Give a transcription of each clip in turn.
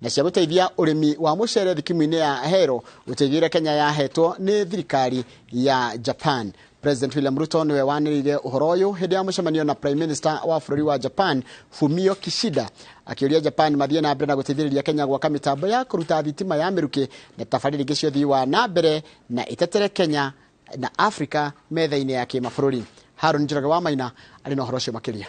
Na cia gũteithia ũrĩmi wa mũcere thikimu-inĩ ya Ahero, ũteithio ũrĩa Kenya yahetwo nĩ thirikari ya Japan. President William Ruto niwe wanĩrĩire ũhoro ũyũ hĩndĩ ya mũcemanio na Prime Minister wa bũrũri wa Japan, Fumio Kishida, akĩũria Japan mathiĩ na mbere na gũteithĩrĩria Kenya gwaka mĩtambo ya kũruta thitima ya mĩrukĩ na tabarĩra ingĩ cia ũthii wa na mbere na ĩtetere Kenya na Afrika metha-inĩ ya kĩmabũrũri. Harun Njoroge wa Maina arĩ na ũhoro ũcio makĩria.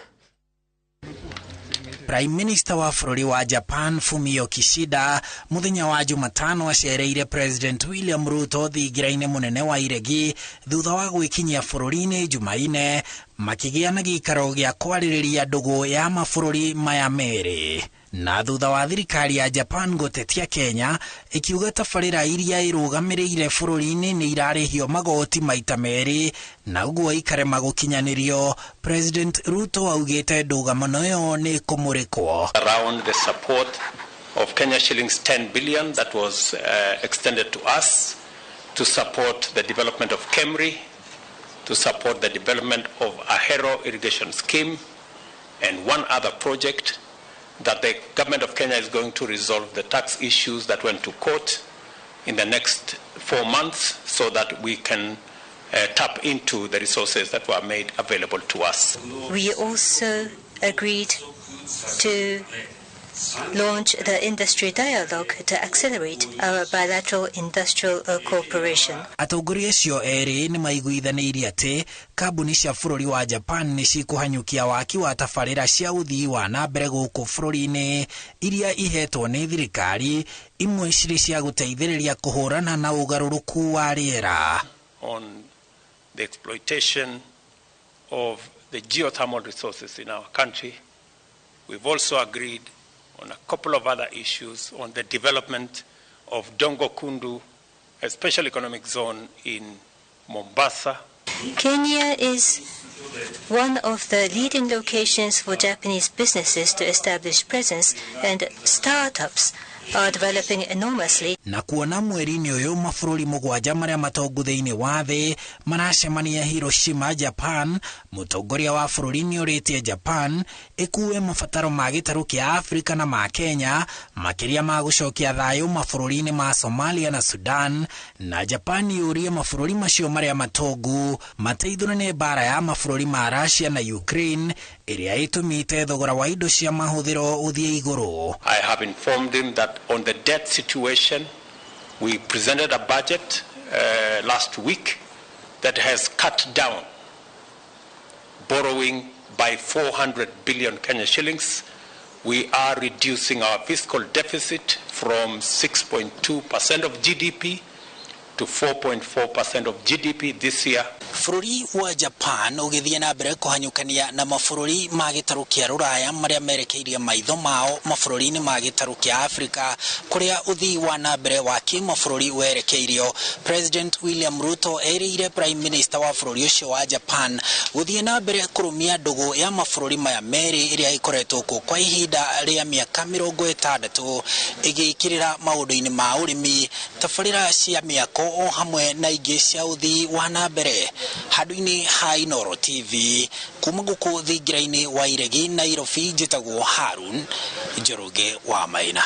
Prime Minister wa bũrũri wa Japan, Fumio Kishida, mũthenya wa Jumatano acereire President William Ruto thingira-inĩ mũnene wa Iregi thutha wa gwĩkinyia bũrũri-inĩ Jumaine, makĩgĩa na gĩikaro gĩa kwarĩrĩria ndũgũ ya mabũrũri maya merĩ. Na thutha wa thirikari ya Japan gũtetia Kenya ĩkiuga tabarĩra iria ĩrũgamĩrĩire bũrũri-inĩ nĩ irarĩhio magoti maita merĩ na ũguo ikarema gũkinyanĩrio, President Ruto augĩte ndũgamano ĩyo nĩ kũmũrĩkwo. Around the support of Kenya shillings 10 billion that was extended to us to support the development of KEMRI, to support the development of Ahero irrigation scheme and one other project, that the government of Kenya is going to resolve the tax issues that went to court in the next 4 months so that we can tap into the resources that were made available to us. We also agreed to launch the industry dialogue to accelerate our bilateral industrial cooperation. Atongoria acio erĩ nĩ maiguithanĩirie atĩ kambuni cia bũrũri wa Japan nĩ cikũhanyũkia waki wa tabarĩra cia ũthii wa na mbere gũkũ bũrũri-inĩ iria ihetwo nĩ thirikari, imwe cirĩ cia gũteithĩrĩria kũhũrana na ũgarũrũku wa rĩera. On the exploitation of the geothermal resources in our country, we've also agreed on a couple of other issues on the development of Dongo Kundu, a special economic zone in Mombasa. Kenya is one of the leading locations for Japanese businesses to establish presence, and startups are developing enormously. Na kuona mweri-inĩ ũyũ mabũrũri 7 marĩa matongu thĩinĩ wa thĩ maracemania Hiroshima, Japan, mũtongoria wa bũrũri nĩ ũrĩtie Japan ĩkuue mabataro ma gĩtarũ kĩa Afrika na ma Kenya makĩria ma gũcokia thayũ mabũrũri-inĩ ma Somalia na Sudan, na Japan yũrie mabũrũri macio marĩa matongu mateithũrane mbara ya mabũrũri ma Russia na Ukraine ĩrĩa ĩtũmĩte thogora wa indo cia mahũthĩro ũthiĩ igũrũ. I have informed him that on the debt situation, we presented a budget last week that has cut down borrowing by 400 billion Kenya shillings. We are reducing our fiscal deficit from 6.2% of GDP to 4.4% of GDP this year. Bũrũri wa Japan ũgĩthiĩ na mbere kũhanyũkania na mabũrũri ma gĩtarũ kĩa Rũraya marĩa merekeirie maitho mao mabũrũri-inĩ ma gĩtarũ kĩa Afrika kũrĩa ũthii wa na mbere wa kĩmabũrũri werekeirio. President William Ruto erĩire Prime Minister wa bũrũri ũcio wa Japan gũthiĩ na mbere kũrũmia ndũgũ ya mabũrũri maya merĩ ĩrĩa ĩkoretwo kuo kwa ihinda rĩa mĩaka 60 ĩgĩkĩrĩra maũndũ-inĩ ma ũrĩmi, tabarĩra cia mĩako o hamwe na ingĩ cia ũthii wa na mbere. Handũ-inĩ ha Inooro TV kuma gũkũ thingira-inĩ wa Iregi, Nairobi, njĩtagwo Harun Njoroge wa Maina.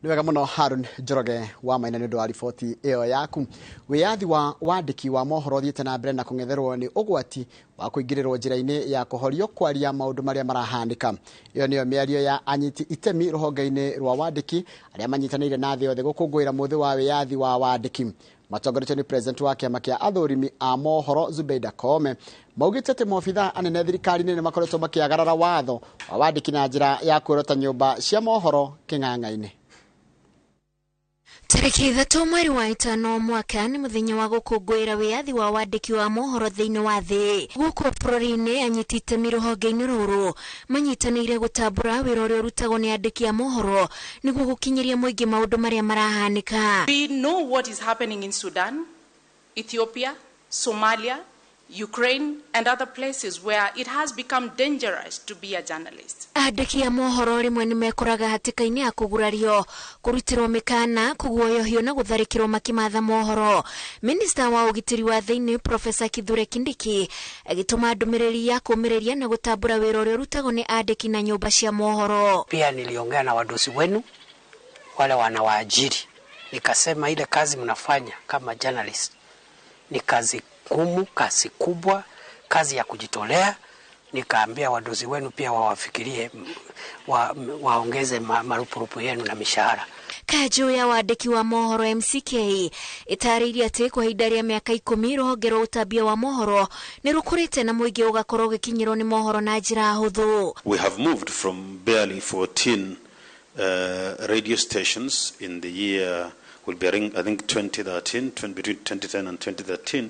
Nĩ wega mũno Harun Njoroge wa Maina nĩ ũndũ wa riboti ĩyo yaku. Wĩyathi wa wandĩki wa mohoro ũthiĩte na mbere na kũng'etherwo nĩ ũgwati wa kũingĩrĩrwo njĩra-inĩ ya kũhorio kwaria maũndũ marĩa marahanĩka. Ĩyo nĩyo mĩario ya anyiti itemi rũhonge-inĩ rwa wandĩki arĩa manyitanĩire na thĩ yothe gũkũngũĩra mũthĩ wa wĩyathi wa wandĩki. Matongoretio nĩ president wa kĩama kĩa athũrimi a mohoro Zubeida Koome, maugĩte atĩ maobithaa anene thirikari-inĩ nĩ makoretwo makĩagarara watho wa wandĩki na njĩra ya kwĩrota nyũmba cia mohoro kĩng'ang'a-inĩ. Tarĩki 3 mweri wa 5 mwaka nĩ mũthenya wa gũkũngũĩra wĩyathi wa wandĩki wa mohoro thĩinĩ wa thĩ. Gũkũ bũrũri-inĩ anyiti itemi rũhonge-inĩ rũrũ manyitanĩire gũtambũra wĩra ũrĩa ũrutagwo nĩ andĩki a mohoro nĩguo gũkinyĩria mũingĩ maũndũ marĩa marahanĩka. We know what is happening in Sudan, Ethiopia, Somalia, Ukraine, and other places where it has become dangerous to be a journalist. Andĩki a mohoro rĩmwe nĩ mekoraga hatĩka-inĩ ya kũgurario, kũrutĩrwo mĩkana, kũguoyohio na gũtharĩkĩrwo makĩmatha mohoro. Minista wa ũgitĩri wa thĩinĩ Profesa Kithure Kindiki agĩtũma ndũmĩrĩri ya kũũmĩrĩria na gũtambũra wĩra ũrĩa ũrutagwo nĩ andĩki na nyũmba cia mohoro. Pia niliongea na wadosi wenu wale wanawaajiri, nikasema ile kazi mnafanya kama journalist ni kazi ngumu, kazi kubwa, kazi ya kujitolea. Nikaambia wadosi wenu pia wawafikirie, waongeze marupurupu yenu na mishahara. Kanjũ ya wandĩki wa mohoro MCK ĩtarĩirie atĩ kwa ihinda rĩa mĩaka 10 rũhonge rwa ũtambia wa mohoro nĩ rũkũrĩte na mũingĩ ũgakorwo ũgĩkinyĩrwo nĩ mohoro na njĩra hũthũ. We have moved from barely 14 radio stations in the year will be, I think, 2013, between 2010 and 2013.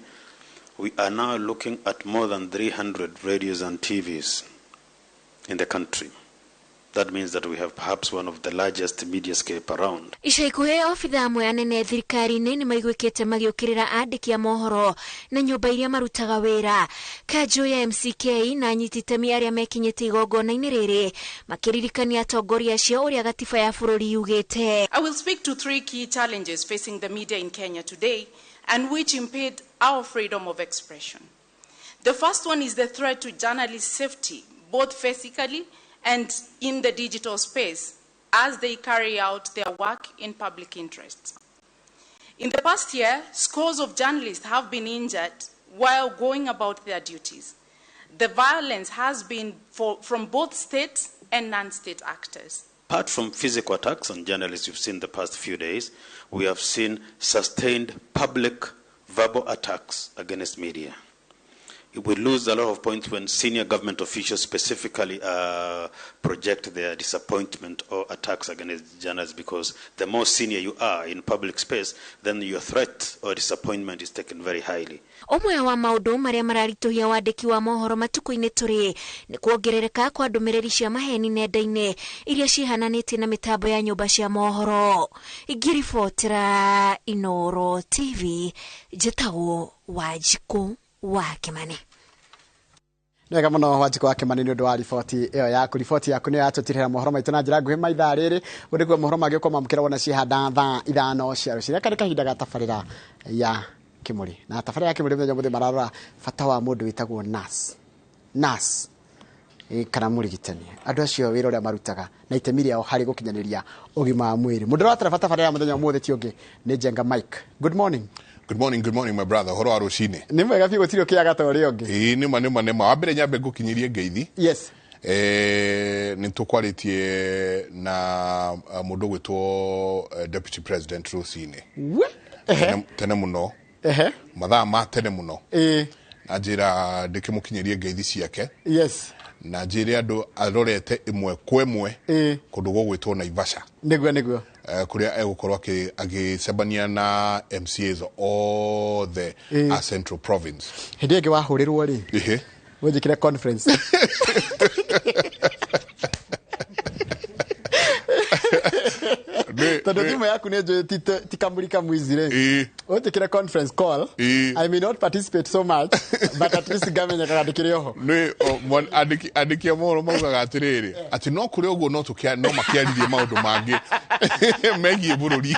We are now looking at more than 300 radios and TVs in the country. That means that we have perhaps one of the largest mediascape around. Ica ikuhĩ obitha amwe anene thirikari-inĩ nĩ maiguĩkĩte magĩũkĩrĩra andĩki a mohoro na nyũmba iria marutaga wĩra. Kanjũ ya MCK na anyiti itemi arĩa mekinyĩte igongona-inĩ rĩrĩ makĩririkania atongoria acio ũrĩa gatiba ya bũrũri yugĩte. I will speak to three key challenges facing the media in Kenya today and which impede our freedom of expression. The first one is the threat to journalist safety, both physically and in the digital space, as they carry out their work in public interest. In the past year, scores of journalists have been injured while going about their duties. The violence has been from both state and non-state actors. Apart from physical attacks on journalists we've seen the past few days, we have seen sustained public verbal attacks against media. We lose a lot of points when senior government officials specifically project their disappointment or attacks against journalists, because the more senior you are in public space, then your threat or disappointment is taken very highly. Ũmwe wa maũndũ marĩa mararitũhia wandĩki wa mohoro matukũ-inĩ tũrĩ nĩ kuongerereka kwa ndũmĩrĩri cia maheni nenda-inĩ iria cihananĩtie na mĩtambo ya nyũmba cia mohoro. Ngĩribotera Inooro TV, njĩtagwo Wanjikũ wa Kĩmani. Wega mũno Wanjikũ wa Kĩmani nĩ ũndũ wa riboti ĩyo yaku. Riboti yaku nĩyo yatũtirĩra mohoro maitũ na njĩra nguhĩ maithaa rĩrĩ. Ũũ nĩguo mohoro mangĩ ũkwamũkĩra wona ciehanda thaa 5 cia rũcinĩ. Gaka nĩ kahinda ga tabarĩra ya Kĩmũrĩ. Na tabarĩra ya Kĩmũrĩ mũthenya ũmũthĩ mararora bata wa mũndũ wĩtagwo nurse. Nurse kana mũrigitani. Andũ acio wĩra ũrĩa marutaga na itemi rĩao harĩ gũkinyanĩria ũgima wa mwĩrĩ. Mũndũ ũrĩa watara tabarĩra ya mũthenya ũmũthĩ ti ũngĩ nĩ Njenga Mike. Good morning. Good morning, good morning, my brother. Horo wa rũcinĩ. Nĩ mwega biũ, gũtirĩ ũkĩaga ta ũrĩa ũngĩ. Ĩĩ, nĩma nĩma nĩma. Wa mbere nyambe ngũkinyirie ngeithi. Yes. Nĩ tũkwarĩtie na mũndũ ũgwĩtwo Deputy President rũcinĩ. Tene mũno. Mathaa ma tene mũno. Na njĩra ndĩkĩmũkinyĩrie ngeithi ciake. Yes. Na njĩre andũ arorete ĩmwe kwa ĩmwe kũndũ gũgwĩtwo Naivasha. Nĩguo nĩguo. Kuria egũkorwo agĩcemania na MCAs othe a Central Province. Hĩndĩ ĩngĩ wahũrĩrwo rĩ, wĩnjĩkĩre conference. Tondũ thimũ yaku nĩ njũĩ ti kamũri kamwizi rĩ, ũnjĩkĩre conference call. I may not participate so much, but at least ngamenyekaga ndĩkĩrĩ oho. Nĩ andĩki a mohoro maugaga atĩrĩrĩ, atĩ no kũrĩ ũguo no makĩaririe maũndũ mangĩ megiĩ bũrũri.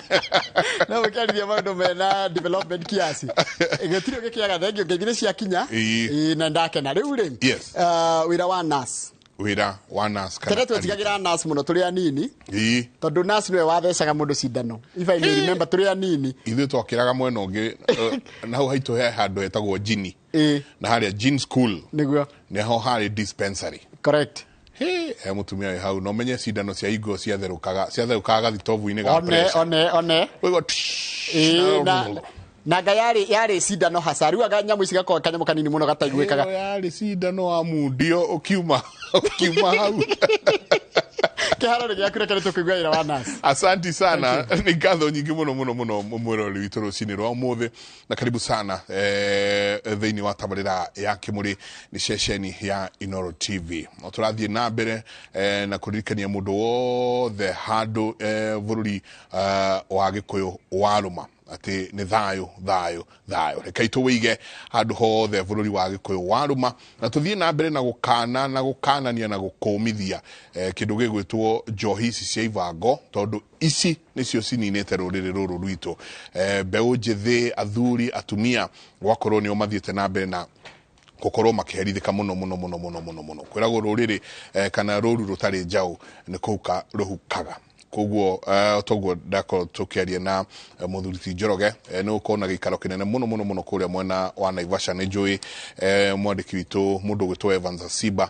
No makĩaririe maũndũ mena development kiasi. Gũtirĩ ũgĩkĩaga thengio, ngeithi nĩ ciakinya na ndakena. Rĩu rĩ, wĩra wa nurse. Wĩra wa nurse kana tene twetigagĩra nurse mũno tũrĩ anini, tondũ nurse nĩwe wathecaga mũndũ cindano. If I may remember, tũrĩ anini ithuĩ twakĩraga mwena ũngĩ, na hau haitũ he handũ hetagwo Jini, na harĩa Jini School nĩguo nĩho harĩ dispensary. Correct. He mũtumia wĩ hau no menye cindano cia ingo ciatherũkaga gathitobu-inĩ ga pressure. One one. Na nga yarĩ cindano haca. Rĩu anga nyamũ ici gakorwo kanyamũ kanini mũno gataiguĩkaga. Yarĩ cindano wa mundio ũkiuma hau. Kĩharo nĩ gĩaku, reke nĩtũkũigua wĩra wa nurse. Asanti sana. Nĩ ngatho nyingĩ mũno mũno mũno mwĩroreri witũ rũcinĩ rwa ũmũthĩ, na karibu sana thĩinĩ wa tabarĩra ya Kĩmũrĩ nĩ ceceni ya Inooro TV. No tũrathiĩ na mbere na kũririkania mũndũ wothe handũ bũrũri wa Gĩkũyũ warũma. Atĩ nĩ thayũ, thayũ, thayũ. Rekei tũwĩige handũ hothe bũrũri wa Gĩkũyũ warũma, na tũthiĩ na mbere na gũkana na gũkanania na gũkũmithia kĩndũ gĩgwĩtwo njohi ici cia ibango, tondũ ici nĩcio cininĩte rũrĩrĩ rũrũ rwitũ. Mbeũ njĩthĩ, athuri, atumia, gwakorwo nĩo mathiĩte na mbere na gũkorwo makĩherithĩka mũno mũno mũno mũno mũno mũno. Kwĩragwo rũrĩrĩ kana rũru rũtarĩ njaũ nĩ kũhuka rũhukaga. Koguo toguo ndakorwo tũkĩaria na mũthuri ti Njoroge, nĩ gũkorwo na gĩikaro kĩnene mũno mũno mũno kũrĩa mwena wa Naivasha. Nĩ njũĩ mwandĩki witũ mũndũ ũgwĩtwo Evans Asiba,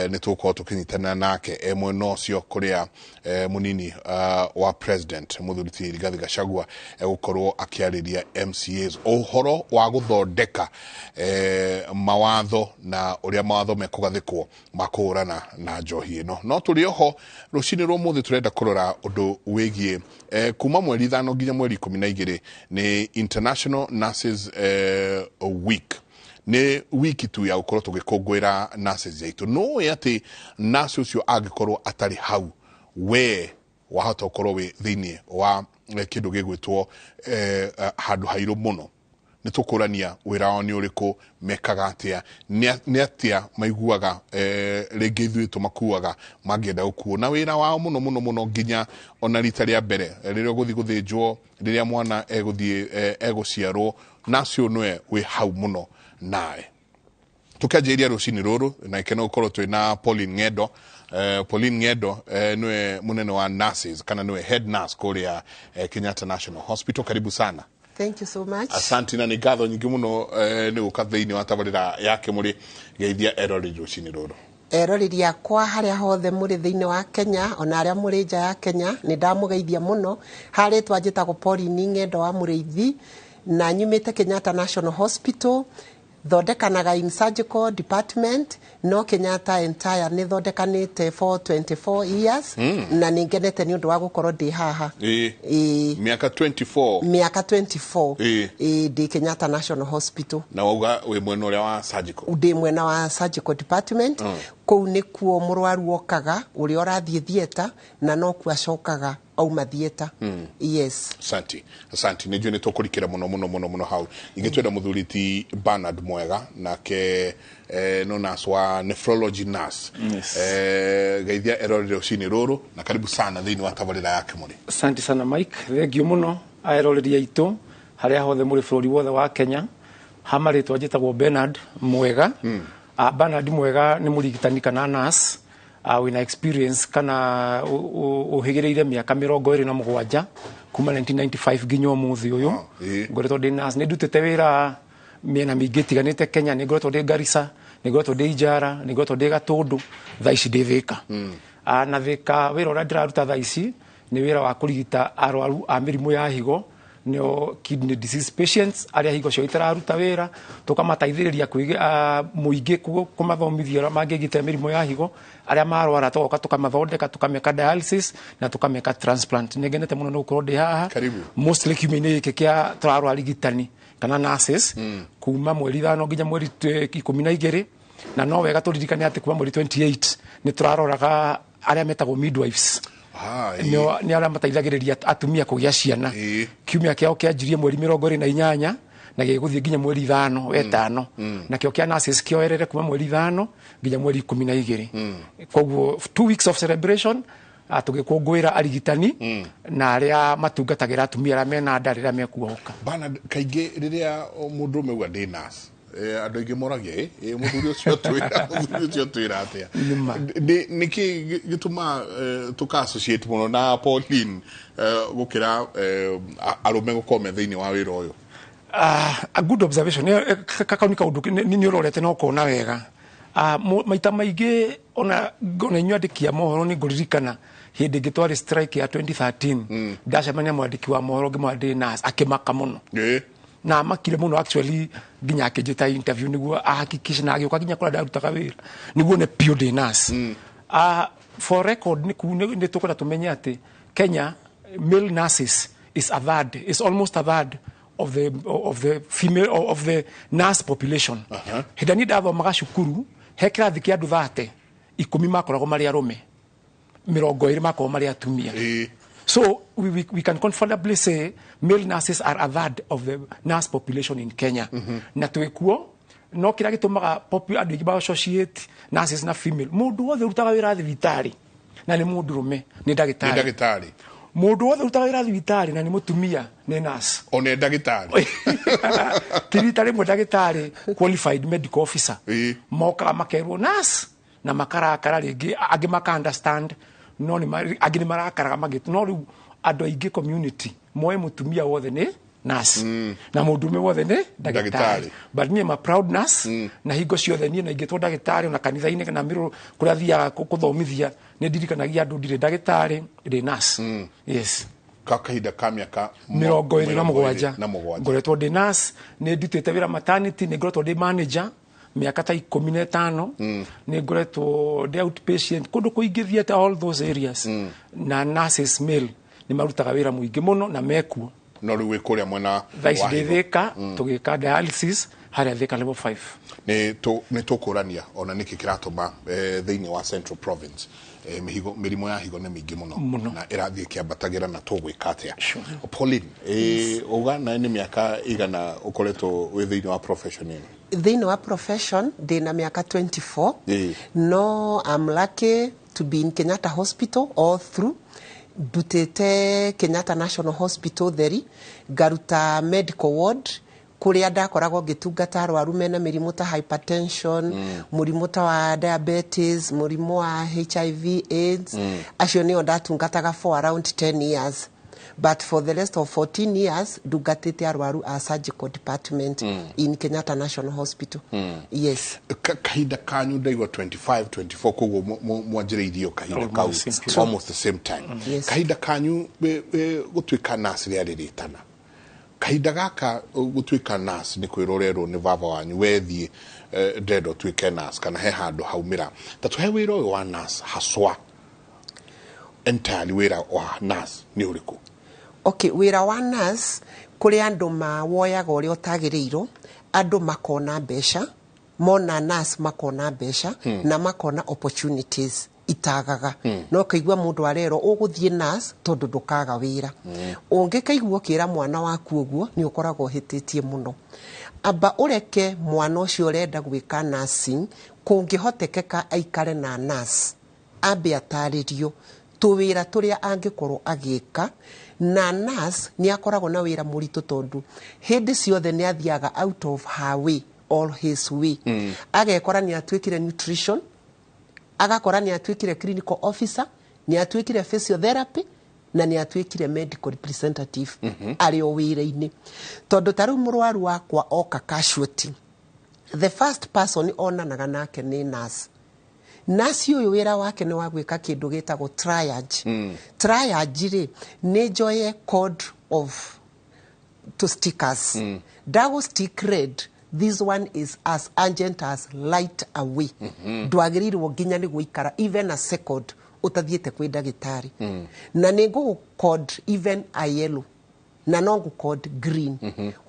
nĩ tũgũkorwo tũkĩnyitanĩra nake e mwena ũcio kũrĩa mũnini wa president mũthuri ti Rigathi Gachagua egũkorwo akĩarĩria MCAs ũhoro wa gũthondeka mawatho na ũrĩa mawatho mekũgathĩkwo ma kũhũrana na njohi ĩno. No tũrĩ oho rũcinĩ rwa ũmũthĩ tũrenda kũrora ũndũ wĩgiĩ kuma mweri 5 nginya mweri 12 nĩ International Nurses Week. Nĩ wiki tu ya gũkorwo tũgĩkũngũĩra nurses aitũ. Nũĩ atĩ nurse ũcio angĩkorwo atarĩ hau, we wahota gũkorwo wĩ thĩinĩ wa kĩndũ gĩgwĩtwo handũ hairũ mũno. Nĩ tũkũrania wĩra wao nĩ ũrĩkũ, mekaga atĩa, nĩ atĩa maiguaga, rĩngĩ ithuĩ tũmakuaga mangĩenda gũkuo, na wĩra wao mũno mũno mũno nginya ona rita rĩa mbere rĩrĩa ũgũthiĩ gũthĩnjwo, rĩrĩa mwana egũthiĩ egũciarwo, nacio nĩwe wĩ hau mũno nawe. Tũkĩanjĩrĩria rũcinĩ rũrũ na ikeno gũkorwo twĩna Pauline Ng'endo. Pauline Ng'endo nĩwe mũnene wa nurses kana nĩwe head nurse kũrĩa Kenyatta National Hospital. Karibu sana. Thank you so much. Asanti, na nĩ ngatho nyingĩ mũno nĩ gũka thĩinĩ wa tabarĩra ya Kĩmũrĩ. Geithia eroreri rũcinĩ rũrũ. Eroreri akwa harĩa hothe mũrĩ thĩinĩ wa Kenya ona arĩa mũrĩ nja ya Kenya, nĩ ndamũgeithia mũno. Harĩtwa njĩtagwo Pauline Ng'endo wa Mũrĩithi na nyumĩte Kenyatta National Hospital, thondekanaga in surgical department, no Kenyatta entire nĩ thondekanĩte for 24 years na nĩ ngenete nĩ ũndũ wa gũkorwo ndĩ haha. Ĩĩ. Mĩaka 24? Mĩaka 24. Ĩĩ. Ĩĩ, ndĩ Kenyatta National Hospital. Na wauga wĩ mwena ũrĩa wa surgical? Ndĩ mwena wa surgical department. Kũu nĩkuo mũrwaru okaga ũrĩa ũrathiĩ theatre na nokuo acokaga auma theatre. Yes. Asanti, asanti. Nĩ njũĩ nĩ tũkũrikĩra mũno mũno mũno mũno hau. Ningĩ twenda mũthuri ti Bernard Mwega, nake no nurse wa nephrology nurse. Yes. Geithia eroreri rũcinĩ rũrũ na karibu sana thĩinĩ wa tabarĩra ya Kĩmũrĩ. Asante sana Mike, thengio mũno aeroreri aitũ harĩa hothe mũrĩ bũrũri wothe wa Kenya. Hama rĩtwa njĩtagwo Bernard Mwega. Bernard Mwega nĩ mũrigitani kana nurse wĩna experience kana ũhĩgĩrĩire mĩaka 27 kuma 1995 nginya ũmũthĩ ũyũ. Ngoretwo ndĩ nurse, nĩ ndutĩte wĩra mĩena mĩingĩ ĩtiganĩte Kenya, nĩ ngoretwo ndĩ Garissa, nĩ ngoretwo ndĩ Ijara, nĩ ngoretwo ndĩ Gatũndũ, thaa ici ndĩ Thĩka. Na Thĩka wĩra ũrĩa ndĩraruta thaa ici nĩ wĩra wa kũrigita arwaru a mĩrimũ ya higo, nĩo kidney disease patients, arĩa higo ciao itararuta wĩra, tũkamateithĩrĩria mũingĩ kũmathomithia ũrĩa mangĩgitĩra mĩrimũ ya higo, arĩa marwara tũgoka tũkamathondeka, tũkameka dialysis na tũkameka transplant. Nĩ ngenete mũno nĩ gũkorwo ndĩ haha. Karibu. Mostly kiumia-inĩ gĩkĩ kĩa tũrarora arigitani kana nurses kuma mweri 5 nginya mweri 12, na no wega tũririkane atĩ kuma mweri 28 nĩ tũraroraga arĩa metagwo midwives. Nĩ arĩa mateithagĩrĩria atumia kũgĩa ciana. Kiumia kĩao kĩanjirie mweri 28 na gĩgũthiĩ nginya mweri 5 wetano. Nakĩo kĩa nurses kĩoerere kuma mweri 5 nginya mweri 12. Koguo 2 weeks of celebration, tũgĩkũngũĩra arigitani na arĩa matungatagĩra atumia arĩa mena nda rĩrĩa mekuohoka. Bernard, kaingĩ rĩrĩa mũndũrũme auga ndĩ nurse, andũ aingĩ moragia, mũthuri ũcio twĩra, mũthuri ũcio twĩra atĩa? Nĩma. Nĩkĩ gĩtũmaga tũka associate mũno na Pauline gũkĩra arũme gũkorwo me thĩinĩ wa wĩra ũyũ? A good observation. Kau nĩ kaũndũ nĩ ũrorete na ũkona wega. Maita maingĩ ona inyuĩ andĩki a mohoro nĩ ngũririkana hĩndĩ ĩngĩ twarĩ strike ya 2013, ndacemania mwandĩki wa mohoro ngĩmwĩra ndĩ nurse, akĩmaka mũno. Na amakire mũno actually nginya akĩnjĩta interview nĩguo ahakikishe, na agĩũka nginya kũrĩa ndarutaga wĩra nĩguo nĩ piũ ndĩ nurse. For record, nĩ tũkwenda tũmenye atĩ Kenya male nurses is a third, is almost a third of the female of the nurse population. Hĩndĩ niĩ ndathomaga cukuru, he kĩrathi kĩa andũ 30, 10 makoragwo marĩ arũme, 20 makoragwo marĩ atumia. So we can comfortably say male nurses are a third of the nurse population in Kenya. Na twĩkuo, no kĩrĩa gĩtũmaga andũ aingĩ ba associate nurses na female, mũndũ wothe ũrutaga wĩra thibitarĩ na nĩ mũndũrũme nĩ Nĩ ndagĩtarĩ. Ndagĩtarĩ. Mũndũ wothe ũrutaga wĩra thibitarĩ na nĩ mũtumia nĩ nurse. One ndagĩtarĩ. Ti rita rĩmwe ndagĩtarĩ qualified medical officer mokaga makerwo nurse na makarakara. Rĩngĩ angĩ maka understand, no angĩ nĩ marakaraga magĩ. No rĩu andũ aingĩ community moe mũtumia wothe nĩ nurse na mũndũrũme wothe nĩ ndagĩtarĩ. Ndagĩtarĩ. But niĩ ma proud nurse, na hingo ciothe niĩ na ingĩtwo ndagĩtarĩ, ona kanitha-inĩ kana mĩrũ kũrĩa thiaga kũthomithia, nĩ ndirikanagia andũ ndirĩ ndagĩtarĩ, ndĩ nurse, yes. Ka kahinda ka mĩaka 27. Na mũgwanja. Ngoretwo ndĩ nurse. Nĩ ndutĩte wĩra maternity, nĩ ngoretwo ndĩ manager mĩaka ta 15, nĩ ngoretwo ndĩ outpatient kũndũ kũingĩ, thiĩte all those areas. Na nurses male nĩ marutaga wĩra mũingĩ mũno na mekuo. No rĩu wĩ kũrĩa mwena Thaa ici wa ndĩ higo. Thĩka, tũgĩka dialysis harĩa Thĩka level 5. Nĩ tũkũrania ona nĩkĩ kĩratũma thĩinĩ wa Central Province mĩrimũ ya higo nĩ mĩingĩ mũno Mũno. Na ĩrathiĩ ĩkĩambatagĩra, na tũgwĩka atĩa? Pauline, uga nawe nĩ mĩaka igana ũkoretwo wĩ thĩinĩ wa profession ĩno? Thĩinĩ wa profession ndĩna mĩaka 24. No I'm lucky to be in Kenyatta Hospital all through. Ndutĩte Kenyatta National Hospital theri, ngaruta medical ward kũrĩa ndakoragwo ngĩtungata arwaru mena mĩrimũ ta hypertension, mũrimũ ta wa diabetes, mũrimũ wa HIV AIDS. Acio nĩo ndatungataga for around 10 years, but for the rest of 14 years ndungatĩte arwaru a surgical department in Kenyatta National Hospital. Yes. Kahinda kanyu ndaigua 25 24, koguo mwanjĩrĩirie o kahinda kau. Almost the same period. Almost the same time. Yes. Kahinda kanyu gũtuĩka nurse rĩarĩ rĩtana, kahinda gaka gũtuĩka nurse nĩ kwĩrorerwo nĩ baba wanyu wethiĩ, ndĩrenda ũtuĩke nurse, kana he handũ haumĩra ta tũhe wĩra ũyũ wa nurse haswa, entirely wĩra wa nurse nĩ ũrĩkũ? Okay, wĩra wa nurse kũrĩ andũ mawoyaga ũrĩa ũtagĩrĩirwo, andũ makona mbeca, mona nurse makona mbeca na makona opportunities itagaga. No kaigua mũndũ arerwo ũgũthiĩ nurse tondũ ndũkaga wĩra. Ũngĩkaigua ũkĩra mwana waku ũguo, nĩ ũkoragwo ũhĩtĩtie mũno. Amba ũreke mwana ũcio ũrenda gwĩka nursing, kũngĩhotekeka aikare na nurse, ambe atarĩrio tũwĩra tũrĩa angĩkorwo agĩka. Na nurse nĩ akoragwo na wĩra mũritũ tondũ hĩndĩ ciothe nĩ athiaga out of her way or his way. Agekora nĩ atuĩkire nutrition, agakora nĩ atuĩkire clinical officer, nĩ atuĩkire physiotherapy na nĩ atuĩkire medical representative arĩ o wĩra-inĩ. Tondũ ta rĩu mũrwaru wakwa oka casualty, the first person onanaga nake nĩ nurse. Nurse ũyũ wĩra wake nĩ wa gwĩka kĩndũ gĩtagwo triage. Triage rĩ, nĩ njoye code of to stickers. Ndagũ stick red, this one is as urgent as light away. Ndwagĩrĩirwo nginya nĩ gũikara even a second ũtathiĩte kwĩ ndagĩtarĩ. Na nĩ ngũgũ code even a yellow na no ngũ code green.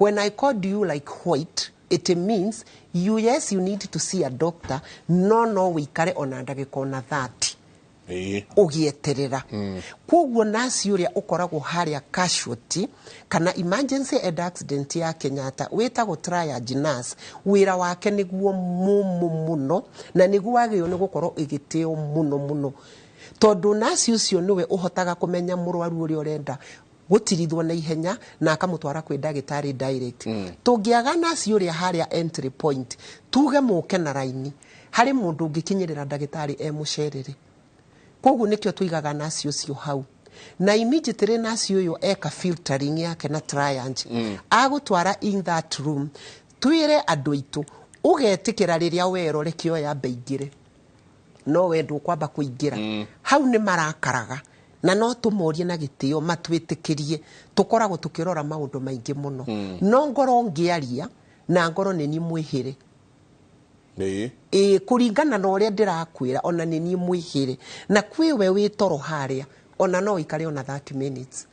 When I code you like white, it means you, yes, you need to see a doctor, no wĩikare ona ndagĩka ona 30 ũgĩeterera. Koguo nasi ũrĩa ũkoragwo harĩa casualty kana emergency and accident ya Kenyatta wĩtagwo triage nurse, wĩra wake nĩguo mũmũ mũno na nĩguo wagĩrĩirwo nĩ gũkorwo ĩgĩtĩo mũno mũno, tondũ nasi ũcio nĩwe ũhotaga kũmenya mũrwaru ũrĩa ũrenda gũtirithwo na ihenya na akamũtwara kwĩ ndagĩtarĩ direct. Tũngĩaga nasi ũrĩa harĩa entry point, tuge mũke na raini, harĩ mũndũ ũngĩkinyĩrĩra ndagĩtarĩ emũcerere. Koguo nĩkĩo tũigaga nasi ũcio hau. Na immediately nasi ũyũ eka filtering yake na triage, agũtwara in that room. Twĩre andũ aitũ, ũgetĩkĩra rĩrĩa werwo reke oya ambe aingĩre, no we ndũkwamba kũingĩra. Hau nĩ marakaraga, na no tũmorie na gĩtĩo matwĩtĩkĩrie. Tũkoragwo tũkĩrora maũndũ maingĩ mũno. No ngorwo ngĩaria na ngorwo nĩ niĩ mwĩhĩre, ĩĩ, kũringana na ũrĩa ndĩrakwĩra, ona nĩ niĩ mwĩhĩre. Na kwĩ we wĩ toro harĩa, ona no ũikare ona 30 minutes.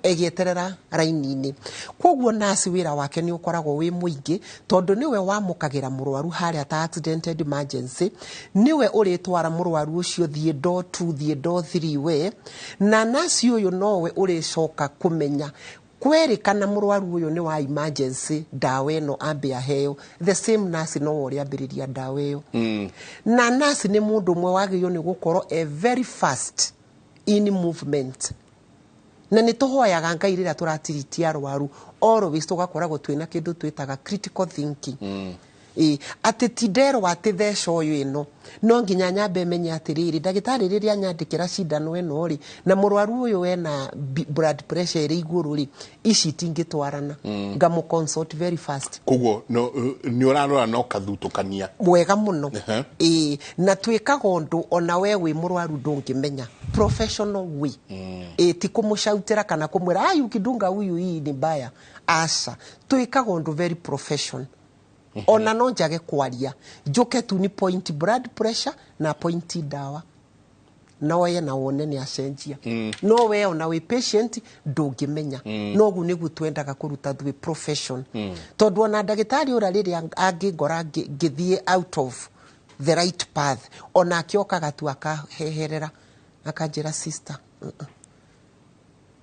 Ĩgĩeterera raini-inĩ. Koguo nurse wĩra wake nĩ ũkoragwo wĩ mũingĩ, tondũ nĩwe wamũkagĩra mũrwaru harĩa ta accident emergency, nĩwe ũrĩtwara mũrwaru ũcio thiĩ door 2, thiĩ door 3. We na nurse ũyũ nowe ũrĩcoka kũmenya kwerĩkana mũrwaru ũyũ nĩ wa emergency, ndawa ĩno ambe aheo. The same nurse nowe ũrĩambĩrĩria ndawa ĩyo. Na nurse nĩ mũndũ ũmwe wagĩrĩirwo nĩ gũkorwo e very fast in movement, na nĩ tũhoyaga Ngai rĩrĩa tũratiritia arwaru, always tũgakoragwo twĩna kĩndũ twĩtaga critical thinking. Ĩ atĩ ti nderwo atĩ theca ũyũ ĩno no nginya nyambe menye atĩrĩrĩ, ndagĩtarĩ rĩrĩa nyandĩkĩra cindano ĩno rĩ, na mũrwaru ũyũ ena blood pressure ĩrĩ igũrũ rĩ, ici itingĩtwarana. Ngamũ consult very fast. Koguo nĩ ũrarora na ũkathutũkania. Wega mũno. Ĩĩ, na twĩkaga ũndũ ona we wĩ mũrwaru ndũngĩmenya, professional way. Ĩĩ, ti kũmũcautĩra kana kũmwĩra, "Ai, ukidunga huyu hii ni mbaya." Aca, twĩkaga ũndũ very professional. Ona no njage kwaria, njũke tu ni point blood pressure na point ndawa, noye na wone nĩ acenjia. No we ona wĩ patient ndũngĩmenya. No ũguo nĩguo twendaga kũruta through profession, tondũ ona ndagĩtarĩ ũrĩa rĩrĩa angĩngora ngĩthiĩ out of the right path, onake okaga tu akaheherera akanjĩra, "Sister,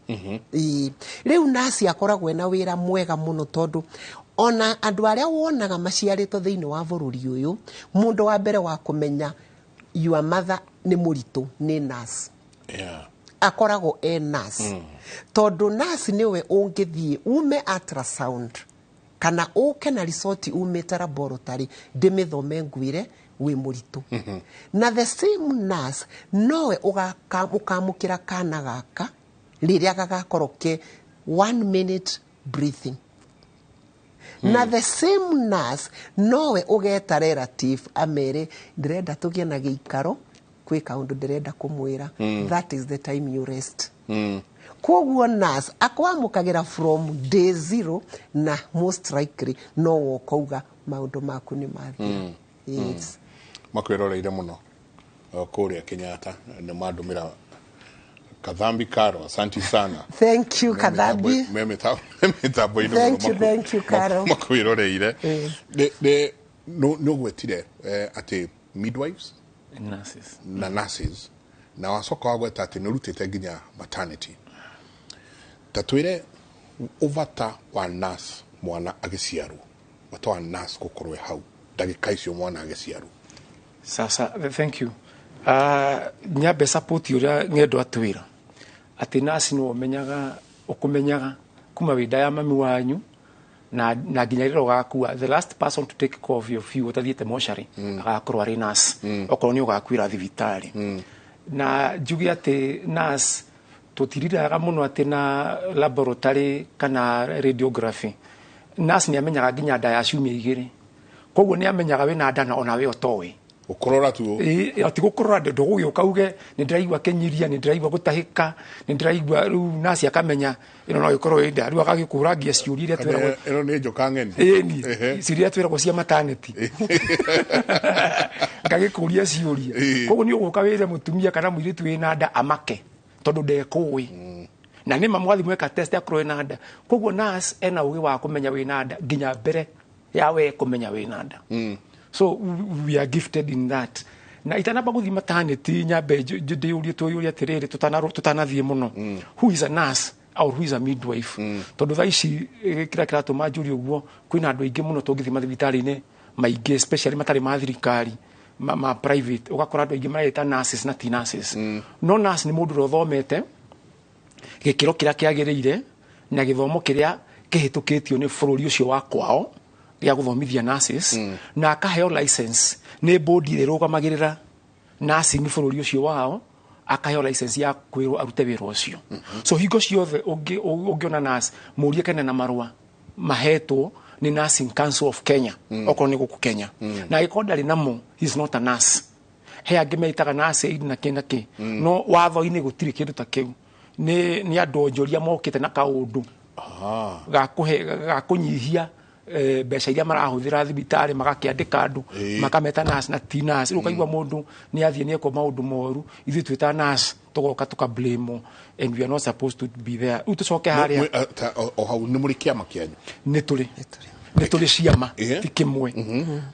Ĩĩ. Rĩu nurse akoragwo ena wĩra mwega mũno, tondũ ona andũ arĩa wonaga maciarĩtwo thĩinĩ wa bũrũri ũyũ, mũndũ wa mbere wa kũmenya your mother nĩ mũritũ nĩ nurse. Akoragwo e nurse, tondũ nurse nĩwe ũngĩthiĩ ume ultrasound kana ũke na result umĩte laboratory, ndĩmĩthome ngwĩre wĩ mũritũ. Na the same nurse nowe ũkamũkĩra kana gaka rĩrĩa gagakorwo ke one minute breathing, na the same nurse nowe ũgeta relative amere, "Ndĩrenda tũgĩe na gĩikaro, kwĩ kaũndũ ndĩrenda kũmwĩra." That is the time you rest. Koguo nurse akwamũkagĩra from day zero, na most likely no wokauga maũndũ maku nĩ mathira. Yes. Makwĩroreire mũno kũrĩa Kenyatta, nĩ mandũmĩra Kadhambi Karo, asanti sana. Thank you, Kadhambi. Me mĩtambo-inĩ. Thank you, thank you, Karo. Makwĩroreire. Nĩ ũgwetire atĩ midwives nurses na nurses, na wacoka wagweta atĩ nĩ ũrutĩte nginya maternity. Ta twĩre ũbata wa nurse mwana agĩciarwo, bata wa nurse gũkorwo hau ndagĩka icio mwana agĩciarwo. Sasa thank you. Nyambe support ũrĩa ng'endo atwĩra atĩ nurse nĩwe ũmenyaga, ũkũmenyaga kuma wĩ nda ya mami wanyu na nginya rĩrĩa ũgakua. The last person to take care of your few ũtathiĩte mocarĩ agakorwo arĩ nurse, okorwo nĩ ũgakuĩra thibitarĩ. Na njuge atĩ nurse tũtiriraga mũno atĩ na laboratory kana radiography. Nurse nĩ amenyaga nginya nda ya ciumia 2, koguo nĩ amenyaga wĩna nda na ona we ũtoĩ. Ũkũrora tu. Ĩĩ, ti gũkũrora, ndũgũgĩũka uge nĩ ndĩraigua kĩnyiria, nĩ ndĩraigua gũtahĩka, nĩ ndĩraigua rĩu. Nurse akamenya ĩno no ĩkorwo ĩ nda, rĩu agagĩkũrangia ciũria iria twĩragwo. Ĩno nĩ njoka ng'eni. Ĩni ciũria iria twĩragwo cia maternity, ngagĩkũria ciũria. Koguo nĩ ũgũka wĩre mũtumia kana mũirĩtu wĩna nda amake tondũ ndekũĩ, na nĩ ma mwathi mweka test akorwo ĩna nda. Koguo nurse ena ũgĩ wa kũmenya wĩna nda nginya mbere ya we kũmenya wĩna nda. So we are gifted in that. Na itanamba gũthiĩ maternity, nyambe ndĩyũrie, twĩyũrie atĩrĩrĩ, tũtanathiĩ mũno, who is a nurse or who is a midwife? Tondũ thaa ici kĩrĩa kĩratũma njũrie ũguo, kwĩna andũ aingĩ mũno tũngĩthiĩ mathibitarĩ-inĩ maingĩ, especially matarĩ ma thirikari, ma private, ũgakora andũ aingĩ mareta nurses na ti nurses. No nurse nĩ mũndũ ũrĩa ũthomete gĩkĩro kĩrĩa kĩagĩrĩire na gĩthomo kĩrĩa kĩhĩtũkĩtio nĩ bũrũri ũcio wa kwao gĩa gũthomithia nurses, na akaheo license nĩ board ĩrĩa ĩrũgamagĩrĩra nursing bũrũri ũcio wao, akaheo license ya kwĩrwo arute wĩra ũcio. So hingo ciothe ũngĩona nurse, mũrie kana na marũa mahetwo nĩ Nursing Council of Kenya, okorwo nĩ gũkũ Kenya. Na angĩkorwo ndarĩ namo, he is not a nurse. He angĩ metaga nurse aid na kĩ na kĩ, no watho-inĩ gũtirĩ kĩndũ ta kĩu. Nĩ andũ onjoria mokĩte na kaũndũ ga kũhe ga kũnyihia mbeca iria marahũthĩra thibitarĩ, magakĩandĩka andũ makameta nurse na ti nurse. Rĩu ũkaigua mũndũ nĩ athiĩ nĩ ekwo maũndũ moru, ithuĩ twĩta nurse. Tũgoka tũka blame, and we are not supposed to be there. Rĩu tũcoke harĩa. O hau, nĩ mũrĩ kĩama kĩanyu? Nĩ tũrĩ ciama, ti kĩmwe.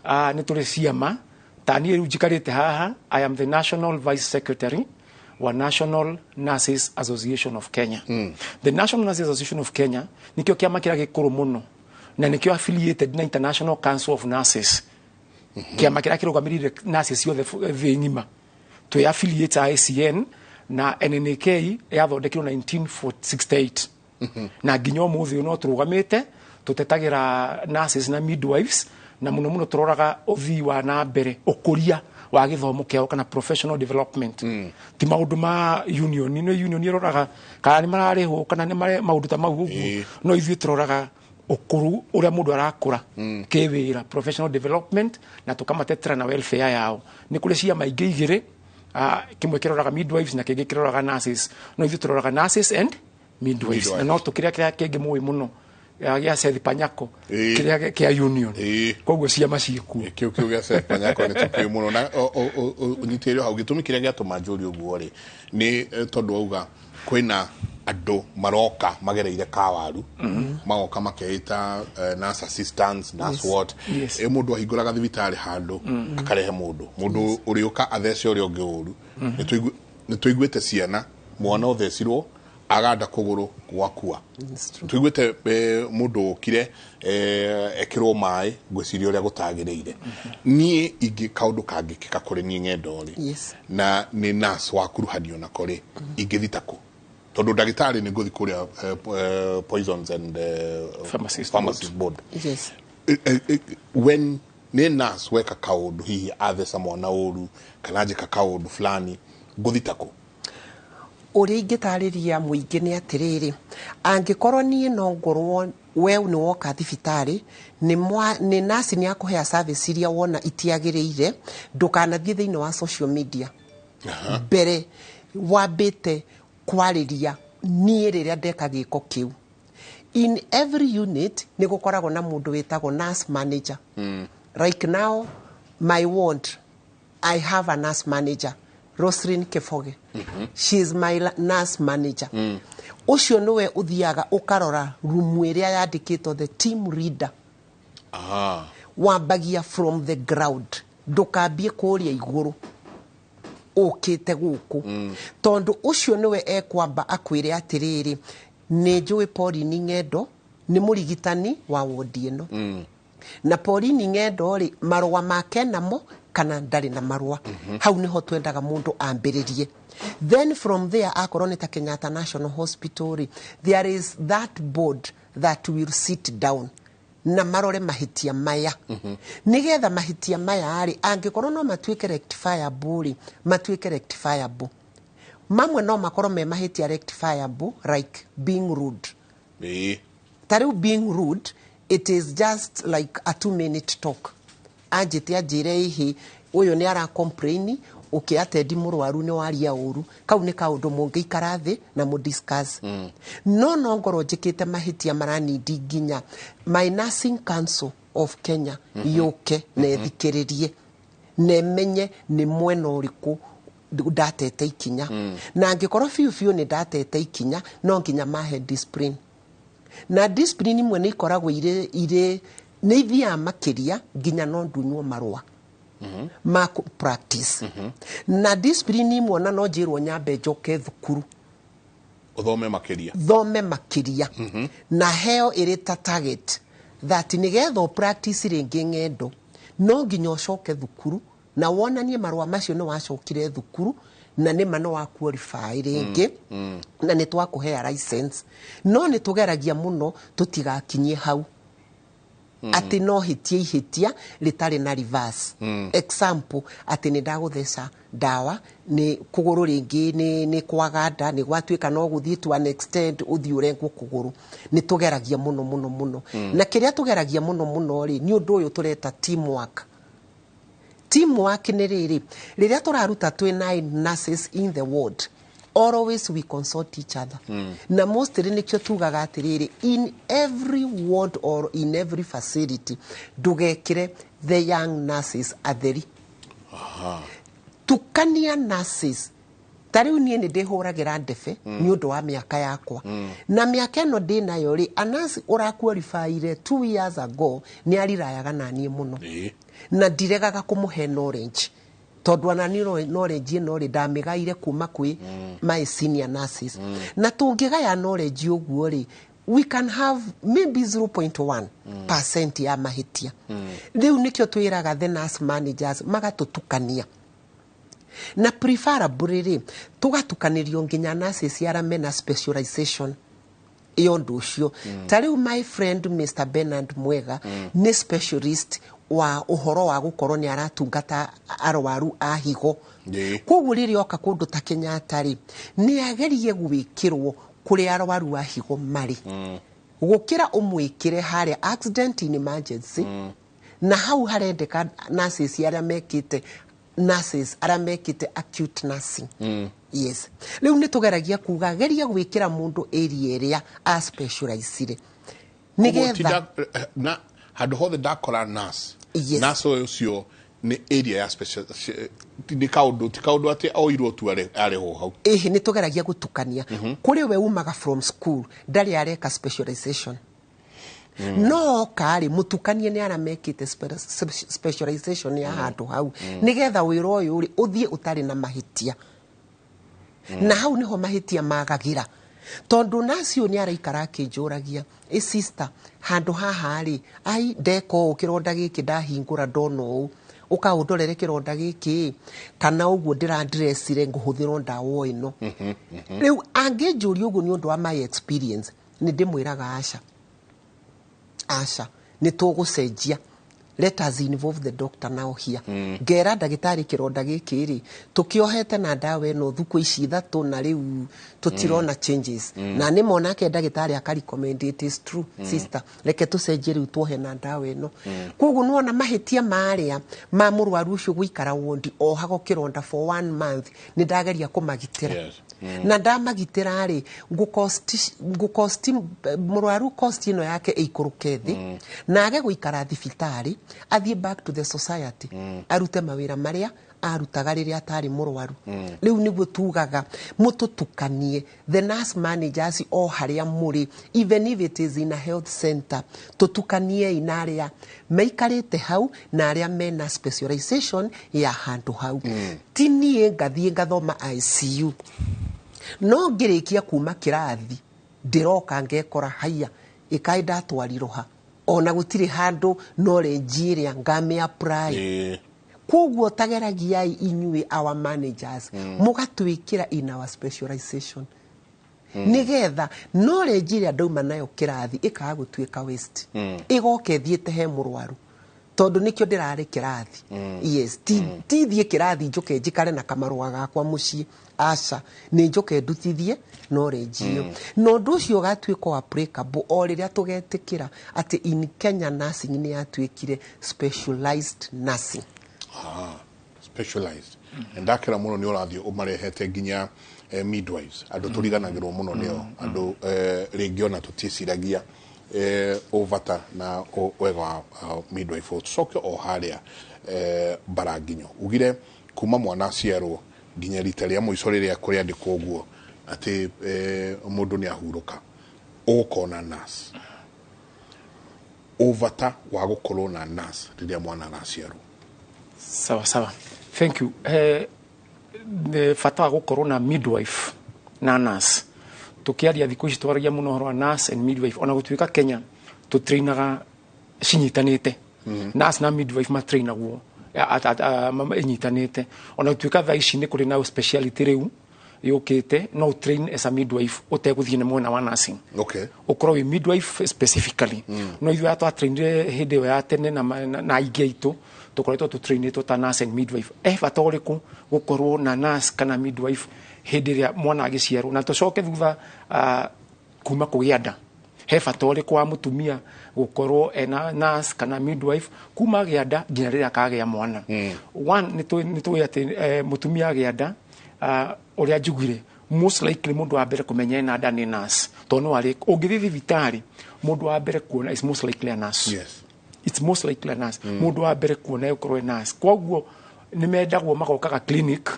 Ah, nĩ tũrĩ ciama. Ta niĩ rĩu njikarĩte haha, I am the national vice secretary wa National Nurses Association of Kenya. The National Nurses Association of Kenya nĩkĩo kĩama kĩrĩa gĩkũrũ mũno na nĩkĩo affiliated na International Council of Nurses, kĩama kĩrĩa kĩrũgamĩrĩire nurses ciothe thĩ ng'ima. Twĩ affiliate a ICN, na NNAK yathondekirwo 1968 na nginya ũmũthĩ ũyũ no tũrũgamĩte tũtetagĩra nurses na midwives, na mũno mũno tũroraga ũthii wa na mbere, ũkũria wa gĩthomo kĩao kana professional development, ti maũndũ ma union. Nĩ union ĩroraga kana nĩ mararĩhwo kana nĩ maũndũ ta mau ũguo, no ithuĩ tũroraga ũkũrũ ũrĩa mũndũ arakũra kĩwĩra, professional development, na tũkamatetera na welfare yao. Nĩ kũrĩ ciama ingĩ igĩrĩ, kĩmwe kĩroraga midwives na kĩngĩ kĩroraga nurses, no ithuĩ tũroraga nurses and midwives. Na no tũkĩrĩa kĩrĩa kĩngĩ mũĩ mũno, gĩa Seth Panyako, kĩrĩa kĩa union. Koguo ciama ciĩkuo. Kĩu gĩa Seth Panyako nĩ tũkĩũĩ mũno na ũnyitĩrĩre hau. Gĩtũmi kĩrĩa gĩatũma njũrie ũguo rĩ, nĩ tondũ wauga kwĩna andũ maroka magereire kawaru, magoka makeita nurse assistants, nurse what. Mũndũ ahingũraga thibitarĩ handũ akarehe mũndũ ũrĩũka athece ũrĩa ũngĩ ũru. Nĩ tũiguĩte ciana, mwana ũthecirwo aganda kũgũrũ gwakua. Tũiguĩte mũndũ ũkire ekĩrwo maĩ, ngwĩciria ũrĩa gũtagĩrĩire. Niĩ ingĩ kaũndũ kangĩkĩka kũrĩ niĩ ng'endo rĩ, na nĩ nurse wakuruhanio nako rĩ, ingĩthita kũ? Tondũ ndagĩtarĩ nĩ ngũthi kũrĩa poisons and Pharmacist. Pharmacist board. When nĩ nurse weka kaũndũ, hihi atheca mwana ũru kana njĩka kaũndũ fulani, ngũthita kũ? Ũrĩa ingĩtarĩria mũingĩ nĩ atĩrĩrĩ, angĩkorwo niĩ no ngorwo we nĩ woka thibitarĩ, nĩ nurse nĩ akũhea service iria wona itiagĩrĩire, ndũkanathiĩ thĩinĩ wa social media mbere wambĩte kwarĩria niĩ rĩrĩa ndeka gĩko kĩu. In every unit nĩ gũkoragwo na mũndũ wĩtagwo nurse manager. Like now, my ward, I have a nurse manager, Roslyn Kefoge. She is my nurse manager. Ũcio nĩwe ũthiaga ũkarora rumu ĩrĩa yandĩkĩtwo the team leader. Wambagia from the ground, ndũkambie kũrĩa igũrũ ũkĩte gũkũ, tondũ ũcio nĩwe ekwamba akwĩre atĩrĩrĩ, nĩ njũĩ Pauline Ng'endo nĩ mũrigitani wa wodi ĩno, na Pauline Ng'endo rĩ, marũa make namo kana ndarĩ na marũa. Hau nĩho twendaga mũndũ ambĩrĩrie. Then from there, akorwo nĩ ta Kenyatta National Hospital rĩ, there is that board that will sit down na marore mahĩtia maya, nĩgetha mahĩtia maya rĩ, angĩkorwo no matuĩke rectifiable rĩ, matuĩke rectifiable. Mamwe no makorwo me mahĩtia rectifiable, like being rude. Ta rĩu being rude, it is just like a 2 minute talk. Anjĩte anjĩre ĩhĩ, ũyũ nĩ ara complain ũkĩatendi mũrwaru, nĩ waria ũru, kau nĩ kaũndũ mũngĩikara thĩ na mũ discuss. No ngorwo njĩkĩte mahĩtia maranindi nginya my Nursing Council of Kenya yũke na ĩthikĩrĩrie na ĩmenye nĩ mwena ũrĩkũ ndatete ikinya, na angĩkorwo biũ biũ nĩ ndatete ikinya, no nginya mahe discipline. Na discipline imwe nĩ ikoragwo irĩ nĩ ithiaga makĩria nginya no ndunywo marũa ma practice, na discipline imwe ona no njĩrwo nyambe njoke thukuru. Ũthome makĩria. Thome makĩria na heo ĩrĩ ta target that nĩgetha practice rĩngĩ ng'endo, no nginya ũcoke thukuru na wonanie marũa macio nĩ wacokire thukuru na nĩma nĩ wa qualify rĩngĩ na nĩ twakũhea license. No nĩ tũgeragia mũno tũtigakinyie hau atĩ no hĩtie ihĩtia rĩtarĩ na reverse. Example, atĩ nĩ ndagũtheca ndawa nĩ kũgũrũ rĩngĩ nĩ kwaganda, nĩ gwatuĩka no gũthiĩ to an extent ũthiĩ ũrengwo kũgũrũ. Nĩ tũgeragia mũno mũno mũno, na kĩrĩa tũgeragia mũno mũno rĩ, nĩ ũndũ ũyũ tũreta teamwork. Teamwork nĩ rĩrĩ, rĩrĩa tũraruta twĩ nine nurses in the ward, always we consult each other. Na mostly nĩkĩo tugaga atĩrĩrĩ, in every ward or in every facility, ndũgekĩre the young nurses atheri. Tukania nurses Ta rĩu niĩ nĩ ndĩhũragĩra ndebe nĩ ũndũ wa mĩaka yakwa, na mĩaka ĩno ndĩ nayo rĩ, a nurse ũraqualifyire 2 years ago nĩ arirayaga naniĩ mũno, na ndiregaga kũmũhe knowledge, tondũ ona niĩ knowledge ĩno rĩ, ndamĩgaire kuma kwĩ my senior nurses. Na tũngĩgaya knowledge ũguo rĩ, we can have maybe 0.1% ya mahĩtia. Rĩu nĩkĩo twĩraga the nurse managers magatũtukania, na preferably rĩ, tũgatukanĩrio nginya nurses arĩa mena specialization ya ũndũ ũcio. Ta rĩu my friend Mr Bernard Mwega nĩ specialist wa ũhoro wa gũkorwo nĩ aratungata arwaru a higo. Koguo rĩrĩa oka kũndũ ta Kenyatta rĩ, nĩ agerie gwĩkĩrwo kũrĩa arwaru a higo marĩ, gũkĩra ũmwĩkĩre harĩa accident in emergency, na hau harendeka nurses arĩa mekĩte, nurses arĩa mekĩte acute nursing. Yes, rĩu nĩ tũgeragia kuga geria gwĩkĩra mũndũ area ĩrĩa a specializire. Koguo ti nĩgetha na handũ hothe ndakora nurse, nurse ũyũ ũcio nĩ area ya special, nĩ kaũndũ, ti kaũndũ atĩ oirwo tu arĩhwo hau. Ĩhĩ, nĩ tũgeragia gũtukania. Kũrĩ we umaga from school ndarĩ areka specialization, no oka rĩ, mũtukanie nĩ arĩa mekĩte specialization ya handũ hau, nĩgetha wĩra ũyũ rĩ, ũthiĩ ũtarĩ na mahĩtia. Na hau nĩho mahĩtia magagĩra, tondũ nacio nĩ araikara akĩnjũragia, "Ĩ sister, handũ haha rĩ, ai ndeka ũũ, kĩronda gĩkĩ ndahingũra ndona ũũ, ũka ũndorere kĩronda gĩkĩ, kana ũguo ndĩrandressire ngũhũthĩrwo ndawa ĩno." Rĩu angĩnjũria ũguo, nĩ ũndũ wa my experience, nĩ ndĩmwĩraga, "Aca, aca, nĩ tũgũcenjia. Let us involve the doctor now here." Ngera ndagĩtarĩ, "Kĩronda gĩkĩ rĩ, tũkĩohete na ndawa ĩno thukũ ici 3, na rĩu tũtirona changes." Na nĩ monake ndagĩtarĩ akarecommend, "It is true, sister, reke tũcenjie rĩu, tuohe na ndawa ĩno." Koguo nĩwona mahĩtia marĩa ma mũrwaru ũcio gũikara wondi ohagwo kĩronda for one month, nĩ ndageria kũmagitĩra. Na ndamagitĩra rĩ, ngũcost mũrwaru, cost ĩno yake ĩikũrũke thĩ, na age gũikara thibitarĩ, athiĩ back to the society, arute mawĩra marĩa arutaga rĩrĩa atarĩ mũrwaru. Rĩu nĩguo tugaga mũtũtukanie, the nurse managers, o harĩa mũrĩ, even if it is in a health center, tũtukaniei na arĩa maikarĩte hau na arĩa mena specialization ya handũ hau. Ti niĩ ngathiĩ ngathoma ICU, no ngĩrĩkia kuma kĩrathi ndĩroka ngekora haiya ĩkaĩ ndatwarirwo ha, ona gũtirĩ handũ knowledge ĩrĩa ngamĩ apply. Koguo tageragiai inyuĩ our managers mũgatwĩkĩra in our specialization, nĩgetha knowledge ĩrĩa ndauma nayo kĩrathi ĩkaga gũtuĩka waste, ĩgoka ĩthiĩte he mũrwaru, tondũ nĩkĩo ndĩrarĩ kĩrathi. Yes, ti thiĩ kĩrathi njũke njikare na kamarũa gakwa mũciĩ, aca, nĩ njoke ndutithie knowledge ĩyo. Na ũndũ ũcio ũgatuĩka applicable o rĩrĩa tũgetĩkĩra atĩ in Kenya nursing nĩ yatuĩkire specialized nursing. Ah, specialized. Ndakera mũno nĩ ũrathiĩ ũmarehete nginya midwives, andũ tũriganagĩrwo mũno nĩo, andũ rĩngĩ ona tũticiragia ũbata na wega wa midwife. Tũcoke o harĩa baranginyo ugire kuma mwana aciarwo nginya rita rĩa mũico rĩrĩa kũrĩandĩkwo ũguo atĩ mũndũ nĩ ahurũka, ũgũkona nurse. Ũbata wa gũkorwo na nurse rĩrĩa mwana araciarwo? Sawa sawa, thank you. Nĩ bata wa gũkorwo na midwife na nurse. Tukiaria thikũ ici twaragia mũno ũhoro wa nurse and midwife, ona gũtuĩka Kenya tũtrainaga cinyitanĩte, nurse na midwife matrainagwo ĩnyitanĩte, ona gũtuĩka thaa ici nĩ kũrĩ na speciality rĩu yũkĩte, no train as a midwife ũtegũthiĩ na mwena wa nursing, ũkorwo wĩ midwife specifically. No ithuĩ aya twatrainire hĩndĩ ĩyo ya tene na aingĩ aitũ tũkoretwo tũtrainĩtwo ta nurse and midwife. Bata ũrĩkũ gũkorwo na nurse kana midwife hĩndĩ ĩrĩa mwana agĩciarwo, na tũcoke thutha kuma kũgĩa nda, he bata ũrĩkũ wa mũtumia gũkorwo ena nurse kana midwife kuma agĩa nda nginya rĩrĩa akagĩa mwana? One, nĩ tũĩ atĩ mũtumia agĩa nda, ũrĩa njugire, most likely mũndũ wa mbere kũmenya ena nda nĩ nurse, tondũ no arĩ ũngĩthiĩ thibitarĩ, mũndũ wa mbere kuona is most likely a nurse. It's most likely a nurse. Mũndũ wa mbere kuona egũkorwo e nurse, koguo nĩ mendagwo magokaga clinic.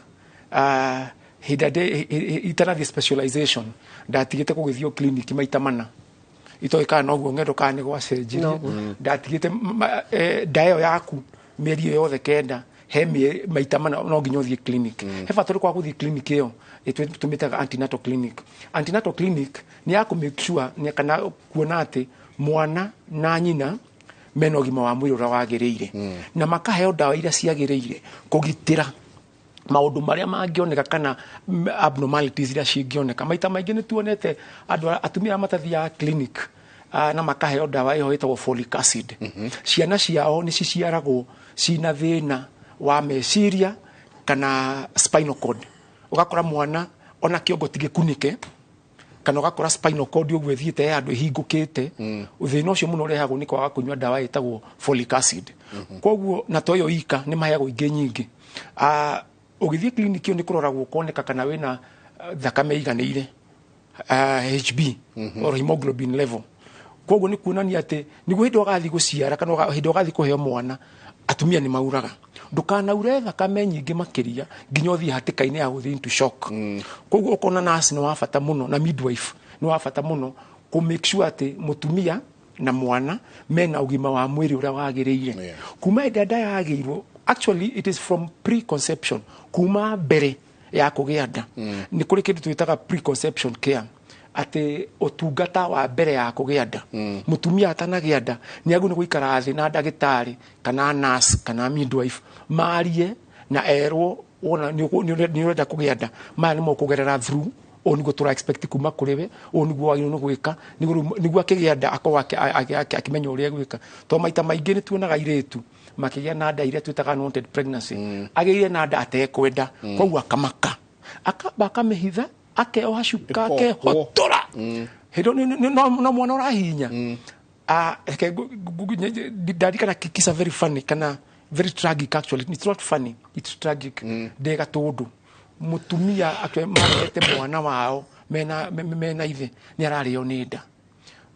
Hĩndĩ ĩrĩa itanathiĩ specialization, ndatigĩte kũgĩthiĩ clinic maita mana, itoĩ kana noguo ng'endo kana nĩ gwacenjirie. Ndatigĩte nda ĩyo yaku mĩeri ĩyo yothe 9, he maita mana no nginya ũthiĩ clinic. He bata ũrĩkũ wa gũthiĩ clinic ĩyo? Tũmĩtaga antenatal clinic. Antenatal clinic nĩ ya kũ make sure nĩ kana kuona atĩ mwana na nyina mena ũgima wa mwĩrĩ ũrĩa wagĩrĩire, na makaheo ndawa iria ciagĩrĩire kũgitĩra maũndũ marĩa mangĩoneka kana abnormalities iria cingĩoneka. Maita maingĩ nĩ tuonete andũ atumia arĩa matathiaga clinic na makaheo ndawa ĩyo ĩtagwo folic acid, ciana ciao nĩ ciciaragwo cina thĩna wa meciria kana spinal cord. Ũgakora mwana ona kĩongo ti gĩkunĩke, kana ũgakora spinal cord ũguo ĩthiĩte he handũ ĩhingũkĩte. Thĩna ũcio mũno ũrehagwo nĩ kwaga kũnyua ndawa ĩtagwo folic acid. Koguo na to ĩyo ika, nĩ maheagwo ingĩ nyingĩ. Ũgĩthiĩ clinic ĩyo nĩ kũroragwo ũkoneka kana wĩna thakame iganĩire, HB or hemoglobin level. Koguo nĩ kuonania atĩ nĩguo hĩndĩ ũgathiĩ gũciara kana hĩndĩ ũgathiĩ kũheo mwana, atumia nĩ mauraga, ndũkanaure thakame nyingĩ makĩria nginya ũthiĩ hatĩka-inĩ ya gũthiĩ into shock. Koguo ũkona nurse nĩ wa bata mũno na midwife nĩ wa bata mũno kũ make sure atĩ mũtumia na mwana mena ũgima wa mwĩrĩ ũrĩa wagĩrĩire kuma hĩndĩ ĩrĩa nda yagĩirwo. Actually, it is from preconception, kuma mbere ya kũgĩa nda. Nĩ kũrĩ kĩndũ twĩtaga preconception care, atĩ ũtungata wa mbere ya kũgĩa nda. Mũtumia atanagĩa nda nĩ agĩrĩirwo nĩ gũikara thĩ na ndagĩtarĩ kana nurse kana midwife, marie na erwo, wona nĩ ũrenda kũgĩa nda, maya nĩmo ũkũgerera through, ũũ nĩguo tũra expect kuma kũrĩ we, ũũ nĩguo wagĩrĩirwo nĩ gwĩka, nĩguo akĩgĩa nda akorwo akĩmenya ũrĩa egwĩka. Tondũ maita maingĩ nĩ tuonaga airĩtu makĩgĩa na nda iria twĩtaga unwanted pregnancy. Agĩire na nda atekwenda, koguo akamaka, akamba akamĩhitha, akeoha cuka, akehotora. Hĩndĩ ĩyo no mwana ũrahihinya. Reke ndarikana kisa very funny kana very tragic. Actually, it's not funny, it's tragic. Ndĩ Gatũndũ, mũtumia actually marehete mwana wao mena ithe, nĩ ararĩo nĩ nda,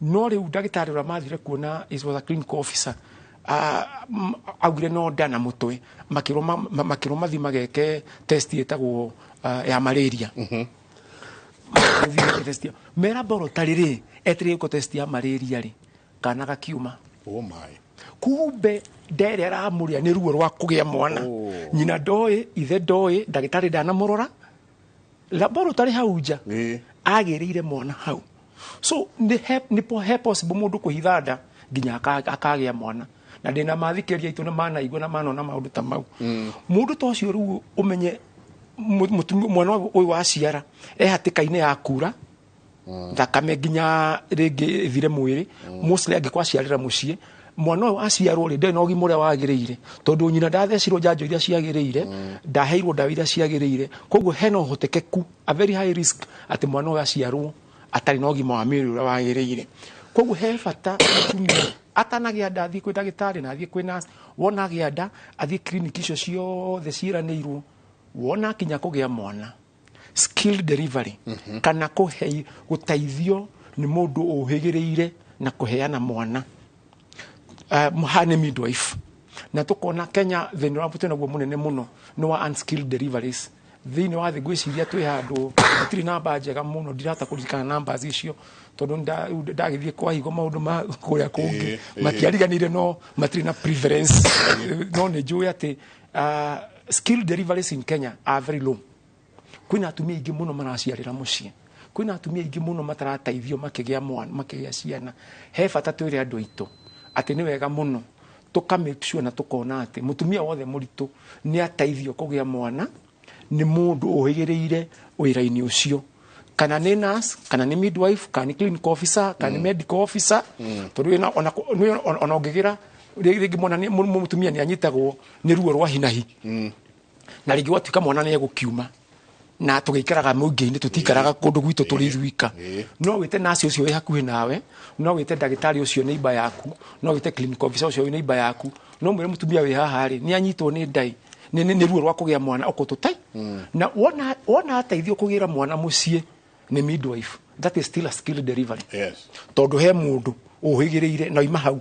no rĩu ndagĩtarĩ ũrĩa mathire kuona is was a clinical officer, augire no nda na mũtwe. Makĩrwo mathiĩ mageke test ĩtagwo ya malaria. Gũthiĩ gwĩka test me laboratory rĩ, etereire gwĩkwo test ya malaria rĩ, kana gakiuma. Oh my. Kumbe nda ĩrĩa aramũrĩa nĩ ruo rwa kũgĩa mwana. Nyina ndoĩ, ithe ndoĩ, ndagĩtarĩ ndanamũrora laboratory hau nja, agĩrĩire mwana hau. So nĩ he possible mũndũ kũhitha nda nginya akagĩa mwana, na ndĩna mathikĩrĩria aitũ nĩ manaigua na manona maũndũ ta mau. Mũndũ ta ũcio rĩu ũmenye mwana ũyũ waciara e hatĩka-inĩ ya kura thakame nginya rĩngĩ ĩthire mwĩrĩ, mostly angĩkorwo aciarĩra mũciĩ. Mwana ũyũ aciarwo rĩ, ndarĩ na ũgima ũrĩa wagĩrĩire, tondũ nyina ndathecirwo njanjo iria ciagĩrĩire, ndaheirwo ndawa iria ciagĩrĩire. Koguo hena ũhotekeku, a very high risk, atĩ mwana ũyũ aciarwo atarĩ na ũgima wa mwĩrĩ ũrĩa wagĩrĩire. Koguo he bata mũtumia atanagĩa nda athiĩ kwĩ ndagĩtarĩ na athiĩ kwĩ nurse. Wona agĩa nda, athiĩ clinic icio ciothe ciĩranĩirwo. Wona akinya kũgĩa mwana, skilled delivery kana kũhe gũteithio nĩ mũndũ ũhĩgĩrĩire na kũheana mwana, haha nĩ midwife. Na tũkona Kenya thĩna ũrĩa twĩ naguo mũnene mũno nĩ wa unskilled deliveries thĩinĩ wa thĩ. Ngwĩciria twĩ handũ hatirĩ namba njega mũno, ndirahota kũririkana numbers icio tondũ rĩu ndagĩthiĩ kwa higo maũndũ ma kũrĩa kũngĩ matiariganĩire, no matirĩ na preference. No nĩ njũĩ atĩ skilled deliveries in Kenya are very low. Kwĩna atumia aingĩ mũno maraciarĩra mũciĩ, kwĩna atumia aingĩ mũno matarateithio makĩgĩa mwana, makĩgĩa ciana. He bata twĩre andũ aitũ atĩ nĩ wega mũno tũka make sure na tũkona atĩ mũtumia wothe mũritũ nĩ ateithio kũgĩa mwana nĩ mũndũ ũhĩgĩrĩire wĩra-inĩ ũcio, kana nĩ nurse, kana nĩ midwife, kana nĩ clinical officer, kana nĩ medical officer, tondũ wĩna ona ũngĩgĩra rĩngĩ mwana mũtumia nĩ anyitagwo nĩ ruo rwa hinahi na rĩngĩ gwatuĩka mwana nĩ egũkiuma, na tũgĩikaraga mũingĩ-inĩ, tũtikaraga kũndũ gwitũ tũrĩ ithuika. No wĩte nurse ũcio wĩ hakuhĩ nawe, no wĩte ndagĩtarĩ ũcio neighbor yaku, no wĩte clinical officer ũcio wĩ neighbor yaku, no mwĩre mũtumia wĩ haha rĩ, nĩ anyitwo nĩ ndai, nĩ ruo rwa kũgĩa mwana ũkũtũtai. Na wona ateithio kũgĩra mwana mũciĩ nĩ midwife, that is still a skilled delivery, tondũ he mũndũ ũhĩgĩrĩire na oima hau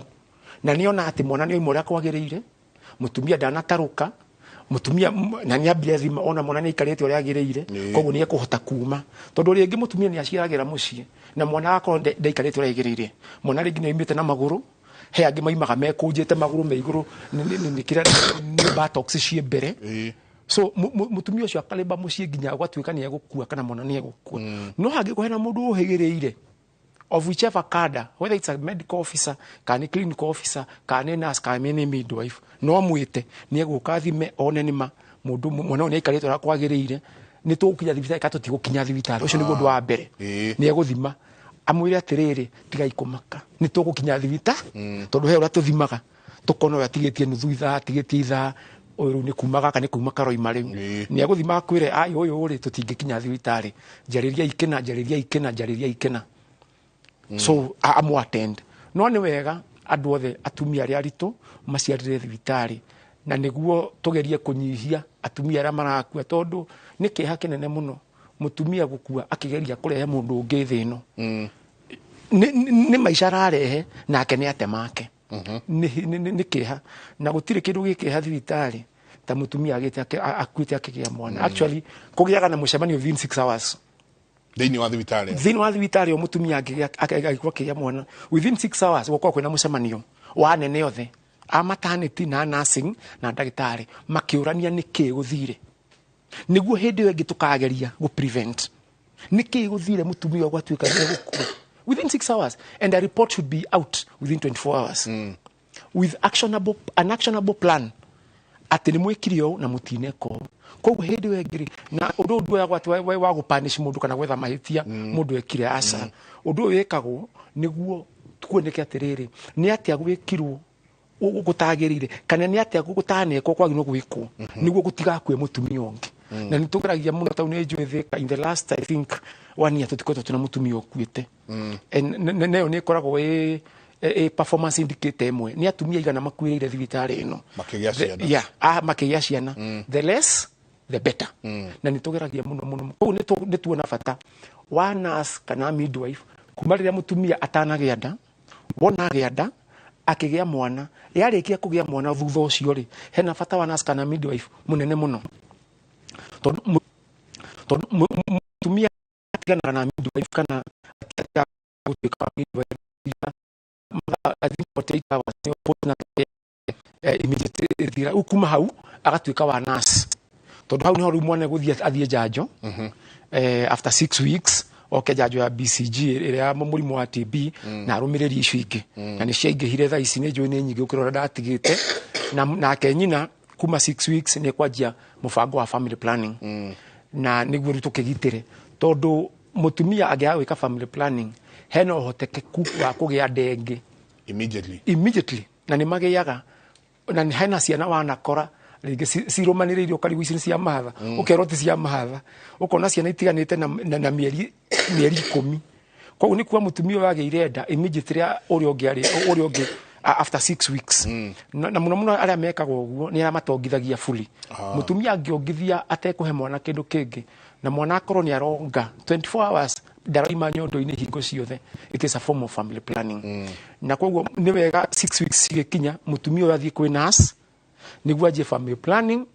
na nĩona atĩ mwana nĩ oima ũrĩa kwagĩrĩire, mũtumia ndanatarũka. Mutumia na nĩ ambire thima ona mwana nĩ aikarĩte ũrĩa agĩrĩire, koguo nĩ ekũhota kuma, tondũ rĩngĩ mũtumia nĩ aciaragĩra mũciĩ na mwana agakorwo ndaikarĩte ũrĩa agĩrĩire. Mwana rĩngĩ nĩ aumĩte na magũrũ, he angĩ maimaga mekũnjĩte magũrũ me igũrũ, nĩ kĩrĩa nĩ buttocks ciĩ mbere. So mutumia ũcio akarĩmba mũciĩ nginya ũgatuĩka nĩ egũkua kana mwana nĩ egũkua. No hangĩkorwo hena mũndũ ũhĩgĩrĩire of whichever cadre, whether it's a medical officer kana nĩ clinical officer kana nĩ nurse kana nĩ midwife, no mwĩte nĩ egũka athime one nĩma mũndũ mwana ũyũ nĩ aikarĩte ũrĩa kwagĩrĩire, nĩ tũgũkinya thibitarĩ kana tũtigũkinya thibitarĩ. Ũcio nĩguo ũndũ wa mbere. Nĩ egũthima amwĩre atĩrĩrĩ, tigai kũmaka, nĩ tũgũkinya thibitarĩ, tondũ he ũrĩa tũthimaga tũkona ũyũ atigĩtie nuthu ithaa, atigĩtie ithaa, ũyũ rĩu nĩ kuma gaka nĩ kuma karoima rĩu. Nĩ egũthima akwĩre, ai ũyũ rĩ tũtingĩkinya thibitarĩ, njarĩria ikĩna, njarĩria ikĩna, njarĩria ikĩna. So amũ attend. No nĩ wega andũ othe atumia arĩa aritũ maciarĩre thibitarĩ, na nĩguo tũgerie kũnyihia atumia arĩa marakua, tondũ nĩ kĩeha kĩnene mũno mũtumia gũkua akĩgeria kũrehe mũndũ ũngĩ thĩ ĩno. Nĩ maica ararehe nake nĩ atemake. Nĩ kĩeha, na gũtirĩ kĩndũ gĩ kĩeha thibitarĩ ta mũtumia agĩte akuĩte akĩgĩa mwana. Actually kũgĩaga na mũcemanio within 6 hours thĩinĩ wa thibitarĩ. Thĩinĩ wa thibitarĩ o mũtumia angĩgĩa akĩgĩa mwana, within 6 hours gũkorwo kwĩna mũcemanio wa anene othe a maternity na nursing na ndagĩtarĩ makĩũrania nĩkĩ gũthire, nĩguo hĩndĩ ĩyo ĩngĩ tũkageria gũ prevent nĩkĩ gũthire mũtumia ũyũ gwatuĩka nĩ egũkua within 6 hours, and a report should be out within 24 hours with an actionable plan atĩ nĩ mwĩkire ũũ na mũtineka ũũ. Koguo hĩndĩ ĩyo ĩngĩ rĩ, na ũndũ ũyũ nduoyagwo atĩ wa gũpanish mũndũ kana gwetha mahĩtia mũndũ ekire, aca. Ũndũ ũyũ wĩkagwo nĩguo kuoneke atĩrĩrĩ, nĩ atĩa gwĩkirwo gũtagĩrĩire kana nĩ atĩa gũtanekwo kwagĩrĩirwo gwĩkwo nĩguo gũtigakue mũtumia ũngĩ. Na nĩ tũgeragia mũno tondũ nĩ njũĩ Thika in the last, I think, one year tũtikoretwo twĩna mũtumia ũkuĩte. Nayo nĩ ĩkoragwo ĩ performance indicator ĩmwe. Nĩ atumia igana makuĩrĩire thibitarĩ ĩno makĩgĩa ciana. Yeah, makĩgĩa ciana. The less the better. Na nĩ tũgeragia mũno mũno. Koguo nĩ tuona bata wa nurse kana midwife kuma rĩrĩa mũtumia atanagĩa nda, wona agĩa nda, akĩgĩa mwana, yarĩkia kũgĩa mwana, thutha ũcio rĩ, hena bata wa nurse kana midwife mũnene mũno, tondũ mũtumia atiganaga na midwife kana atigaga gũtuĩka wa midwife, I think 48 hours nĩyo postnatal immediate ĩthira. Rĩu kuma hau agatuĩka wa nurse, tondũ hau niho rĩu mwana egũthiĩ athiĩ njanjo after 6 weeks, oke njanjo ya BCG ĩrĩa ya mũrimũ wa TB na arũmĩrĩri icio ingĩ, na nĩ ciaingĩhire thaa ici, nĩ njũĩ nĩ nyingĩ gũkĩra ũrĩa ndatigĩte. Na nake nyina kuma 6 weeks nĩ kwanjia mũbango wa family planning, na nĩguo rĩu tũkĩgitĩre, tondũ mũtumia angĩaga gwĩka family planning hena ũhotekeku wa kũgĩa nda ĩngĩ immediately. Immediately, na nĩ magĩaga, na nĩ hena ciana wanakora rĩngĩ cirũmanĩrĩire, ũkarigwo ici nĩ cia mahatha, ũkerwo ti cia mahatha, ũkona ciana itiganĩte na mĩeri 10. Koguo nĩ kuga mũtumia ũyũ agĩire nda immediately ũrĩa ũngĩ arĩ ũrĩa ũngĩ after 6 weeks. Na mũno mũno arĩa mekaga ũguo nĩ arĩa matongithagia fully. Mũtumia angĩongithia atekũhe mwana kĩndũ kĩngĩ na mwana akorwo nĩ aronga 24 hours, ndaroima nyondo-inĩ hingo ciothe, it is a form of family planning. Na koguo nĩ wega 6 weeks cigĩkinya mũtumia ũyũ athiĩ kwĩ nurse nĩguo anjie family planning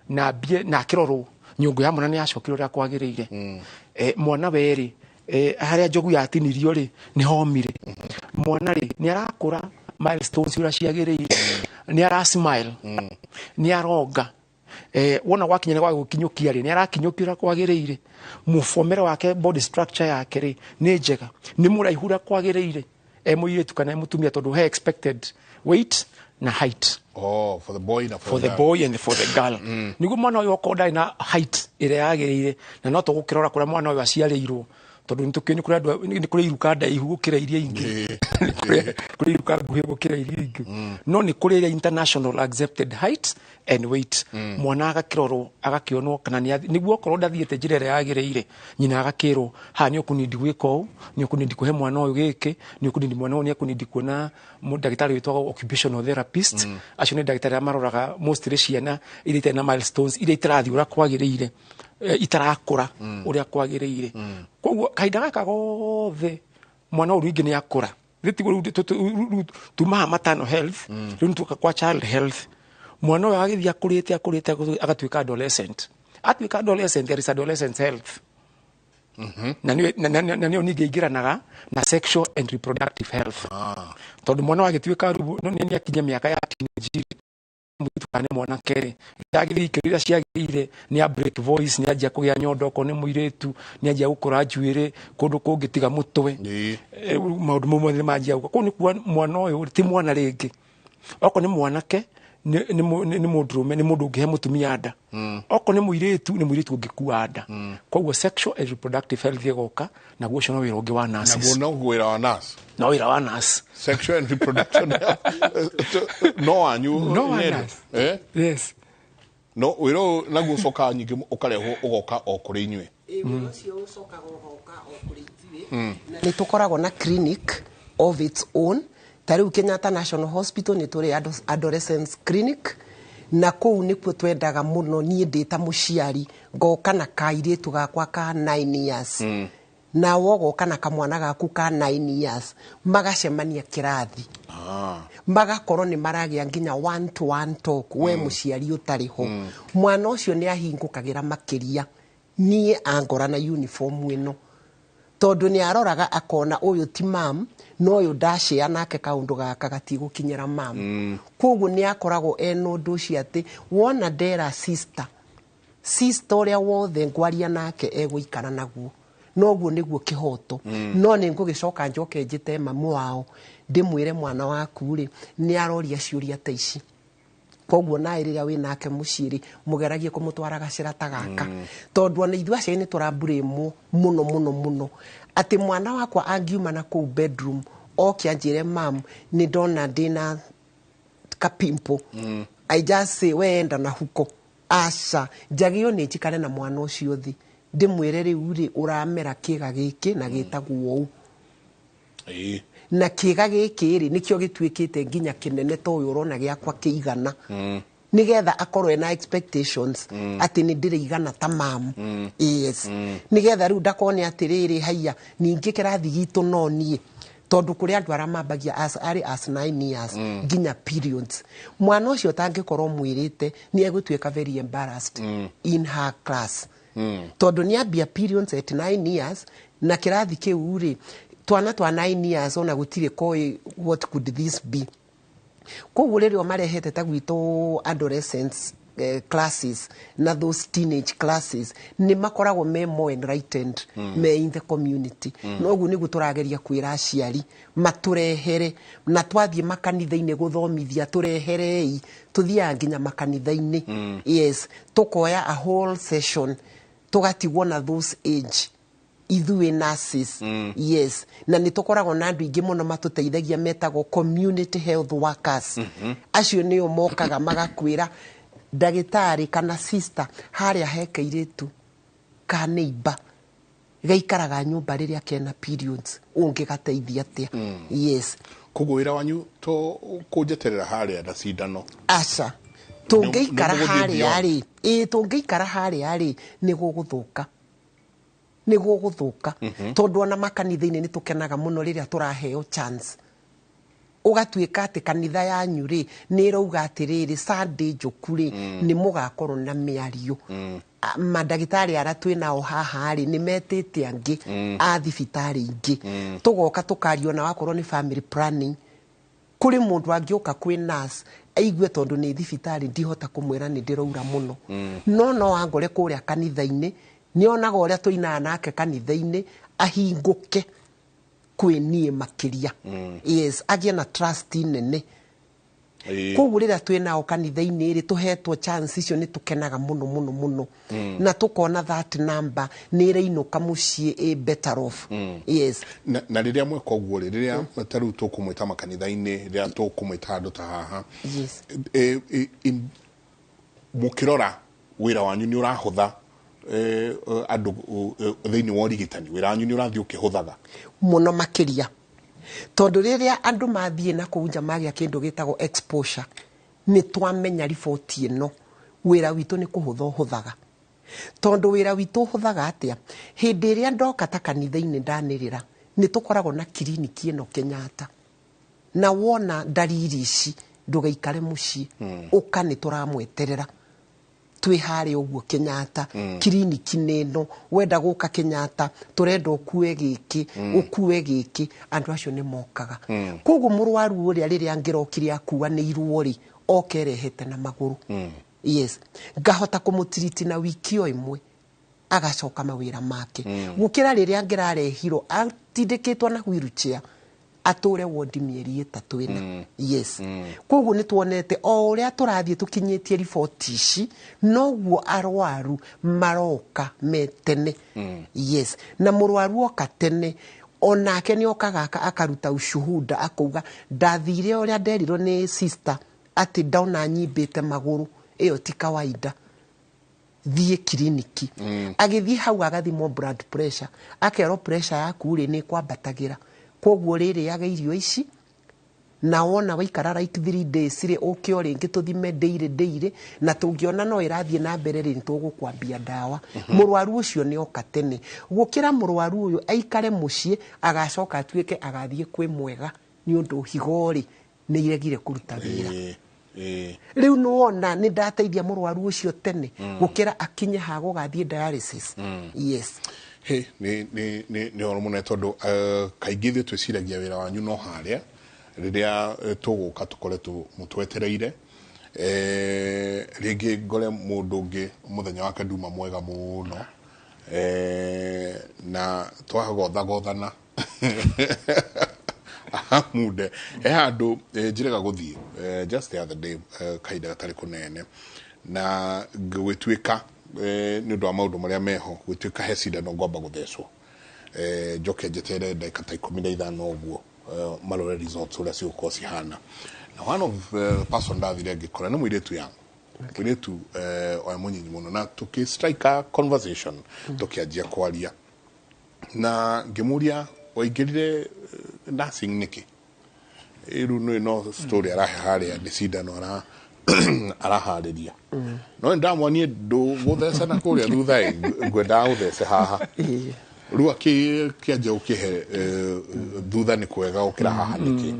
na ambie na akĩrorwo nyũngũ ya mwana nĩ yacokire ũrĩa kwagĩrĩire. Mwana werĩ, harĩa njogu yatinirio rĩ, nĩ homire? Mwana rĩ, nĩ arakũra milestones ũrĩa ciagĩrĩire? Nĩ ara smile? Nĩ aronga? Wona gwakinya nĩ gwa gũkinyũkia rĩ, nĩ arakinyũkia ũrĩa kwagĩrĩire? Mũbomere wake, body structure yake rĩ, nĩ njega? Nĩ mũraihu ũrĩa kwagĩrĩire e mũirĩtu kana e mũtumia? Tondũ he expected weight na height. Oh, for the boy na for for the girl. Boy and for the girl. Nĩguo mwana ũyũ okorwo ndarĩ na height ĩrĩa yagĩrĩire, na no tũgũkĩrora kũrĩa mwana ũyũ aciarĩirwo, tondũ nĩ tũkĩũĩ nĩ kũrĩ andũ nĩ kũrĩ iruka ndaihu gũkĩra iria ingĩ, nĩ kũrĩ iruka nguhĩ gũkĩra iria ingĩ, no nĩ kũrĩ ĩrĩa international accepted height and weight. Mwana agakĩrorwo agakĩonwo kana nĩ nĩguo okorwo ndathiĩte njĩra ĩrĩa yagĩrĩire, nyina agakĩrwo haha nĩ ũkũnindi gwĩka ũũ, nĩ ũkũnindi kũhe mwana ũyũ gĩkĩ, nĩ ũkũnindi mwana ũyũ nĩ ekũnindi kuona ndagĩtarĩ wĩtagwo occupational therapist. Acio nĩ ndagĩtarĩ arĩa maroraga mostly ciana iria itarĩ na milestones, iria itarathiĩ ũrĩa kwagĩrĩire, itarakũra ũrĩa kwagĩrĩire. Koguo kahinda gaka gothe mwana ũyũ rĩngĩ nĩ akũra. Rĩu tiguo rĩu tumaha maternal health, rĩu nĩ tuoka kwa child health. Mwana ũyũ agĩthiĩ akũrĩte akũrĩte agatuĩka adolescent. Atuĩka adolescent, there is adolescent health, na nĩyo ningĩ ingĩranaga na sexual and reproductive health, tondũ mwana wagĩtuĩka rĩu nĩ akinyia mĩaka ya teenage, mũirĩtu kana nĩ mwanake rĩ, yagĩrĩire ikĩro iria ciagĩrĩire, nĩ a break voice, nĩ anjia kũgĩa nyondo, okorwo nĩ mũirĩtu nĩ anjia gũkũra njuĩrĩ kũndũ kũngĩ tiga mũtwe. Maũndũ mau mothe nĩ manjia gũka. Kũu nĩ kuga mwana ũyũ ti mwana rĩngĩ. Okorwo nĩ mwanake, nĩ mũndũrũme, nĩ mũndũ ũngĩhe mũtumia nda. Okorwo nĩ mũirĩtu, nĩ mũirĩtu ũngĩkua nda. Koguo sexual and reproductive health ĩgoka, naguo ũcio no wĩra ũngĩ wa nurses. Naguo no wĩra wa nurse. No wĩra wa nurse. Sexual and reproduction health no wanyu. No wa Ng'endo. nurse. Eh? Yes. No wĩra ũyũ naguo ũcokaga nyingĩ ũkarehwo ũgoka o kũrĩ inyuĩ. Wĩra ũcio ũcokaga ũgoka o kũrĩ ithuĩ, na nĩ tũkoragwo na clinic of its own. Ta rĩu Kenyatta National Hospital nĩ tũrĩ adolescence clinic, na kũu nĩkuo twendaga mũno. Niĩ ndĩ ta mũciari ngoka na kairĩtu gakwa ka 9 years, nawe ũgoka na kamwana gaku ka 9 years, magacemania kĩrathi, magakorwo nĩ maragĩa nginya one to one talk. We mũciari ũtarĩ ho, mwana ũcio nĩ ahingũkagĩra makĩria niĩ angora na uniform ĩno, tondũ nĩ aroraga akona ũyũ ti mam, no ũyũ ndacĩa nake kaũndũ gaka gatigũkinyĩra mam. Koguo nĩ akoragwo ena ũndũ ũcio atĩ wona ndera sister sister ũrĩa wothe ngwaria nake egũikara naguo, noguo nĩguo kĩhoto. No nĩ ngũgĩcoka njoke njĩte mamu wao, ndĩmwĩre mwana waku rĩ nĩ aroria ciũria ta ici, koguo nawe rĩrĩa wĩ nake mũciĩ rĩ, mũgeragie kũmũtwara gacĩra ta gaka, tondũ ona ithuĩ aciari nĩ tũramburĩmwo mũno mũno mũno, atĩ mwana wakwa angiuma na kũu bedroom oke anjĩre, "Mam, nĩ ndona ndĩna kapimple," I just say, "We enda na huko." Aca, njagĩrĩirwo nĩ njikare na mwana ũcio thĩ, ndĩmwĩre, "Rĩu rĩ ũramera kĩga gĩkĩ na gĩtagwo ũũ, na kĩga gĩkĩ rĩ nĩkĩo gĩtuĩkĩte nginya kĩnene ta ũyũ ũrona gĩakwa kĩigana," nĩgetha akorwo ena expectations atĩ nĩ ndĩrĩigana ta mamu. Yes, nĩgetha rĩu ndakone atĩrĩrĩ, haiya, ningĩ kĩrathi gitũ no niĩ, tondũ kũrĩ andũ arĩa mambagia as early as 9 years nginya periods. Mwana ũcio ũtangĩkorwo mwĩrĩte nĩ egũtuĩka very embarrassed in her class, tondũ nĩ ambia periods at 9 years, na kĩrathi kĩu rĩ, twana twa 9 years ona gũtirĩ koĩ what could this be. Koguo rĩrĩa marehete ta gwitũ adolescents classes na those teenage classes, nĩ makoragwo me more enlightened, me in the community. Noguo nĩguo tũrageria kwĩra aciari matũrehere, na twathiĩ makanitha-inĩ gũthomithia, tũreherei. Tũthiaga nginya makanitha-inĩ, yes, tũkoya a whole session, tũgatigwo na those age ithuĩ nurses. Yes, na nĩ tũkoragwo na andũ aingĩ mũno matũteithagia metagwo community health workers. Acio nĩo mokaga magakwĩra, "Ndagĩtarĩ kana sister, harĩa he kairĩtu ka neighbor gaikaraga nyũmba rĩrĩa kena periods, ũngĩgateithia atĩa?" Yes. Koguo wĩra wanyu to kũnjeterera harĩa na cindano? Aca, tũngĩikara Nĩ mũgũthiĩ harĩa beyond. rĩ, ĩĩ, tũngĩikara harĩa rĩ, nĩ gũgũthũka, nĩ gũgũthũka, tondũ ona makanitha-inĩ nĩ tũkenaga mũno rĩrĩa tũraheo chance, ũgatuĩka atĩ kanitha yanyu rĩ nĩ ĩrauga atĩrĩrĩ, Sunday njũku rĩ nĩ mũgakorwo na mĩario. Mandagĩtarĩ arĩa twĩ nao haha rĩ nĩ metĩte angĩ a thibitarĩ ingĩ, tũgoka tũkaria, ona wakorwo nĩ family planning. Kũrĩ mũndũ angĩũka kwĩ nurse aigue tondũ nĩ thibitarĩ ndihota kũmwĩra nĩ ndĩraura mũno, no no angore kũrĩa kanitha-inĩ, nĩonaga ũrĩa tũinaga nake kanitha-inĩ, ahingũke kwĩ niĩ makĩria. Yes, agĩe na trust nene. Koguo rĩrĩa twĩ nao kanitha-inĩ rĩ, tũhetwo chance icio, nĩ tũkenaga mũno mũno mũno, na tũkona that number nĩ ĩrainũka mũciĩ ĩ better off. Yes. Na rĩrĩa mweka ũguo rĩ, rĩrĩa ta rĩu tũkũmwĩta makanitha-inĩ, rĩrĩa tũkũmwĩta andũ ta haha, mũkĩrora wĩra wanyu nĩ ũrahũtha andũ thĩinĩ wa ũrigitani, wĩra wanyu nĩ ũrathiĩ ũkĩhũthaga? Mũno makĩria, tondũ rĩrĩa andũ mathiĩ na kũu nja magĩa kĩndũ gĩtagwo exposure, nĩ twamenya riboti ĩno, wĩra witũ nĩ kũhũtha ũhũthaga. Tondũ wĩra witũ ũhũthaga atĩa? Hĩndĩ ĩrĩa ndoka ta kanitha-inĩ ndanĩrĩra nĩ tũkoragwo na kiriniki ĩno Kenyatta, na wona ndariri ici Ndũgaikare mũciĩ, ũka, nĩ tũramweterera, twĩ harĩa ũguo Kenyatta kiriniki nĩ ĩno. Wenda gũka Kenyatta, tũrenda ũkue gĩkĩ, ũkue gĩkĩ. Andũ acio nĩ mokaga. Koguo mũrwaru ũrĩa rĩrĩa angĩrokire akuanĩirwo rĩ, oke erehete na magũrũ. Yes, ngahota kũmũtiriti na wiki o ĩmwe, agacoka mawĩra make, gũkĩra rĩrĩa angĩrarehirwo atindĩkĩtwo na wheelchair, atũre wondi mĩeri 3 ĩna. Yes, koguo nĩ tuonete o ũrĩa tũrathiĩ tũkinyĩtie riboti ici, noguo arwaru maroka me tene. Yes, na mũrwaru oka tene, onake nĩ okaga akaruta ushuhuda, akauga, "Ndathire ũrĩa nderirwo nĩ sister atĩ ndona nyimbĩte magũrũ, ĩyo ti kawaida, thiĩ kiriniki." Agĩthiĩ hau agathimwo blood pressure, akerwo, "Pressure yaku rĩ, nĩ kwambatagĩra, koguo rĩrĩaga irio ici, na wona waikara like 3 days rĩ, ũke o rĩngĩ tũthime ndĩirĩ ndĩirĩ, na tũngĩona no ĩrathiĩ na mbere rĩ, nĩtũgũkwambia ndawa." Mũrwaru ũcio nĩ oka tene gũkĩra mũrwaru ũyũ aikare mũciĩ, agacoka atuĩke agathiĩ kwĩ mwega, nĩ ũndũ higo rĩ, nĩ iregire kũruta wĩra. Ĩĩ, ĩĩ. Rĩu nĩwona nĩ ndateithia mũrwaru ũcio tene gũkĩra akinye ha gũgathiĩ dialysis. Yes. Hĩ, nĩ ũhoro mũnene, tondũ kaingĩ ithuĩ twĩciragia wĩra wanyu no harĩa rĩrĩa tũgũka tũkore mũtwetereire. Rĩngĩ ngore mũndũ ũngĩ mũthenya wake nduma mwega mũno, na twagothagothana amunde he handũ, njĩrĩga gũthiĩ, just the other day, kahinda gatarĩ kũnene, na gwĩtuĩka nĩ ũndũ wa maũndũ marĩa meho, gwĩtuĩka he cindano ngwamba gũthecwo, njoke njeterere ndagĩka ta 15 ũguo, marore results ũrĩa cigũkorwo cihana. Na one of person ndathire ngĩkora nĩ mũirĩtu yangu, mũirĩtu oya mũnyinyi mũno, na tũkĩ strike a conversation, tũkĩanjia kwaria, na ngĩmũria, "Waingĩrire nursing nĩkĩ?" Rĩu nĩ no story arahe harĩa nĩ cindano araharĩria, no nĩ ndamwonie ndũgũthecana kũrĩa thutha ĩ, ngwendaga gũthece haha. Rĩu akĩanjia gũkĩhe thutha nĩ kwega gũkĩra haha nĩkĩ.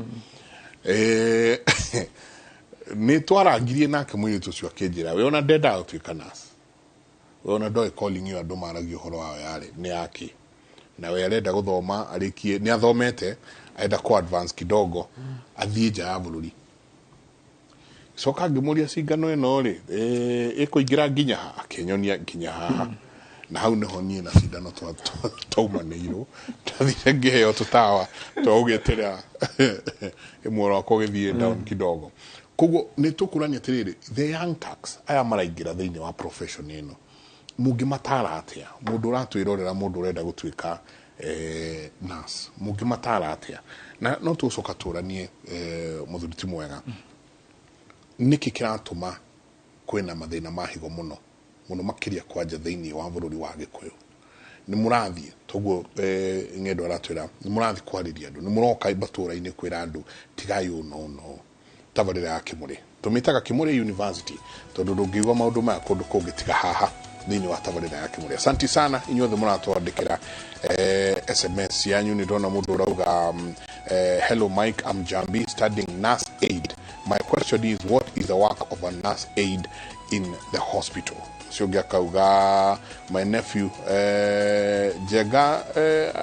Nĩ twarangirie nake mũirĩtu ũcio, akĩnjĩra we ona ndendaga gũtuĩka nurse, we ona ndoĩ calling ĩyo andũ maragia ũhoro wayo yarĩ nĩ yake, na we arenda gũthoma arĩkie, nĩ athomete, arenda ku advance kidogo athiĩ nja ya bũrũri. Coka ngĩmũria, cingano ĩno rĩ, ĩkũingĩra nginya ha? Akĩnyonia nginya haha, na hau nĩho niĩ na cindano twaumanĩirwo. Ndathire ngĩheo tũtawa twa gũgĩtĩra ĩmwe wakwa ũgĩthiĩ down kidogo. Koguo nĩ tũkũrania atĩrĩrĩ, the young turks aya maraingĩra thĩinĩ wa profession ĩno, mũngĩmatara atĩa? Mũndũ ũratwĩrorera, mũndũ ũrenda gũtuĩka nurse, mũngĩmatara atĩa? Na no tũgũcoka tũranie, mũthuri ti mwega, nĩkĩ kĩratũma kwĩna mathĩna ma higo mũno mũno makĩria kwanja thĩinĩ wa bũrũri wa Gĩkũyũ? Nĩ mũrathiĩ toguo, ng'endo aratwĩra nĩ mũrathiĩ kwarĩria andũ, nĩ mũroka matũũra-inĩ kwĩra andũ tigai ũũ no no. Tabarĩra ya Kĩmũrĩ tũmĩtaga Kĩmũrĩ University, tondũ ndũngĩigua maũndũ maya kũndũ kũngĩ tiga haha thĩinĩ wa tabarĩra ya Kĩmũrĩ. Asanti sana inyuothe mũratwandĩkĩra SMS yanyu. Nĩ ndona mũndũ ũrauga, "Hello Mike, I'm Jambi, studying nurse aid. My question is, what is the work of a nurse aid in the hospital?" Ũcio ũngĩ akauga, "My nephew, Njenga,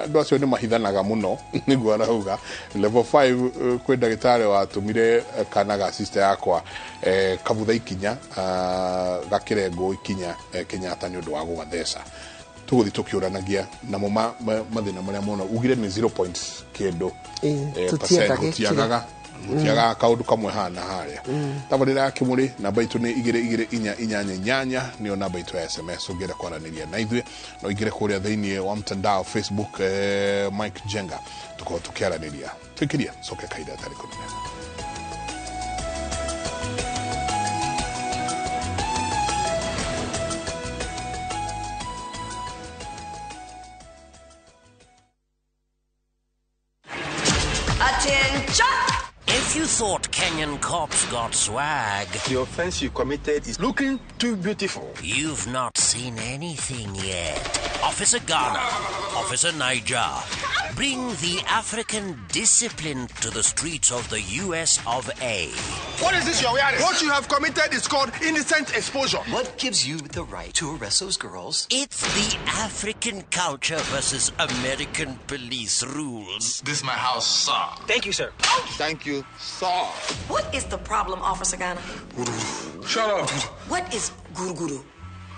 andũ acio nĩ mahithanaga mũno." Nĩguo arauga level 5, kwĩ ndagĩtarĩ watũmire kana ga sister yakwa, kabutha ikinya, gakĩrengwo ikinya, Kenyatta nĩ ũndũ wa gũgatheca. Tũgũthiĩ tũkĩũranagia namo mathĩna marĩa mona ugire nĩ 0 point kĩndũ Ĩĩ, percent. Tũtiendaga gĩkĩro. Gũtiagaga kaũndũ kamwe haha na harĩa. Tabarĩra ya Kĩmũrĩ, namba itũ nĩ 22488, nĩyo namba itũ ya SMS. Ũngĩenda kwaranĩria na ithuĩ, no ingĩre kũrĩa thĩinĩ wa mtandao Facebook, Mike Jenga, tũkorwo tũkĩaranĩria. Twĩkĩrie coke kahinda gatarĩ kũnene. Attention! If you thought Kenyan cops got swag, The offense you committed is looking too beautiful. You've not seen anything yet. Officer Ghana, Officer Niger, Bring the African discipline to the streets of the US of A. What is this you're wearing? What you have committed is called indecent exposure. What gives you the right to arrest those girls? It's the African culture versus American police rules. This is my house, sir. Thank you, sir. Thank you, sir. What is the problem, Officer Ghana? Shut up. What is guru guru?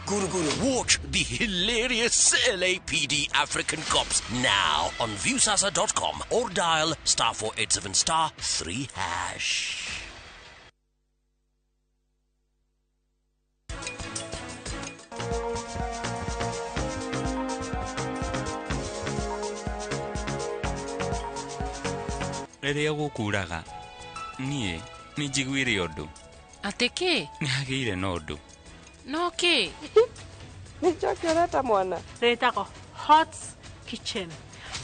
Guru guru. Watch the hilarious LAPD African Cops now on Viusasa.com or dial *487 *3#. Rĩrĩa gũkuraga niĩ nĩ njiguire ũndũ. Atĩ kĩ? Nĩ hagĩire na ũndũ. No kĩ? Nĩ njoki ũreta mwana? Rĩtagwo Hot Kitchen.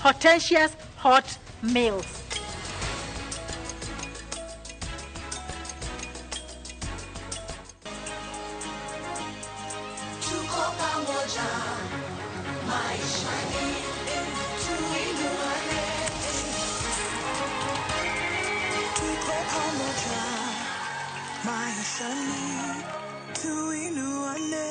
Hortensia's Hot Meals. Tuko pamoja maishani, tuinuane. Tuko pamoja maishani, tuinuane.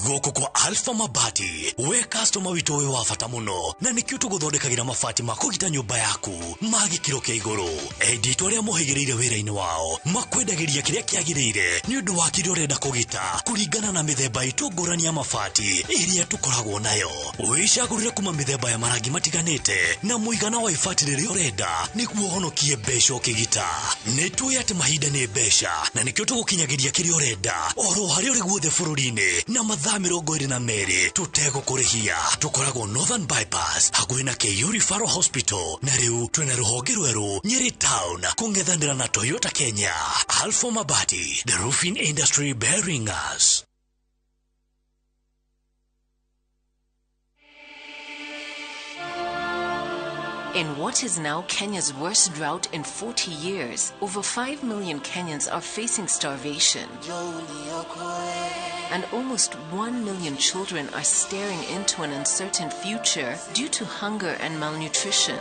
Gũkũ kwa Alpha Mabati we customer witũ wĩ wa bata mũno na nĩkĩo tũgũthondekagĩra mabati ma kũgita nyũmba yaku ma gĩkĩro kĩa igũrũ. Endi itũ arĩa mohĩgĩrĩire wĩra-inĩ wao makwendagĩria kĩrĩa kĩagĩrĩire nĩ ũndũ wa kĩrĩa ũrenda kũgita kũringana na mĩthemba itũ ngũrani ya mabati ĩrĩa tũkoragwo nayo. Wĩcagũrĩre kuma mĩthemba ya marangi matiganĩte na mũigana wa ibati rĩrĩa ũrenda nĩguo ũhonokie mbeca ũkĩgita. Nĩ tũĩ atĩ mahinda nĩ mbeca na nĩkĩo tũgũkinyagĩria kĩrĩa ũrenda oro harĩa ũrĩ guothe bũrũri-inĩ na mathaa 22 tũtegũkũrĩhia. Tũkoragwo Northern Bypass hakuhĩ na KU Referral Hospital na rĩu twĩna rũhonge rwerũ Nyeri Town kũng'ethanĩra na Toyota Kenya. Alpha Mabati, the roofing industry bearing us. In what is now Kenya's worst drought in 40 years, over 5 million Kenyans are facing starvation. And almost 1 million children are staring into an uncertain future due to hunger and malnutrition.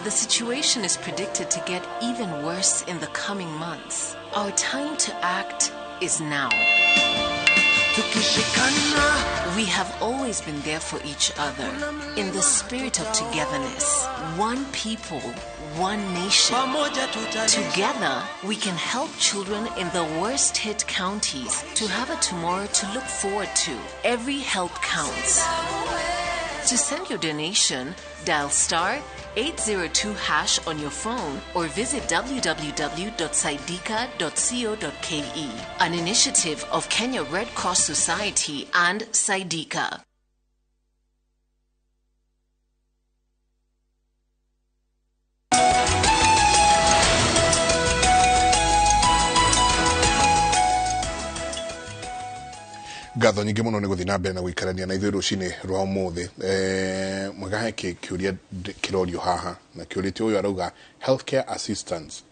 The situation is predicted to get even worse in the coming months. Our time to act is now. We have always been there for each other in the spirit of togetherness. One people, one nation. Together, we can help children in the worst hit counties to have a tomorrow to look forward to. Every help counts. To send your donation, dial *802# on your phone or visit www.saidika.co.ke. An initiative of Kenya Red Cross Society and Saidika. Ngatho nyingĩ mũno nĩ gũthiĩ na mbere na gũikarania na ithuĩ rũcinĩ rwa ũmũthĩ. Mwega he kĩũria kĩrorio haha na kĩũrĩtio ũyũ arauga healthcare assistants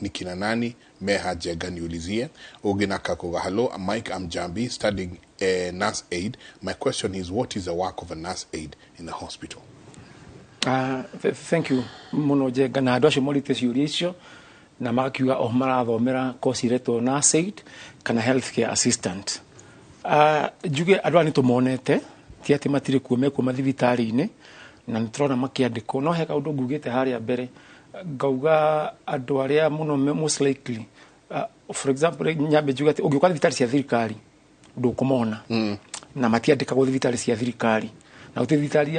ni kina nani meha Njenga niulizie. Ũngĩ na kakuga hello, Mike, I'm Jambi studying nurse aid. My question is, what is the work of a nurse aid in the hospital? Thank you mũno Njenga na andũ acio morĩte ciũria icio na magakiuga o marathomera course iretwo nurse aid kana healthcare assistant. Njuge andũ aya nĩ tũmonete ti atĩ matirĩ kuo mekuo mathibitarĩ-inĩ na nĩ tũrona makĩandĩkwo no he kaũndũ ngugĩte harĩa mbere ngauga andũ arĩa mũno most likely, for example nyambe njuge atĩ ũngĩũka thibitarĩ cia thirikari ndũkũmona na matiandĩkagwo thibitarĩ cia thirikari na gũtirĩ thibitarĩ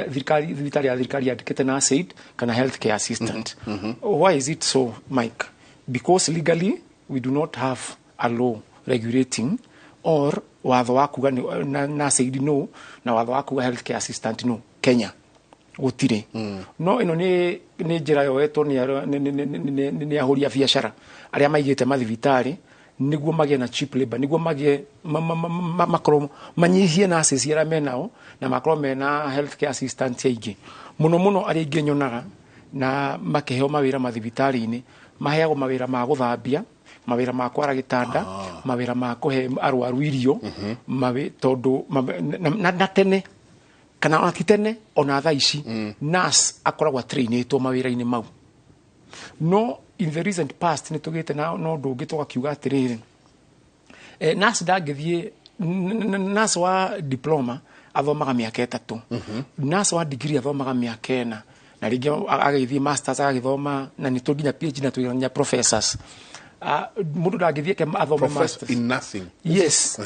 ya thirikari yandĩkĩte nurse aid kana healthcare assistant. Why is it so, Mike? Because legally we do not have a law regulating or watho wa kuga nurse aid no na watho wa kuga healthcare assistant no Kenya gũtirĩ. No ĩno nĩ njĩra yoetwo nĩ ahũri a biacara arĩa maigĩte mathibitarĩ nĩguo magĩe na cheap labor, nĩguo magĩe makorwo manyihie nurses arĩa menao na makorwo mena healthcare assistant aingĩ mũno mũno. Arĩa aingĩ nyonaga na makĩheo mawĩra mathibitarĩ-inĩ maheagwo mawĩra ma gũthambia, Mawĩra ma kwara gĩtanda, mawĩra ma kũhe arwaru irio, tondũ na tene kana ona ti tene, ona thaa ici nurse akoragwo atrainĩtwo mawĩra-inĩ mau. No in the recent past nĩ tũgĩte na ũndũ ũngĩ, tũgakiuga atĩrĩrĩ, nurse ndangĩthiĩ, nurse wa diploma athomaga mĩaka 3, nurse wa degree athomaga mĩaka 4, na rĩngĩ agagĩthiĩ masters agagĩthoma, na nĩ tũ nginya PhD na twĩ nginya professors. Mũndũ ndangĩthiĩ ke athome masters in nursing. Yes.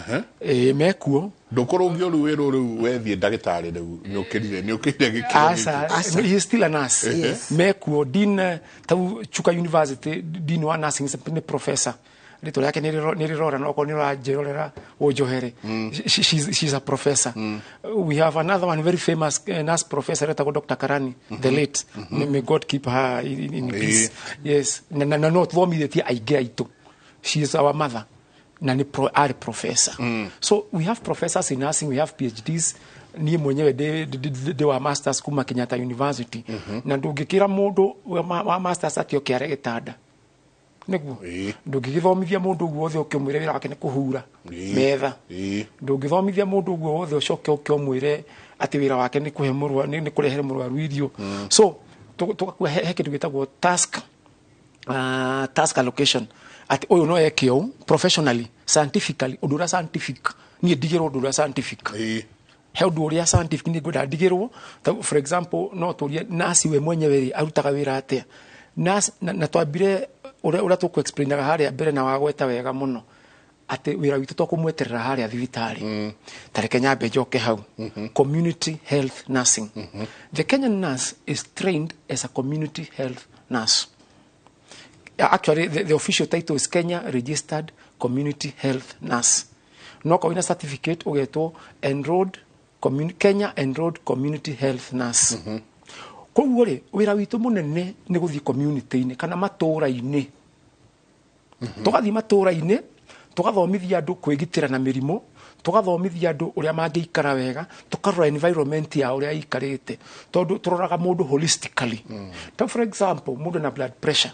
Mekuo. Ndũkorwo ũngĩũru wĩra rĩu wethiĩ ndagĩtarĩ rĩu nĩũkĩrire gĩkĩro. Asa, he is still a nurse. Yes. Mekuo dean tau Chuka University, dean wa nursing nĩ professor. Rĩtwa rĩake nĩ rĩrora, no okorwo nĩ ũranjĩrorera ũnjohere. She's a professor. We have another one very famous nurse professor etagwo Dr. Karani, the late. May God keep her in peace. Yes. Na no thomithĩtie aingĩ aitũ. She is our mother. Na nĩ arĩ professor. So we have professors in nursing, we have PhDs. Niĩ mwenyewe ndĩ wa masters kuma Kenyatta University. Na ndũngĩkĩra mũndũ wa masters atĩ oke are gĩtanda. Nĩguo ndũngĩgĩthomithia mũndũ ũguo wothe ũkĩmwĩre wĩra wake nĩ kũhura metha. Ndũngĩthomithia mũndũ ũguo wothe ũcoke ũke ũmwĩre atĩ wĩra wake nĩ kũhe mũrwaru, nĩ kũrehere mũrwaru irio. So tũgakua he kĩndũ gĩtagwo task allocation, atĩ ũyũ no eke ũũ professionally, scientifically, ũndũ ũrĩa scientific, niĩ ndigĩrwo ũndũ ũrĩa scientific. He ũndũ ũrĩa scientific niĩ ngwenda ndigĩrwo. For example, no tũrie nurse we mwenyewe rĩ arutaga wĩra atĩa. Nurse na twambire ũrĩa tũkũ-explainaga harĩa mbere na wagweta wega mũno atĩ wĩra witũ to kũmweterera harĩa thibitarĩ. Ta reke nyambe njoke hau. Community health nursing. The Kenyan nurse is trained as a community health nurse. Actually, the official title is Kenya Registered Community Health Nurse. No korwo wĩna certificate ũgetwo enrolled Kenya Enrolled Community Health Nurse. Koguo rĩ, wĩra witũ mũnene nĩ gũthiĩ community-inĩ kana matũũra-inĩ. Tũgathiĩ matũũra-inĩ, tũgathomithia andũ kwĩgitĩra na mĩrimũ, tũgathomithia andũ ũrĩa mangĩikara wega, tũkarora environment ya ũrĩa aikarĩte, tondũ tũroraga mũndũ holistically. Ta for example, mũndũ na blood pressure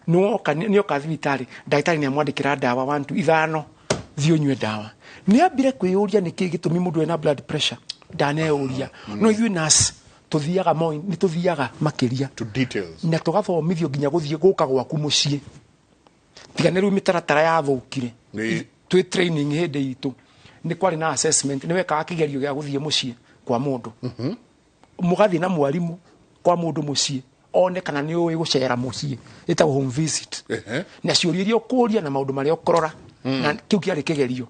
nĩoka thibitarĩ, ndagĩtarĩ nĩamwandĩkĩra ndawa 1 2 5, thiĩ ũnyue ndawa. Nĩambire kwĩyũria nĩkĩĩ gĩtũmi mũndũ ena blood pressure, ndaneyũria. No ithuĩ nurse tũthiaga nĩ tũthiaga makĩria to details, na tũgathomithio nginya gũthiĩ gũka gwaku mũciĩ. Tiga nĩ rĩu mĩtaratara yathũkire. Twĩ training hĩndĩ itũ nĩ kwarĩ na assessment, nĩ wekaga kĩgerio gĩa gũthiĩ mũciĩ kwa mũndũ. Mũgathiĩ na mwarimũ kwa mũndũ mũciĩ one kana nĩ ũĩ gũcera mũciĩ, ĩtagwo home visit. Na ciũria iria ũkũria na maũndũ marĩa ũkũrora, na kĩu kĩarĩ kĩgerio.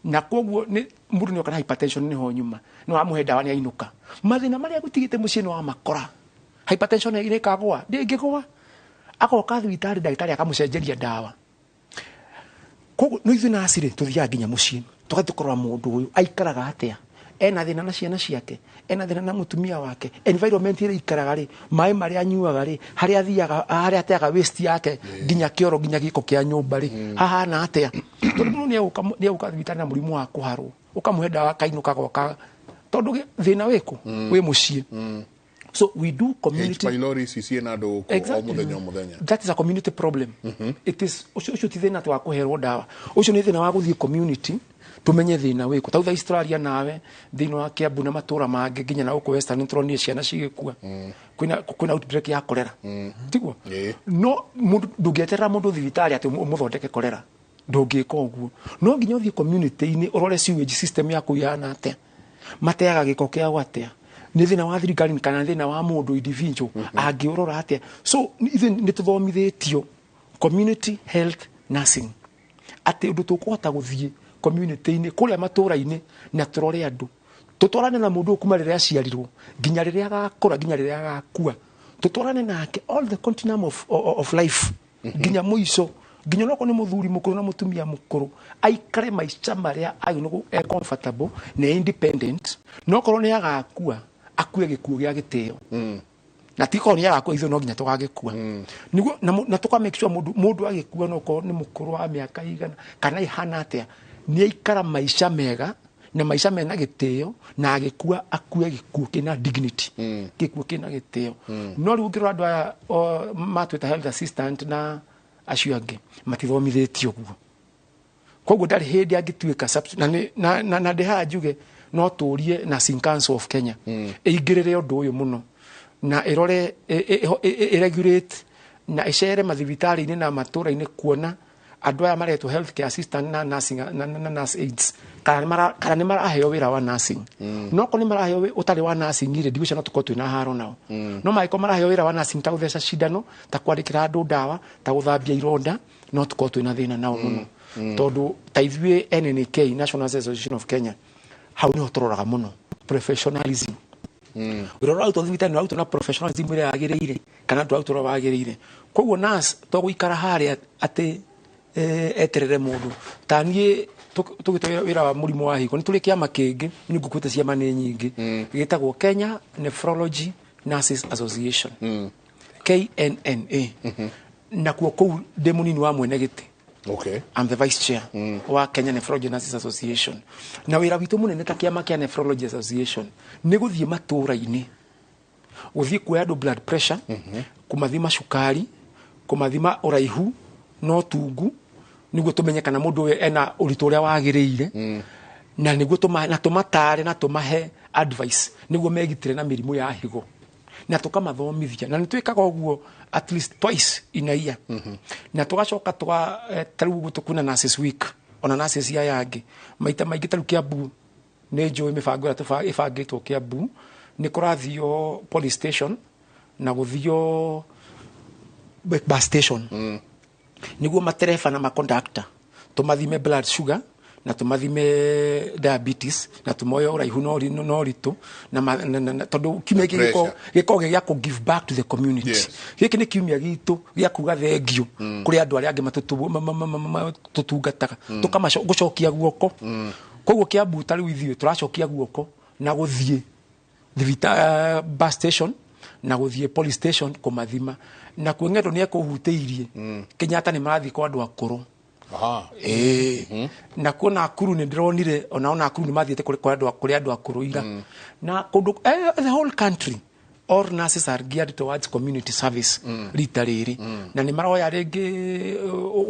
Na koguo nĩ mũndũ nĩ oka na hypertension nĩho nyuma, nĩ wamũhe ndawa nĩ ainũka. Mathĩna marĩa agũtigĩte mũciĩ nĩ wamakora. Hypertension ĩkagũa, ndĩngĩgũa. Agoka thibitarĩ, ndagĩtarĩ akamũcenjeria ndawa. Koguo no ithuĩ nurse rĩ tũthiaga nginya mũciĩ, tũgathiĩ tũkarora mũndũ ũyũ aikaraga atĩa, ena thĩna na ciana ciake, ena thĩna na mũtumia wake, environment ĩrĩa aikaraga rĩ, maĩ marĩa anyuaga rĩ, harĩa athiaga, harĩa ateaga waste yake, nginya kĩoro, nginya gĩko kĩa nyũmba rĩ, hahana atĩa. Tondũ mũndũ nĩegũka thibitarĩ na mũrimũ wa kũharwo, ũkamũhe ndawa akainũka gwaka, tondũ thĩna wĩkũ wĩ mũciĩ. So we do community. H. pylori ici ciĩna andũ gũkũ o mũthenya o mũthenya. That is a community problem. It is ũcio ti thĩna atĩ wa kũherwo ndawa, ũcio nĩ thĩna wa gũthiĩ community tumenye thĩna wĩkũ. Ta thaa ici tũraria nawe thĩinĩ wa Kiambu na matũũra mangĩ nginya na gũkũ Western nĩtũronire ciana cigĩkua. Kwĩna outbreak ya cholera. Tiguo? No mũndũ ndũngĩeterera mũndũ thibitarĩ atĩ ũmũthondeke cholera. Ndũngĩka ũguo. No nginya ũthiĩ community-inĩ ũrore sewage system yaku ihana atĩa, mateaga gĩko kĩao atĩa, nĩ thĩna wa thirikari kana thĩna wa mũndũ individual angĩũrora atĩa. So ithuĩ nĩ tũthomithĩtio community health nursing, atĩ ũndũ tũkũhota gũthiĩ community-inĩ kũrĩa matũũra-inĩ na tũrore andũ, tũtwarane na mũndũ kuma rĩrĩa aciarirwo nginya rĩrĩa agakũra, nginya rĩrĩa agakua, tũtwarane nake all the continuum of life nginya mũico, nginya onokorwo nĩ mũthuri mũkũrũ na mũtumia mũkũrũ aikare maica marĩa agĩrĩirwo e comfortable na independent, no korwo nĩ agakua akue gĩkuũ gĩa gĩtĩo. Na ti korwo nĩ agakua ithuĩ no nginya tũgagĩkua. Nĩguo na tũka make sure mũndũ agĩkua no korwo nĩ mũkũrũ wa mĩaka igana kana ihana atĩa, nĩ aikara maica mega na maica mena gĩtĩo, na agĩkua akue gĩkuũ kĩna dignity, gĩkuũ kĩna gĩtĩo. No rĩu ũngĩrora andũ aya matwĩta health assistant na Acio angĩ matithomithĩtio ũguo. Koguo ndarĩ hĩndĩ angĩtuĩka na ndĩ haha njuge no tũrie Nursing Council of Kenya ĩingĩrĩre ũndũ ũyũ mũno na ĩrore, ĩregulate na ĩcere mathibitarĩ-inĩ na matũra-inĩ kuona andũ aya maretwo health care assistant na nursing na nurse aides kana nĩ maraheo wĩra wa nursing. No korwo nĩ maraheo ũtarĩ wa nursing rĩ, ndigwĩciria no tũkorwo twĩna haro nao. No mangĩkorwo maraheo wĩra wa nursing, ta gũtheca cindano, ta kwandĩkĩra andũ ndawa, ta gũthambia ironda, no tũkorwo twĩna thĩna nao mũno, tondũ ta ithuĩ NNK, National Nurses Association of Kenya, hau niho tũroraga mũno professionalism. Wĩra ũrarutwo thibitarĩ nĩ ũrarutwo na professionalism ĩrĩa yagĩrĩire kana ndũrarutwo ũrĩa wagĩrĩire. Koguo nurse to gũikara harĩa atĩ eterere mũndũ. Ta niĩ tũgĩte wĩra wa mũrimũ wa higo, nĩ tũrĩ kĩama kĩngĩ, nĩ ngũkuĩte ciama nĩ nyingĩ, gĩtagwo Kenya Nephrology Nurses Association, KNNA, nakuo kũu ndĩ mũnini wa mwene gĩtĩ. I'm the vice chair wa Kenya Nephrology Nurses Association. Na wĩra witũ mũnene ta kĩama kĩa Nephrology Association nĩ gũthiĩ matũũra-inĩ, gũthiĩ kuoya andũ blood pressure, kũmathima cukari, kũmathima ũraihu na ũtungu, nĩguo tũmenye kana mũndũ ũyũ ena ũritũ ũrĩa wagĩrĩire, na nĩguo na tũmatare na tũmahe advice nĩguo megitĩre na mĩrimũ ya higo, na tũkamathomithia, na nĩ twĩkaga ũguo at least twice in a year. Na tũgacoka tũga ta rĩu ũguo tũkwĩna Nurses Week, ona nurses aya angĩ maita maingĩ, ta rĩu Kiambu nĩ njũĩ mĩbango ĩrĩa ĩbangĩtwo Kiambu nĩ kũrathio police station na gũthio bus station nĩguo matereba na makondakta tũmathime blood sugar na tũmathime diabetes na tũmoe ũraihu na ũritũ na tondũ kiumia gĩkĩ gĩkoragwo gĩ gĩa kũ give back to the community. Gĩkĩ nĩ kiumia gitũ gĩa kuga thengio kũrĩ andũ arĩa angĩ matũtungataga, gũcokia guoko. Koguo Kiambu ta rĩu ithuĩ tũracokia guoko na gũthiĩ bus station na gũthiĩ police station kũmathima. Na kuo ng'endo nĩ ekũhutĩirie Kenyatta nĩ marathiĩ kwa andũ akũrũ. Ĩĩ, na kuo Nakuru nĩ ndĩronire onao Nakuru nĩ mathiĩte kũrĩ andũ akũrũ ira na kũndũ the whole country, all nurses are geared towards community service rita rĩrĩ, na nĩ maroya rĩngĩ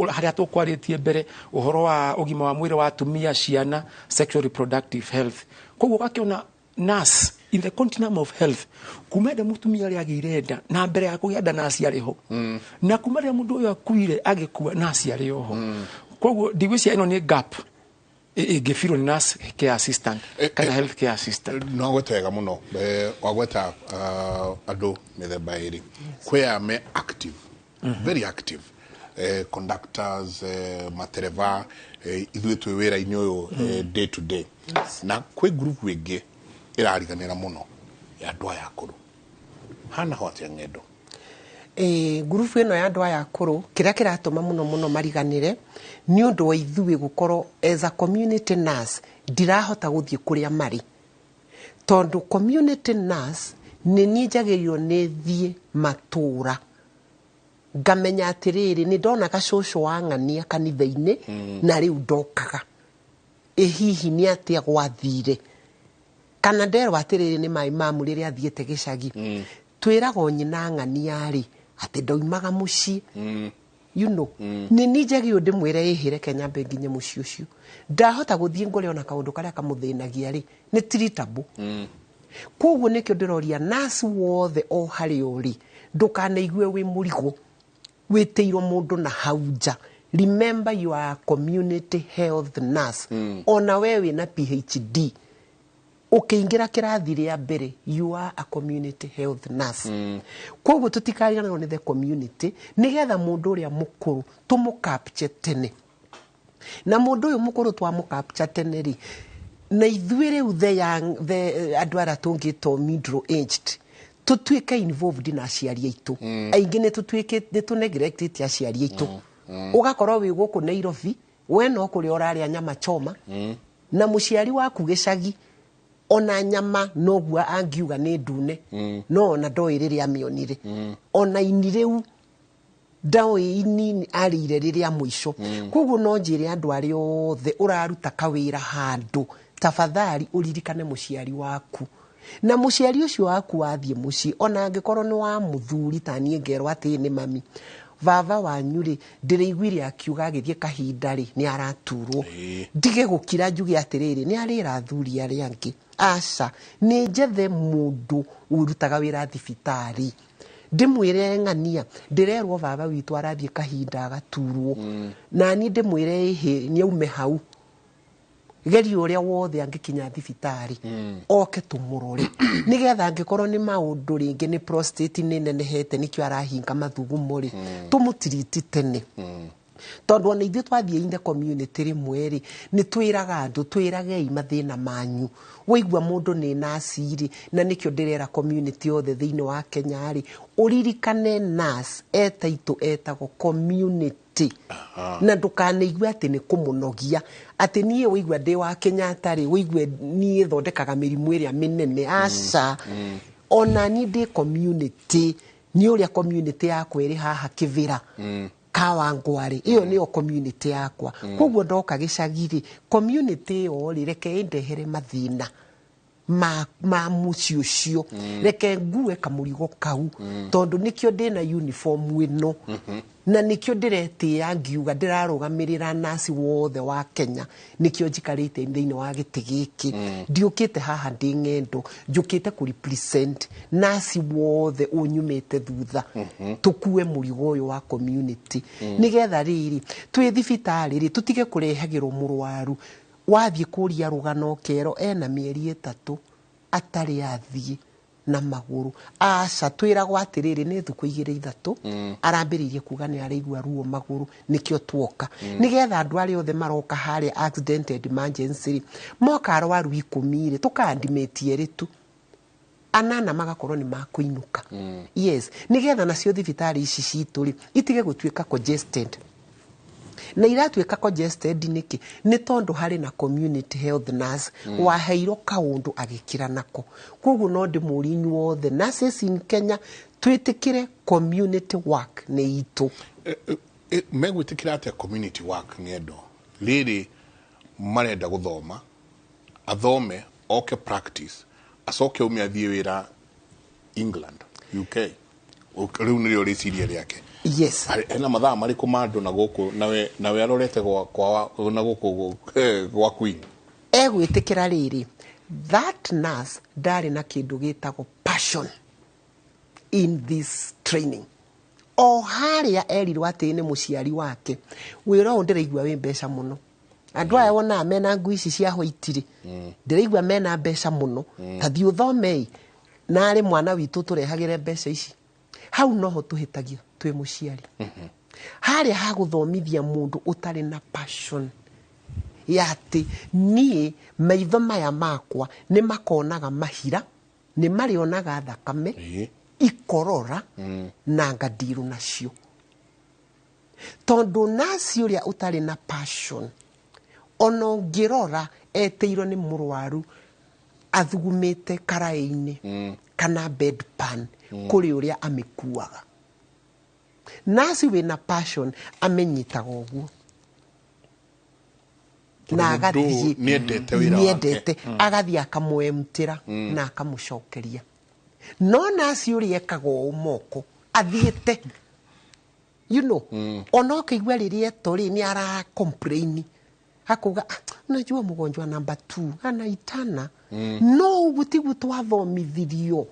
harĩa tũkwarĩtie mbere ũhoro wa ũgima wa mwĩrĩ wa atumia, ciana, sexual reproductive health. Koguo ũgakĩona nurse in the continuum of health, kuma enda mũtumia arĩa agĩire nda na mbere ya kũgĩa nda, nurse arĩ ho, na kuma rĩrĩa mũndũ ũyũ akuire agĩkua, nurse arĩ oho. Koguo ndigwĩciria ĩno nĩ gap ĩngĩbirwo nĩ nurse care assistant kana health care assistant. No gweta wega mũno. Wagweta andũ mĩthemba ĩrĩ. Kwĩ aya me active, very active, conductors, matereba, ithuĩ twĩ wĩra-inĩ ũyũ day to day, na kwĩ group ĩngĩ ĩrariganĩra mũno ya andũ aya akũrũ. Hana ho atĩa, Ng'endo? Ĩ ngurubu ĩno ya andũ aya akũrũ, kĩrĩa kĩratũma mũno mũno mariganĩre nĩ ũndũ wa ithuĩ gũkorwo as a community nurse ndirahota gũthiĩ kũrĩa marĩ, tondũ community nurse nĩ niĩ njagĩrĩirwo nĩ thiĩ matũra ngamenya atĩrĩrĩ, nĩ ndona gacũcũ wa ng'ania kanitha-inĩ na rĩu ndokaga, ĩ hihi nĩ atĩa gwathire, kana nderwo atĩrĩrĩ nĩ maĩ mamu rĩrĩa athiĩte gĩcagi. Twĩragwo nyina ng'ania rĩ atĩ ndoimaga mũciĩ. Nĩ niĩ njagĩrĩirwo ndĩmwĩre ĩhĩ, reke nyambe nginye mũciĩ ũcio, ndahota gũthiĩ ngore ona kaũndũ karĩa kamũthĩnagia rĩ nĩ treatable. Koguo nĩkĩo ndĩroria nurse wothe o harĩa ũrĩ, ndũkanaigue wĩ mũrigo wĩtĩirwo mũndũ na hau nja. Remember you are a community health nurse. Ona we wĩna PhD, ũkĩingĩra kĩrathi rĩa mbere, you are a community health nurse. Koguo tũtikariganĩrwo nĩ the community, nĩgetha mũndũ ũrĩa mũkũrũ tũmũcapture tene, na mũndũ ũyũ mũkũrũ twamũcapture tene rĩ, na ithuĩ rĩu the young, the andũ arĩa tũngĩtwo middle aged, tũtuĩke involved na aciari aitũ. Aingĩ nĩ tũtuĩke nĩ tũneglectĩte aciari aitũ. Ũgakorwo wĩ gũkũ Nairobi, we no kũrĩa ũrarĩa nyama choma, na mũciari waku gĩcagi ona nyama noguo angiuga nĩ ndune, no ona ndoĩ rĩrĩa amĩonire, ona ini rĩu ndoĩ ini arĩire rĩrĩa mũico. Koguo no njĩre andũ arĩa othe ũraruta kawĩra handũ, tafadhali ũririkane mũciari waku, na mũciari ũcio waku wathiĩ mũciĩ, ona angĩkorwo nĩ wa mũthuri, ta niĩ ngerwo atĩ nĩ mami, Baba wanyu rĩ, ndĩraiguire akiuga agĩthiĩ kahinda rĩ, nĩ araturwo. Ndige gũkira njuge atĩrĩrĩ, nĩ arĩra athuri arĩa angĩ. Aca, nĩ njethe mũndũ ũrutaga wĩra thibitarĩ, ndĩmwĩre, ng'ania, ndĩrerwo baba witũ arathiĩ kahinda agaturwo. Nani ndĩmwĩre ĩhĩ, nĩ aume hau, geria ũrĩa wothe angĩkinya thibitarĩ, oke tũmũrore, nĩgetha angĩkorwo nĩ maũndũ rĩngĩ nĩ prostate nĩ nenehete, nĩkĩo arahinga mathugumo rĩ, tũmũtiriti tene. Tondũ ona ithuĩ twathiĩ in the community rĩmwe rĩ, nĩ twĩraga andũ, twĩragei mathĩna manyu. Waigua mũndũ nĩ nurse rĩ, na nĩkĩo ndĩrera community yothe thĩinĩ wa Kenya rĩ, ũririkane nurse etaitũ etagwo community, na ndũkanaigue atĩ nĩ kũmũnogia, atĩ niĩ ũigua ndĩ wa Kenyatta rĩ, ũigue niĩ thondekaga mĩrimũ ĩrĩa mĩnene. Aca, ona niĩ ndĩ community. Nĩ ũrĩa community yakwa ĩrĩ haha Kĩbĩra, Kawangware, ĩyo nĩyo community yakwa. Koguo ndoka gĩcagi rĩ, community ĩyo rĩ, reke ĩndehere mathĩna ma mũciĩ ũcio, reke ngue kamũrigo kau, tondũ nĩkĩo ndĩna uniform ĩno, na nĩkĩo ndĩretĩĩa ngiuga ndĩrarũgamĩrĩra nasi wothe wa Kenya. Nĩkĩo njikarĩte thĩinĩ wa gĩtĩ gĩkĩ. Ndiũkĩte haha ndĩ ng'endo, njũkĩte kũ represent nasi wothe ũnyumĩte thutha, tũkue mũrigo ũyũ wa community, nĩgetha rĩrĩ twĩ thibitarĩ rĩ, tũtige kũrehagĩrwo mũrwaru wathiĩ kũria rũgano kero ena mĩeri 3 atarĩ athiĩ na magũrũ. Aca, twĩragwo atĩrĩrĩ, nĩ thukũ 2 3 arambĩrĩirie kuga nĩ araigua ruo magũrũ, nĩkĩo tuoka. Nĩgetha andũ arĩa othe maroka harĩa accident and emergency rĩ, moka arwaru 10 rĩ, tũkaandimĩtie erĩ tu, anana magakorwo nĩ makũinũka. Yes, nĩgetha nacio thibitarĩ ici citũ rĩ, itige gũtuĩka congested. Na iratuĩka congested nĩkĩ? Nĩ tondũ harĩ na community health nurse waheirwo kaũndũ agĩkĩra nako. Koguo no ndĩmũrie inyuothe nurses in Kenya, twĩtĩkĩre community work nĩ itũ. Megwĩtĩkĩra atĩa community work, ng'endo, rĩrĩ marenda gũthoma, athome, oke practice, acoke ume athiĩ wĩra England, UK? Rĩu nĩrĩo rĩciria rĩake. Yes. Ena mathaa marĩkũ ma andũ na gũkũ, nawe arorete kwa na gũkũ gwa Queen? Egwĩtĩkĩra rĩrĩ, that nurse ndarĩ na kĩndũ gĩtagwo passion in this training. O harĩa erirwo atĩ nĩ mũciari wake, wĩra ũyũ ndĩraigua wĩ mbeca mũno, andũ aya wonaga mena ngui ici cia white rĩ, ndĩraigua mena mbeca mũno, ta thiĩ ũthomei, narĩ mwana witũ tũrehagĩre mbeca ici. Hau noho tũhĩtagia twĩ mũciari, harĩa ha gũthomithia mũndũ ũtarĩ na passion ya atĩ niĩ maitho maya makwa nĩ makonaga mahira, nĩ marĩonaga thakame ikorora na ngandirũ nacio. Tondũ nasi ũrĩa ũtarĩ na passion, ona ũngĩrora etĩirwo nĩ mũrwaru athugumĩte karaĩ-inĩ kana bedpan, kũrĩ ũrĩa amĩkuaga. Nasi wĩna passion amenyitaga ũguo na Tondũ mũndũ agathiĩ nĩendete wĩra wake. Nĩendete, agathiĩ akamwemtĩra na akamũcokeria. No nasi ũrĩa ekaga ũũ moko athiĩte, ona ũkĩigua rĩrĩa eto rĩ, nĩ ara complain akauga, "Ah, unajua mgonjwa namba 2 anaitana." No ũguo tiguo twathomithirio.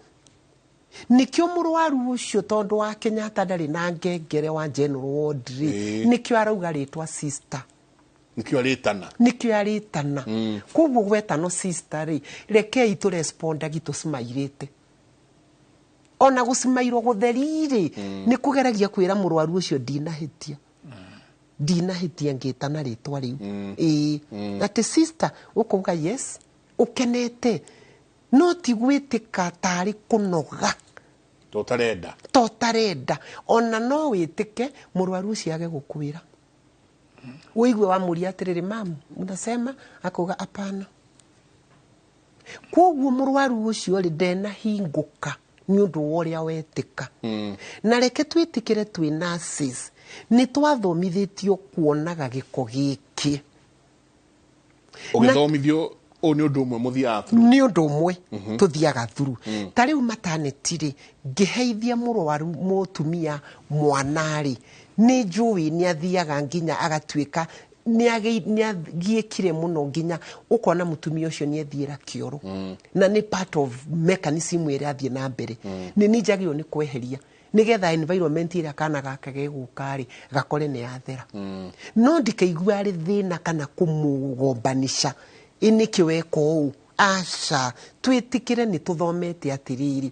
Nĩkĩo mũrwaru ũcio, tondũ wa Kenyatta ndarĩ na ngengere wa general ward rĩ, nĩkĩo arauga rĩtwa sister. Nĩkĩo arĩtana. Nĩkĩo arĩtana. Koguo gwetano sister rĩ, rekei tũrespondagi tũcimairĩte. Ona gũcimairwo gũtheri rĩ, nĩ kũgeragia kwĩra mũrwaru ũcio, ndinahĩtia, ndinahĩtia ngĩtana rĩtwa rĩu. Ĩĩ, atĩ sister, ũkauga yes ũkenete, no ti gwĩtĩka tarĩ kũnoga. To ũtarenda. To ũtarenda. Ona no wĩtĩke mũrwaru ũcio age gũkwĩra, ũigue wamũria atĩrĩrĩ, "Mam, unasema?" Akauga apana. Koguo mũrwaru ũcio rĩ, ndenahingũka nĩ ũndũ wa ũrĩa wetĩka. Na reke twĩtĩkĩre twĩ nurses nĩ twathomithĩtio kuonaga gĩko gĩkĩ. Ũgĩthomithio Ũyũ nĩ ũndũ ũmwe mũthiaga through. Nĩ ũndũ ũmwe tũthiaga through. Ta rĩu maternity rĩ, ngĩheithia mũrwaru mũtumia mwana rĩ, nĩ njũĩ nĩ athiaga nginya agatuĩka nĩ agiĩkire mũno nginya ũkona mũtumia ũcio nĩ ethiĩra kĩoro. Na nĩ part of mechanism ĩrĩa athiĩ na mbere. Nĩ niĩ njagĩrĩirwo nĩ kweheria nĩgetha environment ĩrĩa kana gaka gegũka rĩ gakore nĩ yathera. No ndikaigua arĩ thĩna kana kũmũgombanisha ĩ nĩkĩ weka ũũ. Aca, twĩtĩkĩre nĩ tũthomete atĩrĩrĩ,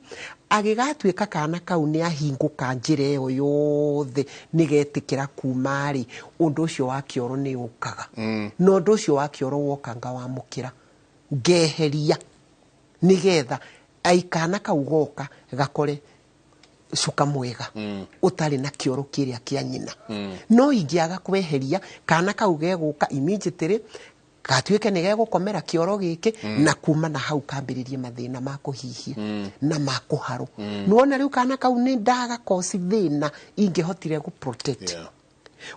agĩgatuĩka kana kau nĩ ahingũka njĩra ĩyo yothe nĩgetĩkĩra kuma rĩ, ũndũ ũcio wa kĩoro nĩ ũkaga. Na ũndũ ũcio wa kĩoro woka ngawamũkĩra ngeheria nĩgetha aikana kau goka gakore cuka mwega ũtarĩ na kĩoro kĩrĩa kĩa nyina. No ingĩaga kweheria kana kau gegũka immediately gatuĩke nĩ gegũkomera kĩoro gĩkĩ na kuma na hau kambĩrĩrie mathĩna ma kũhihia na ma kũharwo. Nĩwona rĩu kana kau nĩ ndagakoci thĩna ingĩhotire gũ protect.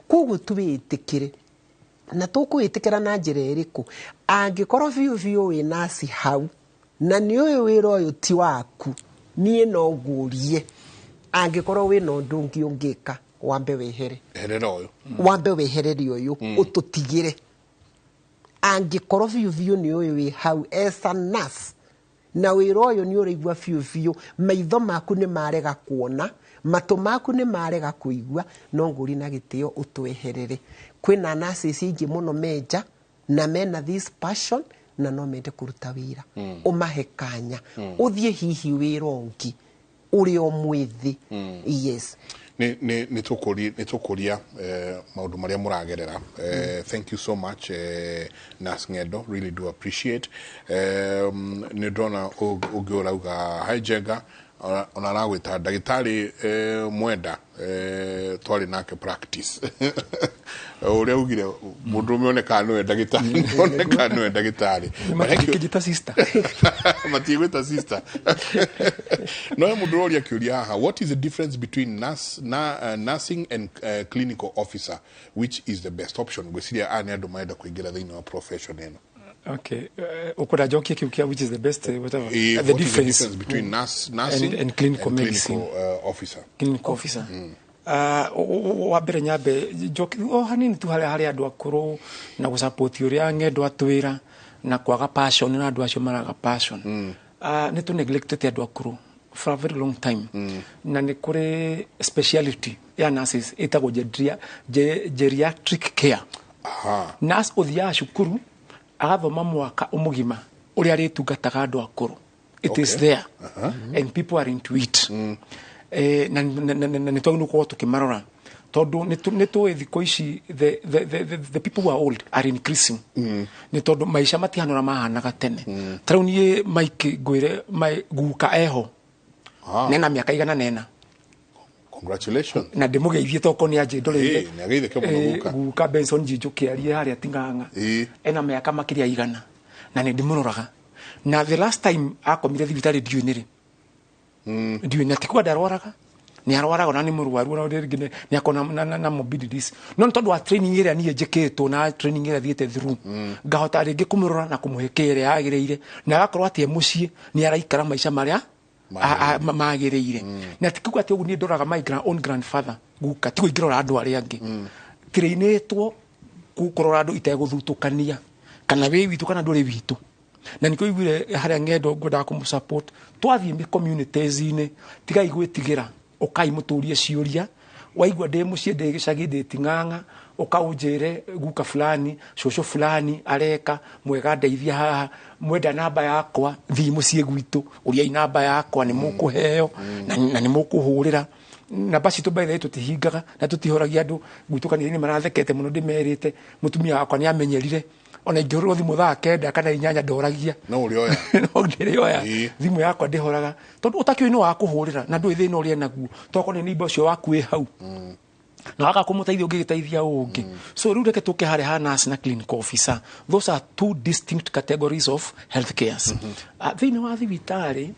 Koguo twĩtĩkĩre na tũkwĩtĩkĩra na njĩra ĩrĩkũ? Angĩkorwo biũ biũ wĩ nasi hau na nĩ ũyũ wĩra ũyũ ti waku, niĩ no ngũrie angĩkorwo wĩna ũndũ ũngĩ ũngĩka wambe wehere. Eherera ũyũ. Wambe weherere ũyũ ũtũtigĩre. Angĩkorwo biũ biũ nĩ ũyũ wĩ hau as a nurse na wĩra ũyũ nĩ ũraigua biũ biũ maitho maku nĩ marega kuona, matũ maku nĩ marega kũigua, no ngũri na gĩtĩo ũtweherere. Kwĩna nurses aingĩ mũno menja na mena this passion na no mende kũruta wĩra. Ũmahe kanya. Ũthiĩ hihi wĩra ũngĩ ũrĩ o mwĩthĩ. Yes. Nĩ tũkũria maũndũ marĩa mũragerera. Thank you so much, Nurse Ng'endo, really do appreciate. Nĩ ndona ũngĩ ũrauga hi Njenga, ona aragwĩta ndagĩtarĩ Mwenda, twarĩ nake practice. Ũrĩa ugire mũndũ ũmwe onekaga nĩwe ndagĩtarĩ, onekaga nĩwe ndagĩtarĩ. Matingĩnjĩta sister. Matigwĩta sister. No he mũndũ ũroria kĩũria haha, what is the difference between nursing and clinical officer, which is the best option? Ngwĩciria aya nĩ andũ marenda kũingĩra thĩinĩ wa profession ĩno. Okay, ukwenda njokie kiu kia which is the best, whatever. The what is the difference difference between nursing and clinical and medicine. Clinical officer. Clinical officer. Wa mbere nyambe njoke o hanini tu harĩa harĩ andũ akũrũ na gũsupport ũrĩa Ng'endo atwĩra na kwaga passion na andũ acio maraga passion. Nĩ tũ neglected andũ akũrũ for a very long time. Na nĩ kũrĩ speciality ya nurses ĩtagwo geriatric care. Nurse ũthiaga cukuru agathoma mwaka ũmũgima ũrĩa arĩtungataga andũ akũrũ. It is there. And people are into it. Na nĩ twagĩrĩirwo gũkorwo tũkĩmarora tondũ nĩ tũĩ thikũ ici the people who are old are increasing. Nĩ tondũ maica matihana ũrĩa mahanaga tene. Ta rĩu niĩ Mike ngwĩre guka eho. Nena mĩaka igana nena. Congratulations. Na ndĩmũgeithie toko nĩ anjĩndoreire. Nĩ ageithĩke mũno guka. Guka Benson Njinjũkĩ arie harĩa Ting'ang'a. Ena mĩaka makĩria igana. Na nĩ ndĩmũroraga. Na the last time akomire thibitarĩ ndiũĩ nĩ rĩ. Ndiũĩ na ti kuga ndarwaraga. Nĩ arwaraga na nĩ mũrwaru na rĩngĩ nĩ akona na morbidities. No nĩ tondũ wa training ĩrĩa niĩ njĩkĩtwo na training ĩrĩa thiĩte through. Ngahota rĩngĩ kũmũrora na kũmũhe care ĩrĩa yagĩrĩire. Na agakorwo atĩ e mũciĩ nĩ araikara maica marĩa magĩrĩire. Na ti kuga atĩ ũguo niĩ ndoraga my own grandfather guka, ti kũingĩrora andũ arĩa angĩ. Tĩrĩinĩtwo kũrora andũ itegũthutũkania kana wĩ witũ kana ndũrĩ witũ. Na nĩkĩo ũiguire harĩa Ng'endo ngwendaga kũmũ-support. Twathiĩ communities-inĩ, tigai gwĩtigĩra, ũkai mũtũrie ciũria. Waigua ndĩ mũciĩ ndĩ gĩcagi ndĩ Ting'ang'a, ũkaũnjĩre guka fulani, cũcũ fulani areka, mwega ndeithia haha, mwenda namba yakwa, thiĩ mũciĩ gwitũ, ũriai namba yakwa, nĩ mũkũheo, na nĩ mũkũhũrĩra. Namba citũ by the way tũtihingaga na tũtihoragia andũ gwitũ kanitha-inĩ marathekete mũno ndĩmerĩte, mũtumia wakwa nĩ amenyerire ona ingĩhũrĩrwo thimũ thaa 9 kana 8 ndoragia. No ũrĩoya. No ndĩrĩoya. Thimũ yakwa ndĩhoraga tondũ ũtakĩũĩ nĩ wa kũhũrĩra na ndũĩ thĩna ũrĩa naguo tokorwo nĩ neighbor ũcio waku wĩ hau. Na waka kũmũteithia ũngĩgĩteithia ũngĩ. So rĩu reke tũke harĩa ha nurse na clinical officer. Those are two distinct categories of health cares. Thĩinĩ wa thibitarĩ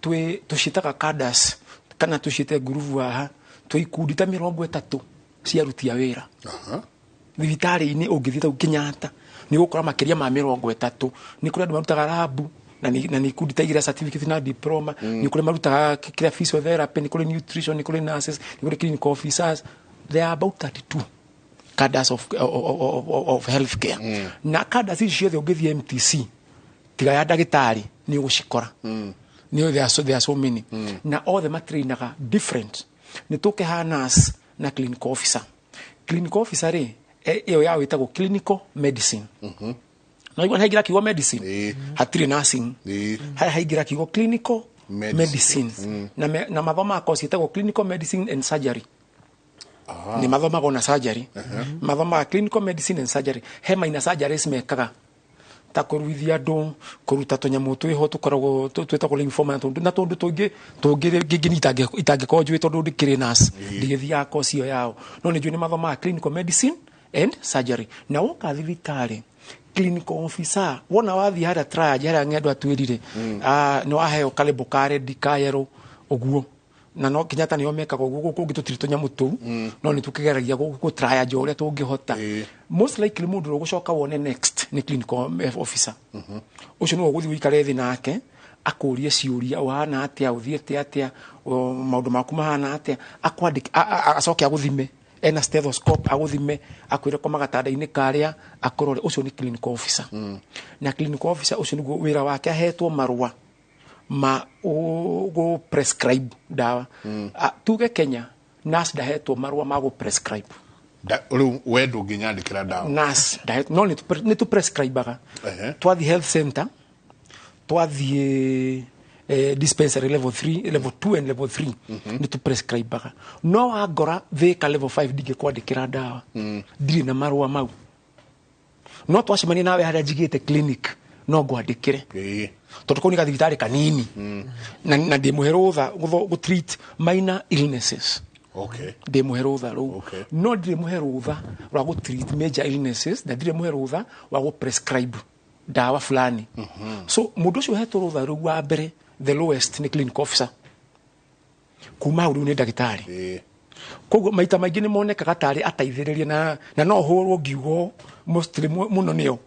tũciĩtaga cadres kana tũciĩte ngurubu haha, twĩ ikundi ta 30 cia aruti a wĩra. Thibitarĩ-inĩ ũngĩthiĩ ta Kenyatta Nĩ ũgũkora makĩria ma 30. Nĩ kũrĩ andũ marutaga lab na nĩ ikundi ta igĩrĩ certificate na diploma. Nĩ kũrĩ marutaga kĩrĩa physiotherapy, nĩ kũrĩ nutrition, nĩ kũrĩ nurses, nĩ kũrĩ clinical officers. There are about 32 cadres of healthcare. Na cadres ici ciothe ũngĩthiĩ MTC tiga ya ndagĩtarĩ nĩ ũgũcikora. Nĩ there are so many. Na othe matrainaga different. Nĩ tũke ha nurse na clinical officer. Clinical officer rĩ, ĩyo yao ĩtagwo clinical medicine. Na igua haingĩra kiugo medicine, hatirĩ nursing. Harĩa haingĩra kiugo clinical medicine. Na mathomaga course ĩtagwo clinical medicine and surgery. Nĩ mathomaga ona surgery. Mathomaga clinical medicine and surgery. He minor surgeries mekaga ta kũruithia andũ, kũruta tũnyamũ twĩho tũkoragwo twĩtagwo lymphoma na tũndũ tũngĩ tũngĩ ngini itangĩkorwo njũĩ tondũ ndikĩrĩ nurse, ndigĩthiaga course ĩyo yao, no nĩ njũĩ nĩ mathomaga clinical medicine and surgery. Na woka thibitarĩ, clinical officer, wona wathiĩ harĩa triage harĩa ng'endo atwĩrire, nĩ waheo kalebo ka red ka yellow ũguo, na no Kenyatta nĩo mekaga ũguo, gũkũ kũngĩ tũtirĩ tũnyamũ tũu, no nĩ tũkĩgeragia gũ triage ũrĩa tũngĩhota. Most likely mũndũ ũrĩa ũgũcoka wone next nĩ clinical officer. Ũcio nĩwe ũgũthiĩ ũikare thĩ nake akũrie ciũria, ũhana atĩa, ũthiĩte atĩa, maũndũ maku mahana atĩa, akwandĩke, acoke agũthime ena stethoscope, agũthime, akwĩre koma gatanda-inĩ karĩa, akũrore. Ũcio nĩ clinical officer. Na clinical officer ũcio nĩguo wĩra wake, ahetwo marũa ma gũ prescribe ndawa. Tuge Kenya nurse ndahetwo marũa ma gũ prescribe. Rĩu we ndũngĩnyandĩkĩra ndawa? Nurse ndahetwo, no nĩ tũ prescribaga. Twathiĩ health center, twathiĩ dispensary level 3, level 2 and level 3, nĩ tũ prescribaga. No wangora Thika level 5 ndingĩkwandĩkĩra ndawa, ndirĩ na marũa mau. No twacemania nawe harĩa njigĩte clinic no ngwandĩkĩre, tondũ kũu nĩ gathibitarĩ kanini na ndĩmũhe rũtha gũ treat minor illnesses. Ndĩmũhe rũtha rũu, no ndirĩ mũhe rũtha rwa gũ treat major illnesses na ndirĩ mũhe rũtha wa gũ prescribe ndawa fulani. So mũndũ ũcio ũhetwo rũtha rũu wa mbere, the lowest, nĩ clinical officer. Kuma hau rĩu nĩ ndagĩtarĩ. Koguo maita maingĩ nĩ monekaga tarĩ ateithĩrĩria na no hũrwo ngiugo mostly mũno nĩo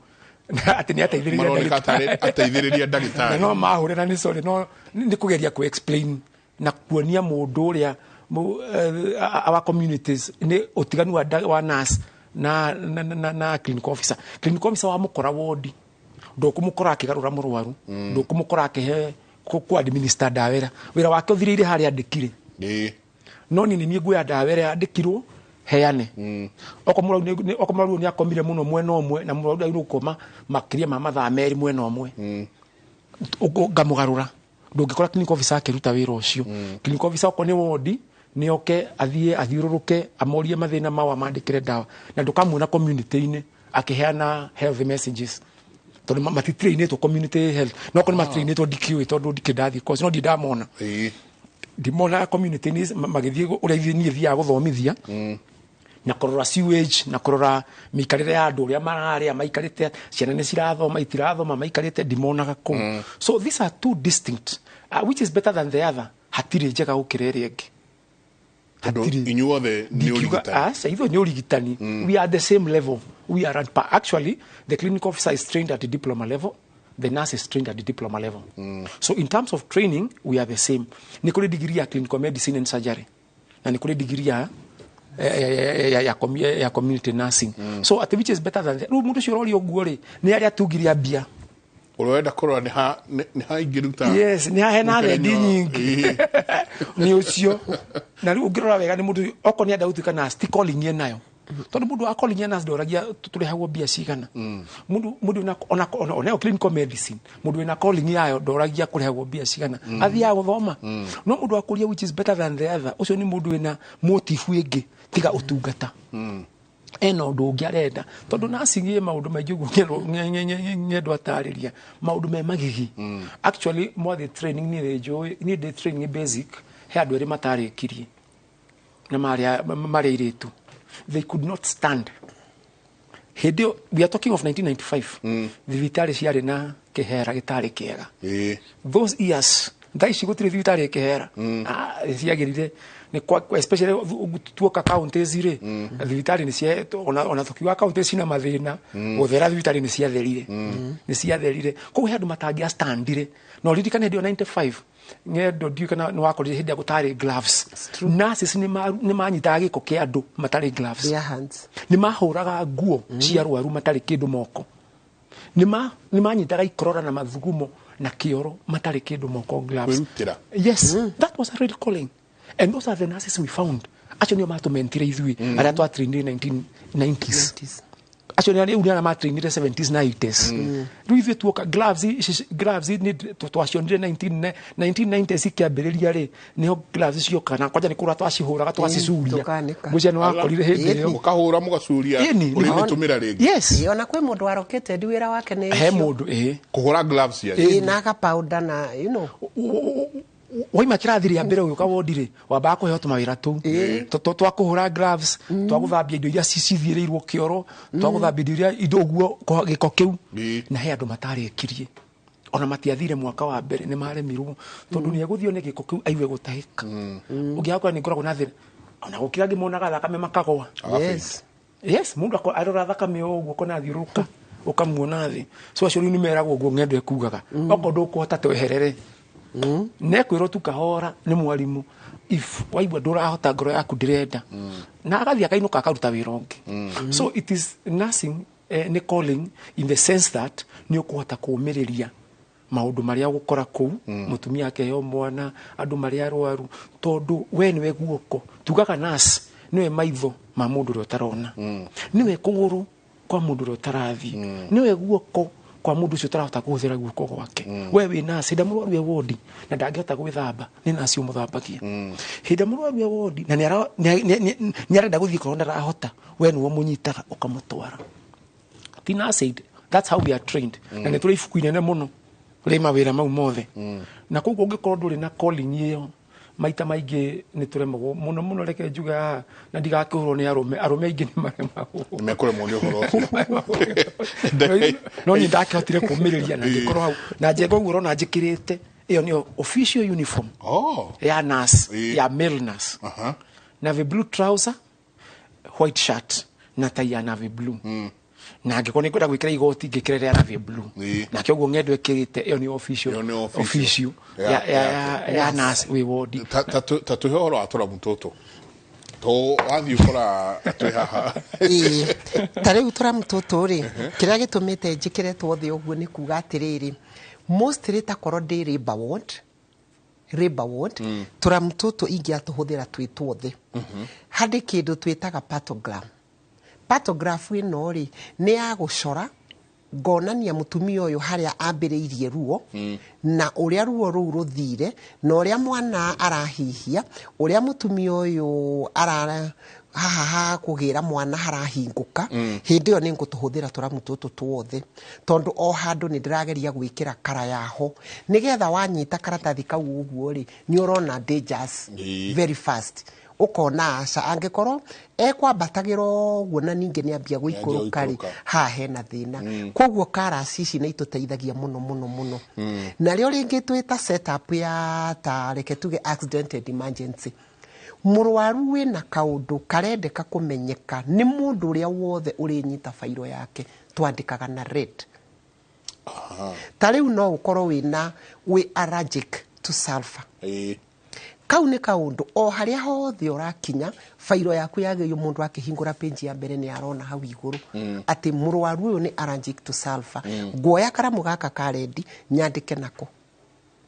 atĩ nĩ ateithĩrĩria. Maroneka tarĩ ateithĩrĩria ndagĩtarĩ. Na no mahũre, na nĩ sorry, no nĩ kũgeria kũ explain na kuonia mũndũ ũrĩa our communities nĩ ũtiganu wa nurse na clinical officer. Clinical officer wamũkora wodi, ndũkũmũkora akĩgarũra mũrwaru, ndũkũmũkora akĩhe kũ administer ndawa ĩrĩa. Wĩra wake ũthirĩire harĩa andĩkire. No niĩ nĩ niĩ nguoya ndawa ĩrĩa yandĩkirwo heane. Okorwo mũrwaru nĩ akomire mũno mwena ũmwe, na mũrwaru agĩrĩirwo gũkoma makĩria ma mathaa 2 mwena ũmwe, ngamũgarũra. Ndũngĩkora clinical officer akĩruta wĩra ũcio. Clinical officer okorwo nĩ wodi nĩ oke athiĩ athiũrũrũke, amorie mathĩna mao, amandĩkĩre ndawa, na ndũkamuona community-inĩ akĩheana health messages, tondũ matitrainĩtwo community health. No korwo nĩ matrainĩtwo ndikĩũĩ, tondũ ndikĩ ndathiĩ course, no ndirĩ ndamona, ndimonaga community-inĩ magĩthiĩ ũrĩa ithuĩ niĩ thiaga gũthomithia na kũrora sewage na kũrora mĩikarĩre ya andũ ũrĩa mararĩa, maikarĩte, ciana nĩ cirathoma, itirathoma, maikarĩte, ndimonaga kũu. So these are two distinct, which is better than the other? Hatirĩ njega gũkĩra ĩrĩa ĩngĩ. Tondũ inyuothe nĩ Ndingiuga- ũrigitani. Aca, ithuĩ nĩ ũrigitani. We are the same level, we are at par. Actually, the clinical officer is trained at the diploma level, the nurse is trained at the diploma level. So in terms of training we are the same. Nĩ kũrĩ degree ya clinical medicine and surgery na nĩ kũrĩ degree ya community nursing. So at which is better than rĩu mũndũ ũcio ũroria ũguo rĩ, nĩ arĩa tungiria mbia. Ũrenda kũrora nĩ ha ingĩruta. Yes, nĩ hena thendi mũkerenyo. nyingĩ nĩ ũcio. Na rĩu ũngĩrora wega nĩ mũndũ okorwo nĩ enda gũtuĩka nurse, ti calling ĩ nayo, tondũ mũndũ wa calling ya nurse ndoragia tũrĩhagwo mbia cigana. Mũndũ wĩna ona onayo clinical medicine, mũndũ wĩna calling yayo ndoragia kũrĩhagwo mbia cigana. Athiaga gũthoma. No mũndũ wa kũria which is better than the other, ũcio nĩ mũndũ wĩna motive ĩngĩ tiga ũtungata, ena ũndũ ũngĩ arenda, tondũ nursing ĩ maũndũ maingĩ ũguo ng'endo atarĩria maũndũ me magigi. Actually, mwathiĩ training, niĩ njũĩ niĩ ndĩ training basic, he andũ erĩ matarĩkirie na marĩ airĩtu. They could not stand. Hĩndĩ ĩyo, we are talking of 1995, thibitarĩ ciarĩ na kĩhera gĩtarĩ kĩega. Those years Thaa ici gũtirĩ thibitarĩ ĩkĩhera. Ah, ciagĩrire nĩ especially tuoka counties rĩ, thibitarĩ nĩ cia ona tũkiuga counties cina mathĩna, gũthera thibitarĩ nĩ ciatherire, nĩ ciatherire. Koguo he andũ matangĩastandire. Na ũririkane hĩndĩ ĩyo 95, ng'endo, ndiũĩ kana nĩ wakorire hĩndĩ ĩrĩa gũtarĩ gloves. Nurses nĩ manyitaga gĩko kĩa andũ matarĩ gloves. Their hands. Nĩ mahũraga nguo cia arwaru matarĩ kĩndũ moko. Nĩ manyitaga ikorora na mathugumo na kĩoro matarĩ kĩndũ moko, gloves. Kwĩrutĩra. Yes, that was a real calling, and those are the nurses we found. Acio nĩo matũmentire ithuĩ arĩa twatrainire 1990s. Acio nĩ rĩu nĩ arĩa matrainire 70s na 80s. Rĩu ithuĩ tuoka, gloves ici, gloves nĩ twacionire 1990s ikĩambĩrĩria rĩ, nĩho gloves cioka, na kwanja nĩ kũra twacihũraga, twacicuria. Tũkanĩka. Ngwĩciria nĩ wakorire hĩndĩ ĩyo. Mũkahũra, mũgacuria. Ĩni, ũrĩmĩtũmĩra rĩngĩ. Yes. Ĩĩ, ona kwĩ mũndũ warokete ndi wĩra wake nĩ he ũcio. Mũndũ ĩĩ. Kũhũra gloves cia Ĩĩ, na akapauda na you know. Waima kĩrathi rĩa mbere ũgĩũka wondi rĩ, wambaga kũheo tũmawĩra tũu twa kũhũra gloves, twa gũthambia indo iria cithiĩrĩirwo kĩoro, twa gũthambia indo iria indo ũguo gĩko kĩu. Na he andũ matarĩkirie, ona matiathire mwaka wa mbere, nĩ maremirwo tondũ nĩ egũthio nĩ gĩko kĩu, aigue gũtahĩka. Ũngĩaga nĩ ngoragwo na thĩna, ona gũkĩra ngĩmonaga thakame makagwa. Yes. Yes, mundu arora thakame o ũguo kona athiũrũrũka ũkamuona thĩ. So acio rĩu nĩ meragwo ũguo ng'endo ĩkugaga, okorwo ndũkũhota tweherere, nekwĩrwo tu kahora nĩ mwarimũ, if waigua ndũrahota, ngoro yaku ndĩrenda, na agathiĩ akainũka akaruta wĩra ũngĩ. So it is nursing, nĩ calling in the sense that nĩ ũkũhota kũũmĩrĩria maũndũ marĩa ũgũkora kũu, mũtumia akeheo mwana, andũ marĩa arwaru, tondũ we nĩwe guoko. Tugaga nurse nĩwe maitho ma mũndũ ũrĩa ũtarona, nĩwe kũgũrũ kwa mũndũ ũrĩa ũtarathiĩ, nĩwe guoko kwa mũndũ ũcio ũtarahota kũhũthĩra guoko gwake. We wĩ nurse, hĩndĩ ĩrĩa mũrwaru e wodi na ndangĩhota gwĩthamba, nĩ nurse ũmũthambagia. Hĩndĩ ĩrĩa mũrwaru e wodi na nĩ arenda gũthiĩ korwo ndarahota, we nĩwe ũmũnyitaga ũkamũtwara. Ti nurse aid, that's how we are trained. Na nĩ tũrĩ ibuku inene mũno rĩ mawĩra mau mothe. Na koguo ũngĩkorwo ndũrĩ na calling ĩyo, maita maingĩ nĩ tũremagwo mũno mũno. Reke njuge haha na ndigakĩhũrwo nĩ arũme, arũme aingĩ nĩ maremagwo. Nĩmekũremwo nĩ ũhoro ũcio. No niĩ ndakĩhotire kũmĩrĩria na ngĩkorwo hau na njenga ũguo ũrona njĩkĩrĩte. Ĩyo nĩyo official uniform ya nurse, ya male nurse. Navy blue trouser, white shirt na tai ya navy blue, na angĩkorwo nĩ ngwenda gwĩkĩra igoti, ngĩkĩre rĩa navy blue. Nake ũguo ng'endo ĩkĩrĩte, ĩyo nĩ official, Ĩyo nĩ official ya nurse wĩ wodi. Ta tũhe ũhoro wa tũramu tũtũ to wathiĩ ũkora twĩ haha. Ĩĩ. Ta rĩu tũramu tũtũ rĩ, kĩrĩa gĩtũmĩte njĩkĩre tuothe ũguo nĩ kuga atĩrĩrĩ, mostly takorwo ndĩ labour ward, labour ward, tũramu tũtũ ingĩatũhũthĩra twĩ tuothe. Harĩ kĩndũ twĩtaga partogram. Partograph ĩno rĩ, nĩ ya gũcora ngonania mũtumia ũyũ harĩa ambĩrĩirie ruo, na ũrĩa ruo rũu rũthire, na ũrĩa mwana arahihia, ũrĩa mũtumia ũyũ ara haha ha kũgĩra mwana harahingũka. Hĩndĩ ĩyo nĩ ngũtũhũthĩra tũramu tũtũ tuothe, tondũ o handũ nĩ ndĩrageria gwĩkĩra kara yaho, nĩgetha wanyita karatathi kau ũguo rĩ, nĩ ũrona dangers very fast, ũkona aca angĩkorwo ekwambatagĩra ũguo na ningĩ nĩ ambia gũikũrũka rĩ, gũikũrũka. Haha hena thĩna. Koguo karasi ici nĩ itũteithagia mũno mũno mũno. Narĩo rĩngĩ twĩta setup ya ta reke tuge accident and emergency, mũrwaru wĩna kaũndũ karendeka kũmenyeka nĩ mũndũ ũrĩa wothe ũrĩnyita bairo yake, twandĩkaga na red. Ta rĩu no ũkorwo wĩna wĩ allergic to sulfur. Kau nĩ kaũndũ o harĩa hothe ũrakinya, bairo yaku yagĩrĩirwo mũndũ akĩhingũra page ya mbere nĩ arona hau igũrũ atĩ mũrwaru ũyũ nĩ allergic to sulfur. Nguoya karamu gaka ka red, nyandĩke nako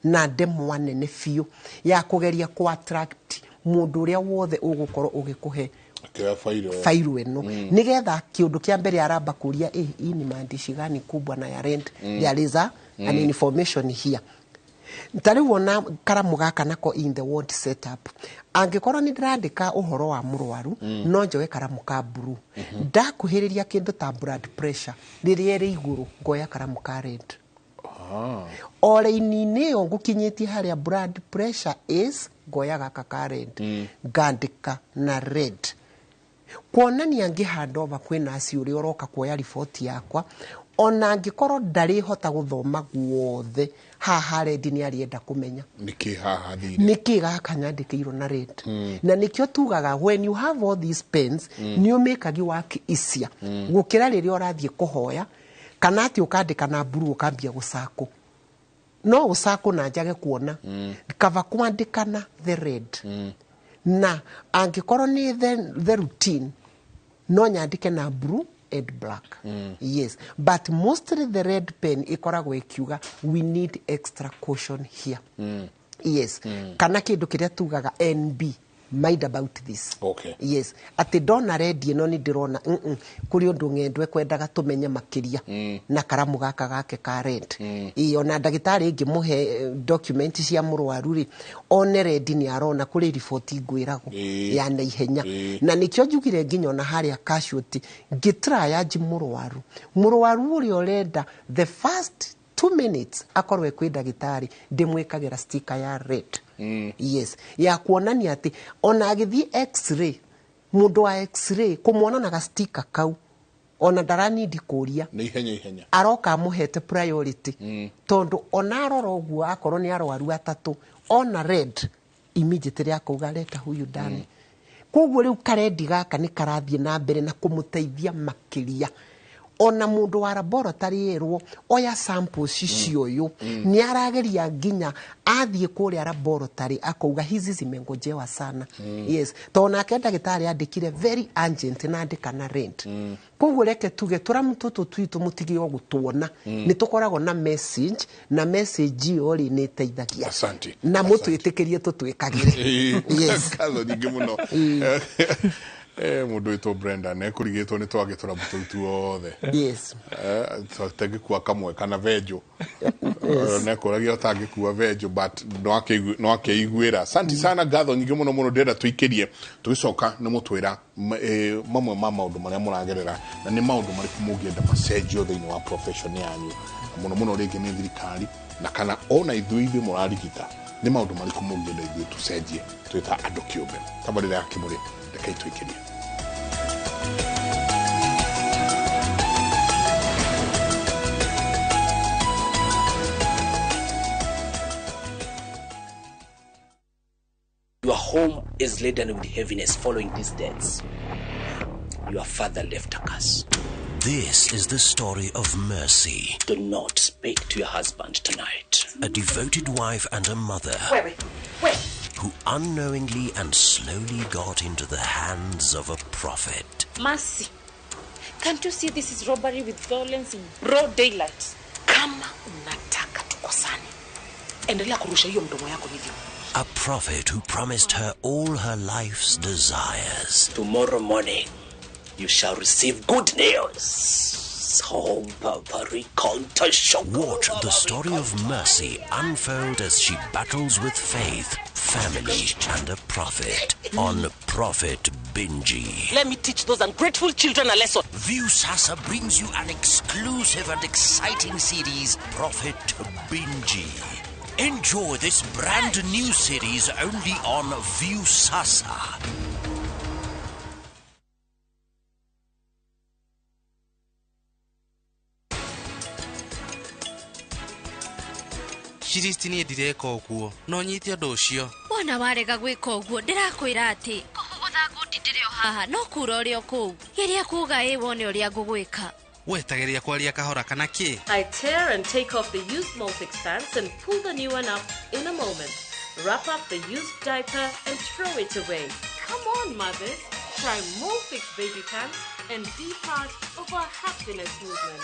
na ndemwa nene biũ ya kũgeria kũ attract mũndũ ũrĩa wothe ũgũkorwo ũgĩkũhe Akĩoya fairo ĩyo. Fairo ĩno, nĩgetha kĩũndũ kĩa mbere aramba kũria, "Eh, hii ni maandishi gani kubwa na ya red?" There is an information here. Ta rĩu ona karamu gaka nako in the ward setup, angĩkorwo nĩ ndĩrandĩka ũhoro wa mũrwaru, no njoe karamu ka blue. Ndakuhĩrĩria kĩndũ ta blood pressure rĩrĩa ĩrĩ igũrũ, ngoya karamu ka red. O raini-inĩ ĩyo ngũkinyĩtie harĩa blood pressure is, ngoya gaka ka red, ngandĩka na red, kuonania ngĩ hand over kwĩ nasi ũrĩa ũroka kuoya riboti yakwa. Ona angĩkorwo ndarĩhota gũthoma guothe, haha red nĩ arĩenda kũmenya nĩkĩ haha thire, nĩkĩ gaka nyandĩkĩirwo na red. Na nĩkĩo tugaga when you have all these pens, nĩ ũmĩkagi work easier gũkĩra rĩrĩa ũrathiĩ kũhoya kana atĩ ũkandĩka na blue ũkambia gũcakũ, no ũcakũ na njage kuona. Kaba kwandĩka na the red, na angĩkorwo nĩ the routine, no nyandĩke na blue and black. Yes, but mostly the red pen ĩkoragwo ĩkiuga we need extra caution here. Yes. Kana kĩndũ kĩrĩa tugaga NB, mind about this. Yes, atĩ ndona red ĩno nĩ ndĩrona kũrĩ ũndũ ng'endo ekwendaga tũmenye makĩria na karamu gaka gake ka red. Ĩĩ, ona ndagĩtarĩ ĩngĩmũhe document cia mũrwaru rĩ, one red nĩ arona kũrĩ riboti ngwĩragwo ya naihenya. Na nĩkĩo njugire nginya ona harĩa casualty ngĩtriage mũrwaru, mũrwaru ũrĩa ũrenda the first 2 minutes akorwo ekwĩ ndagĩtarĩ, ndĩmwĩkagĩra sticker ya red. Yes, ya kuonania atĩ ona agĩthiĩ x-ray, mũndũ wa x-ray kũmuona na gastika kau, ona ndaranindi kũria, nĩ ihenya ihenya aroka amũhete priority. Tondũ ona arora ũguo, akorwo nĩ arwaru atatũ, ona red immediately akauga leta huyu ndani. Koguo rĩu karendi gaka nĩ karathiĩ na mbere na kũmũteithia makĩria. Ona mũndũ wa laboratory erwo oya samples icio, ũyũ nĩ arageria nginya athiĩ kũrĩa laboratory akauga hizi zimengojewa sana. Yes, tondũ nake ndagĩtarĩ andĩkire very urgent na andĩka na red. Koguo reke tuge tũramu tũtũ twitũ mũtige o gũtuona, nĩ tũkoragwo na message, na message ĩyo rĩ nĩ ĩteithagia. Asante. Na mũtwĩtĩkĩrie tũtwĩkagĩre. Yes. Ngatho nyingĩ mũno. Mũndũ wĩtwo Brenda nĩekũrigĩtwo nĩ twage tũramu tũu tuothe. Yes. Tangĩkua kamwe kana venjo. Nekũragia ũtangĩkua venjo, but no akeiguĩra. Asante sana, ngatho nyingĩ mũno mũno. Ndĩrenda tũikĩrie tũgĩcoka nĩ mũtwĩra mamwe ma maũndũ marĩa mũragerera na nĩ maũndũ marĩkũ mũngĩenda macenjio thĩinĩ wa profession yanyu, mũno mũno rĩngĩ nĩ thirikari na kana ona ithuĩ ithuĩ mũrarigita, nĩ maũndũ marĩkũ mũngĩenda ithuĩ tũcenjie twĩ ta andũ kĩũmbe. Tabarĩra ya Kĩmũrĩ, rekei tũikĩrie. Your home is laden with heaviness following these deaths. Your father left a curse. This is the story of Mercy. Do not speak to your husband tonight. A devoted wife and a mother. Wait, wait. Who unknowingly and slowly got into the hands of a prophet. Mercy, can't you see this is robbery with violence in broad daylight? Kama unataka tukosane, endelea kurusha hiyo mdomo yako hivyo. A prophet who promised her all her life's desires. Tomorrow morning, you shall receive good news. Watch the story of Mercy unfold as she battles with faith, family, and a prophet on Prophet Binji. Let me teach those ungrateful children a lesson. Viusasa brings you an exclusive and exciting series, Prophet Binji. Enjoy this brand new series only on Viusasa. Shiristi niĩ ndireka ũguo no nyite ũndũ ũcio. Wona warega gwĩka ũguo ndĩrakwĩra atĩ kũhũgũtha ngundi ndĩrĩ o haha no kura ũrĩ o kũu. Geria kuga ĩ wone ũrĩa ngũgwĩka. Wetagĩrĩria kwaria kahora kana kĩ? I tear and take off the used Molfix pants and pull the new one up in a moment. Wrap up the used diaper and throw it away. Come on, mothers. Try Molfix baby pants and be part of our happiness movement.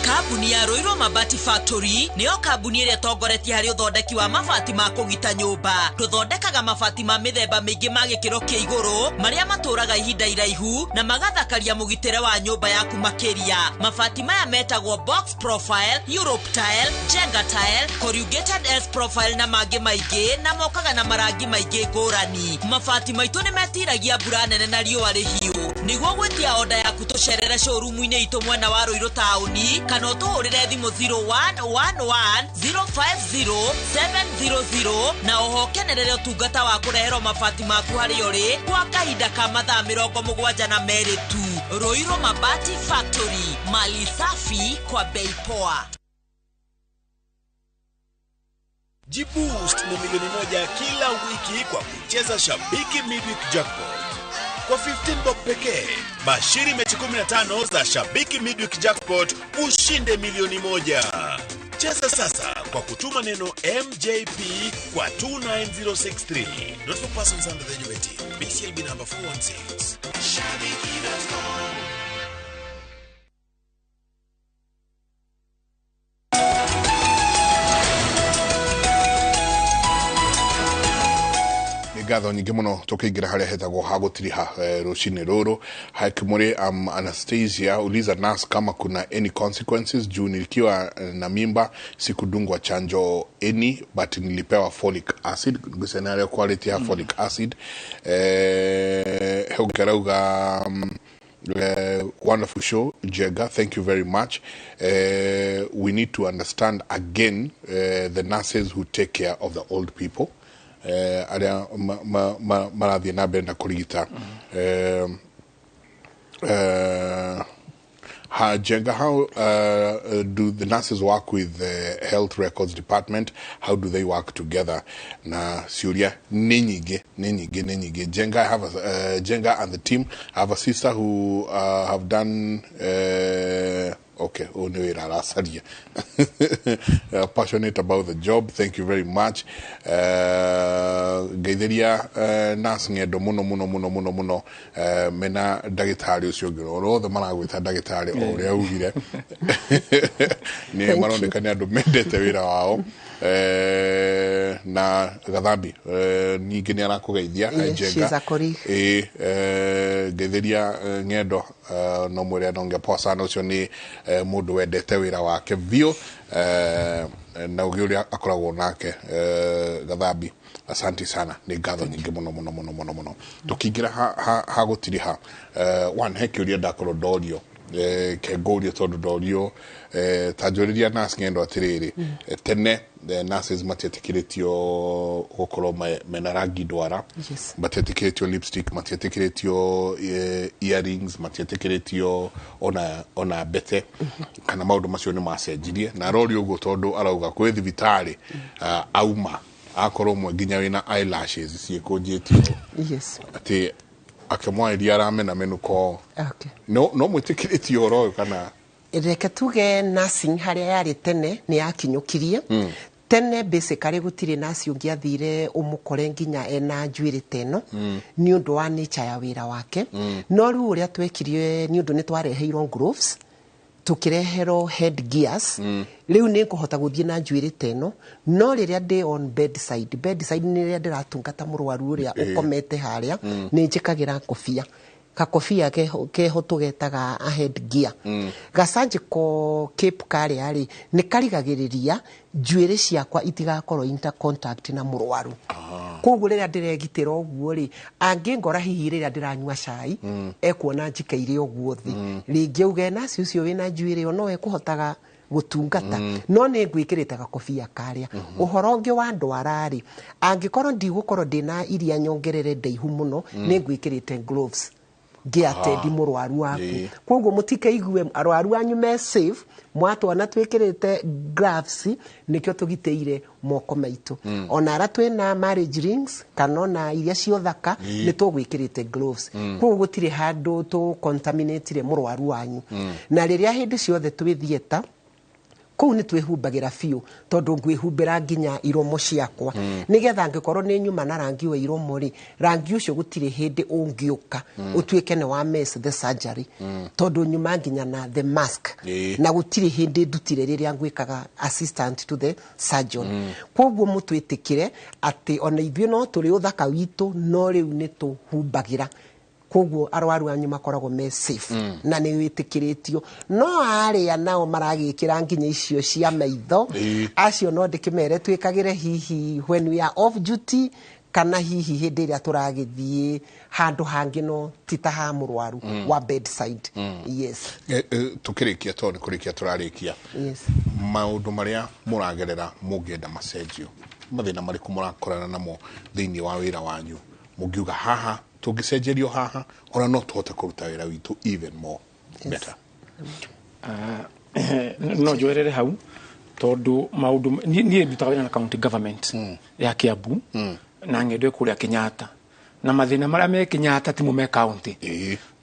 Kambuni ya Ruiru Mabati Factory nĩyo kambuni ĩrĩa ĩtongoretie harĩ ũthondeki wa mabati ma kũgita nyũmba. Tũthondekaga mabati ma mĩthemba mĩingĩ ma gĩkĩro kĩa igũrũ marĩa matũraga ihinda iraihu na magathakaria mũgitĩre wa nyũmba yaku makĩria. Mabati maya metagwo box profile, Europe tile, Jenga tile, corrugated S profile na mangĩ maingĩ, na mokaga na marangi maingĩ ngũrani. Mabati maitũ nĩ metiragia mbura nene na riũa rĩhiũ. Nĩguo gwĩtia oda yaku tũcerere showroom-inĩ itũ mwena wa Ruiru taũni kana ũtũhũrĩre thimũ 0111 050 700 na oho ũkenerere ũtungata wa kũreherwo mabati maku harĩa ũrĩ kwa kahinda ka mathaa 72 tu. Ruiru Mabati Factory, mali safi kwa bei poa. Jiboost na 1 milioni kila wiki kwa kucheza Shabiki Midweek Jackpot. Kwa 15 bob pekee, bashiri mechi 15 za Shabiki Midweek Jackpot ushinde 1 milioni. Cheza sasa kwa kutuma neno MJP kwa 29063. Not for persons under the age of 18. BCLB number 416. Shabiki.com. Nĩ ngatho nyingĩ mũno. Tũkĩingĩra harĩa hetagwo ha gũtiriha rũcinĩ rũrũ hakimũrĩ Anastasia uliza nurse kama kuna any consequences juu nilikiwa na mimba sikudungwa chanjo any, but nilipewa folic acid. Ngũcena quality ya folic acid. Heukerauga wonderful show, Jega. Thank you very much. We need to understand again the nurses who take care of the old people, arĩa marathiĩ na mbere na kũrigita. Ha, Jenga, how do the nurses work with the health records department? How do they work together? Na ciũria nĩ nyingĩ, nĩ nyingĩ, nĩ nyingĩ. Jenga, I have a, Jenga and the team, I have a sister who have done okay, ũyũ nĩ wĩra aracaria. Passionate about the job. Thank you very much. Ngeithĩria nurse Ng'endo mũno mũno mũno mũno mũno, mena ndagĩtarĩ ũcio ũngĩ oro othe maragwĩta ndagĩtarĩ o ũrĩa ugire nĩ Thank you. Maroneka nĩ andũ mendete wĩra wao. Na Gathambi ningĩ nĩ arakũgeithia. Yes, Jenga. she's a colleague. Ĩ ngeithĩria Ng'endo, no mwĩre nonge poa sana. Ũcio nĩ mũndũ wendete wĩra wake biũ, na ũgĩ ũrĩa akoragwo nake. Gathambi, asanti sana, nĩ ngatho nyingĩ mũno mũno mũno mũno mũno. Tũkĩingĩra ha gũtiriha, one he kĩũria ndakorwo ndorio, kengũrie tondũ ndorio, ta njũrĩria nurse Ng'endo atĩrĩrĩ, tene nurses matietĩkĩrĩtio gũkorwo mena rangi ndwara, matietĩkĩrĩtio lipstick, matietĩkĩrĩtio earrings, matietĩkĩrĩtio ona mbete kana maũndũ macio nĩ macenjirie. Na aroria ũguo tondũ arauga kwĩ thibitarĩ auma akorwo ũmwe nginya wĩna eyelashes ciĩkũnjĩtio, atĩ akĩmwarĩria aramena mĩnũko. No mwĩtĩkĩrĩtio ũhoro ũyũ kana? Reke tuge nursing harĩa yarĩ tene nĩ yakinyũkirie. Tene basically gũtirĩ nurse ũngĩathire ũmũkore nginya ena njuĩrĩ ta ĩno, nĩ ũndũ wa nature ya wĩra wake. No rĩu ũrĩa twekirie, nĩ ũndũ nĩ twareheirwo gloves, tũkĩreherwo head gears, rĩu nĩ ngũhota gũthiĩ na njuĩrĩ ta ĩno. No rĩrĩa ndĩ on bedside, bedside nĩ rĩrĩa ndĩratungata mũrwaru ũrĩa ũkomete harĩa, nĩ njĩkagĩra ngobia, kakobia keho tũgetaga a head gear, gacanjĩko cape karĩa rĩ nĩ karigagĩrĩria njuĩrĩ ciakwa itigakorwo intercontact na mũrwaru. Koguo rĩrĩa ndĩregitĩra ũguo rĩ, angĩngora hihi rĩrĩa ndĩranyua cai, ekuona njikaire ũguo thĩ, rĩngĩ auge naci ũcio wĩna njuĩrĩ ĩyo no ekũhotaga gũtungata. No nĩ ngwĩkĩrĩte gakobia karĩa. Ũhoro ũngĩ wa ndwara rĩ, angĩkorwo ndigũkorwo ndĩna iria nyongerere ndaihu mũno, nĩ ngwĩkĩrĩte gloves ngĩatendi mũrwaru waku. Koguo mũtikaigue arwaru anyu me safe mwatwana twĩkĩrĩte gloves, nĩkĩo tũgitĩire moko maitũ. Ona arĩa twĩna marriage rings kana ona iria cia ũthaka, nĩ tũgwĩkĩrĩte gloves. Koguo gũtirĩ handũ tũ contaminatire mũrwaru wanyu. Na rĩrĩa hĩndĩ ciothe twĩ theatre kũu nĩ twĩhumbagĩra biũ, tondũ ngwĩhumbĩra nginya iromo ciakwa, nĩgetha angĩkorwo nĩ nyuma na rangi wa iromo rĩ, rangi ũcio gũtirĩ hĩndĩ ũngĩũka ũtuĩke nĩ wa mess the surgery, tondũ nyuma nginya na the mask, na gũtirĩ hĩndĩ ndutire rĩrĩa ngwĩkaga assistant to the surgeon. Koguo mũtwĩtĩkĩre atĩ ona ithuĩ no tũrĩ ũthaka witũ, no rĩu nĩ tũhumbagĩra, koguo arwaru anyu makoragwo me safe. Na nĩ wĩtĩkĩrĩtio. No arĩa nao maragĩkĩra nginya icio cia maitho, acio no ndĩkĩmere twĩkagĩre hihi when we are off duty. Kana hihi hĩndĩ ĩrĩa tũragĩthiĩ handũ hangĩ, no ti ta ha mũrwaru wa bedside. Yes. Tukĩrĩkia, tondũ nĩ kũrĩkia tũrarĩkia, maũndũ marĩa mũragerera mũngĩenda macenjio, mathĩna marĩkũ mũrakorana namo thĩinĩ wa wĩra wanyu, mũngiuga haha tũngĩcenjerio haha ona no tũhote kũruta wĩra witũ even more better? No njoerere hau, tondũ maũndũ niĩ ndutaga wĩra na county government ya Kiambu na ng'endo kũrĩa Kenyatta, na mathĩna marĩa me Kenyatta timo me county,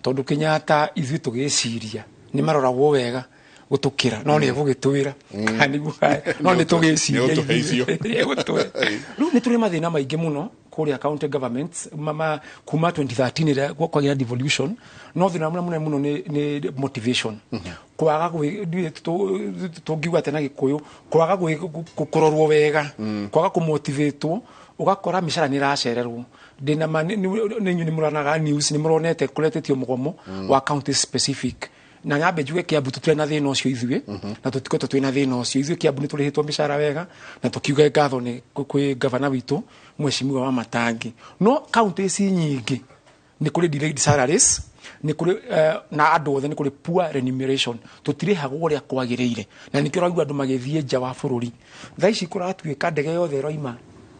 tondũ Kenyatta ithuĩ tũgĩciria nĩ maroragwo wega gũtũkĩra, no nĩ egũgĩtwĩra kana nĩguo, no nĩ tũgĩciria. Nĩ icio. Egũtwĩra. Rĩu nĩ tũrĩ mathĩna maingĩ mũno kũrĩa county governments kuma 2013 ĩrĩa kwagĩa devolution, no thĩna mũrĩa mũnene mũno nĩ motivation, kwaga tũngiuga atĩa na Gĩkũyũ, kwaga kũrorwo wega, kwaga kũmotivatwo. Ũgakora mĩcara nĩ ĩracererwo. Ndĩna ma nĩ inyuĩ nĩ mũranaga news, nĩ mũronete kũretĩtio mũgomo wa county specific, na nyambe njuge Kiambu tũtirĩ na thĩna ũcio ithuĩ, na tũtikoretwo twĩna thĩna ũcio ithuĩ. Kiambu nĩ tũrĩhĩtwo mĩcara wega, na tũkiuge ngatho nĩ kwĩ gavana witũ, Mheshimiwa wa Matangi. No county ici nyingĩ nĩ kũrĩ delayed salaries, nĩ kũrĩ na andũ othe nĩ kũrĩ poor remuneration, tũtirĩhagwo ũrĩa kwagĩrĩire, na nĩkĩo ũraigua andũ magĩthiĩ nja wa bũrũri. Thaa ici kũratuĩka ndege yothe ĩroima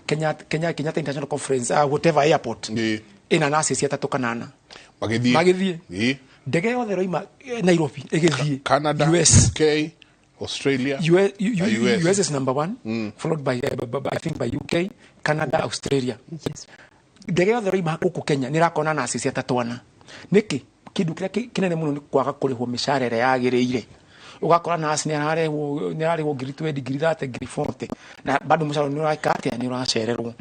Kenyatta International Conference, whatever airport, ĩna nurses atatũ kana ana. Magĩthiĩ. Magĩthiĩ. Ndege yothe ĩroima Nairobi ĩgĩthiĩ Canada, US, UK, Australia, US, na US. US is number one, followed by, I think by UK, Canada, Australia. Ndege yothe ĩroima gũkũ Kenya nĩ ĩrakona nurses atatũ ana. Nĩkĩ? Kĩndũ kĩrĩa kĩnene mũno nĩ kwaga kũrĩhwo mĩcara ĩrĩa yagĩrĩire. Ũgakora nurse nĩ ararĩhwo 20,000, 30,000, 40,000, na bado mũcara nĩ ũreka atĩa? Nĩ ũracererwo.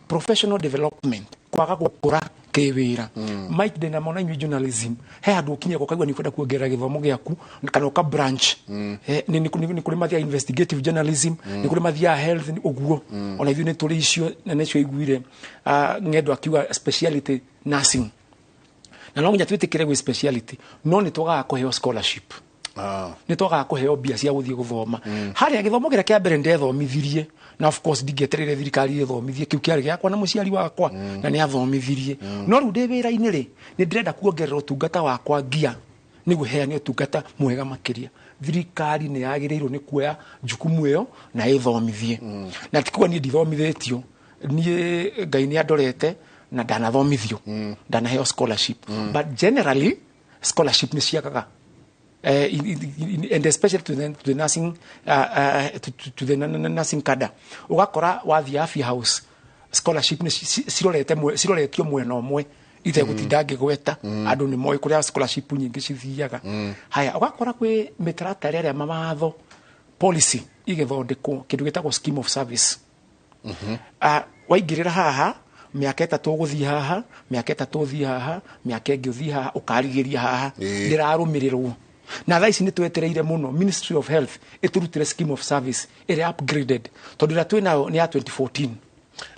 Professional development, kwaga gũkũra kĩwĩra. Mike, ndĩna mona inyuĩ journalism, he handũ ũkinyaga ũkaigua nĩ ũkwenda kuongerera gĩthomo gĩaku kana ũka branch. Nĩ kũrĩ mathiaga investigative journalism, nĩ kũrĩ mathiaga health ũguo. Ona ithuĩ nĩ tũrĩ icio, na nĩcio iguire ng'endo akiuga speciality nursing, na no nginya twĩtĩkĩre gwĩ speciality, no nĩ twagaga kũheo scholarship, nĩ twagaga kũheo mbia cia gũthiĩ gũthoma harĩa gĩthomo kĩrĩa kĩa mbere ndethomithirie. Na of course ndingĩetereire thirikari ĩthomithie, kĩu kĩarĩ gĩakwa na mũciari wakwa, na nĩ athomithirie. No rĩu ndĩ wĩra-inĩ rĩ, nĩ ndĩrenda kuongerera ũtungata wakwa ngia nĩguo heane ũtungata mwega makĩria. Thirikari nĩ yagĩrĩirwo nĩ kuoya jukumu ĩyo na ĩthomithie, na ti kuga niĩ ndithomithĩtio. Niĩ Ngai nĩ andorete na ndanathomithio, ndanaheo scholarship, but generally scholarship nĩ ciagaga, and especially to the nursing, to the nursing cadre. Ugakora wathiĩ Afya House, scholarship nĩ ciroretio mwena ũmwe itegũtinda ngĩgweta. Andũ nĩ moĩ kũrĩa scholarship nyingĩ cithiaga. Haya, ũgakora kwĩ mĩtaratara ĩrĩa mawatho, policy igĩthondekwo, kĩndũ gĩtagwo scheme of service. Waingĩrĩra haha mĩaka 3 ũgũthiĩ haha, mĩaka 3 ũthiĩ haha, mĩaka ĩngĩ ũthiĩ haha, ũkarigĩria haha. Ndĩrarũmĩrĩrwo. Na thaa ici nĩ twetereire mũno Ministry of Health ĩtũrutĩre scheme of service ĩrĩa upgraded, tondũ ĩrĩa twĩ nayo nĩ ya 2014.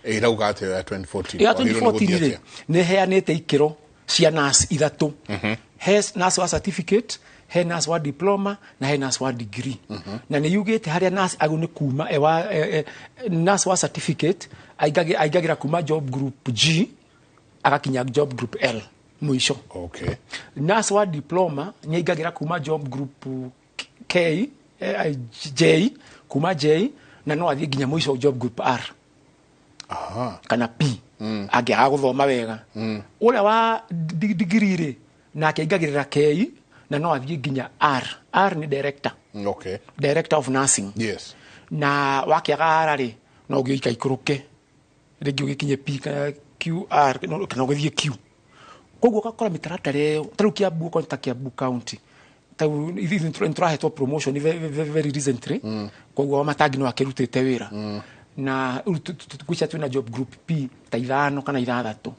Ĩrauga atĩa ya 2014? Ya Wagĩrĩirwo nĩ 2014 gũthiĩ rĩ, atĩa? Nĩ heanĩte ikĩro cia nurse ithatũ. He nurse wa certificate, he nurse wa diploma, na he nurse wa degree. Na nĩ yugĩte harĩa nurse agũ nĩ kuma nurse wa certificate aingagĩra kuma job group G agakinya job group L mũico. Nurse wa diploma nĩ aingagĩra kuma job group K, J, kuma J, na no athiĩ nginya mũico job group R kana P angĩaga gũthoma wega. Ũrĩa wa degree rĩ, nake aingagĩrĩra K na no athiĩ nginya R. R nĩ director. Director of nursing. Na wakĩaga R rĩ, no ũgĩika ikũrũke rĩngĩ ũgĩkinye P kana QR, kana ũgĩthiĩ Q. Koguo ũgakora mĩtaratara ĩyo, ta rĩu Kiambu, okorwo nĩ ta Kiambu County, ta rĩu ithuĩ nĩ tũrahetwo promotion very, very, very recently. Koguo Wamatangi no akĩrutĩte wĩra, na rĩu gwĩcia twĩna job group P ta ithano kana ithathatũ,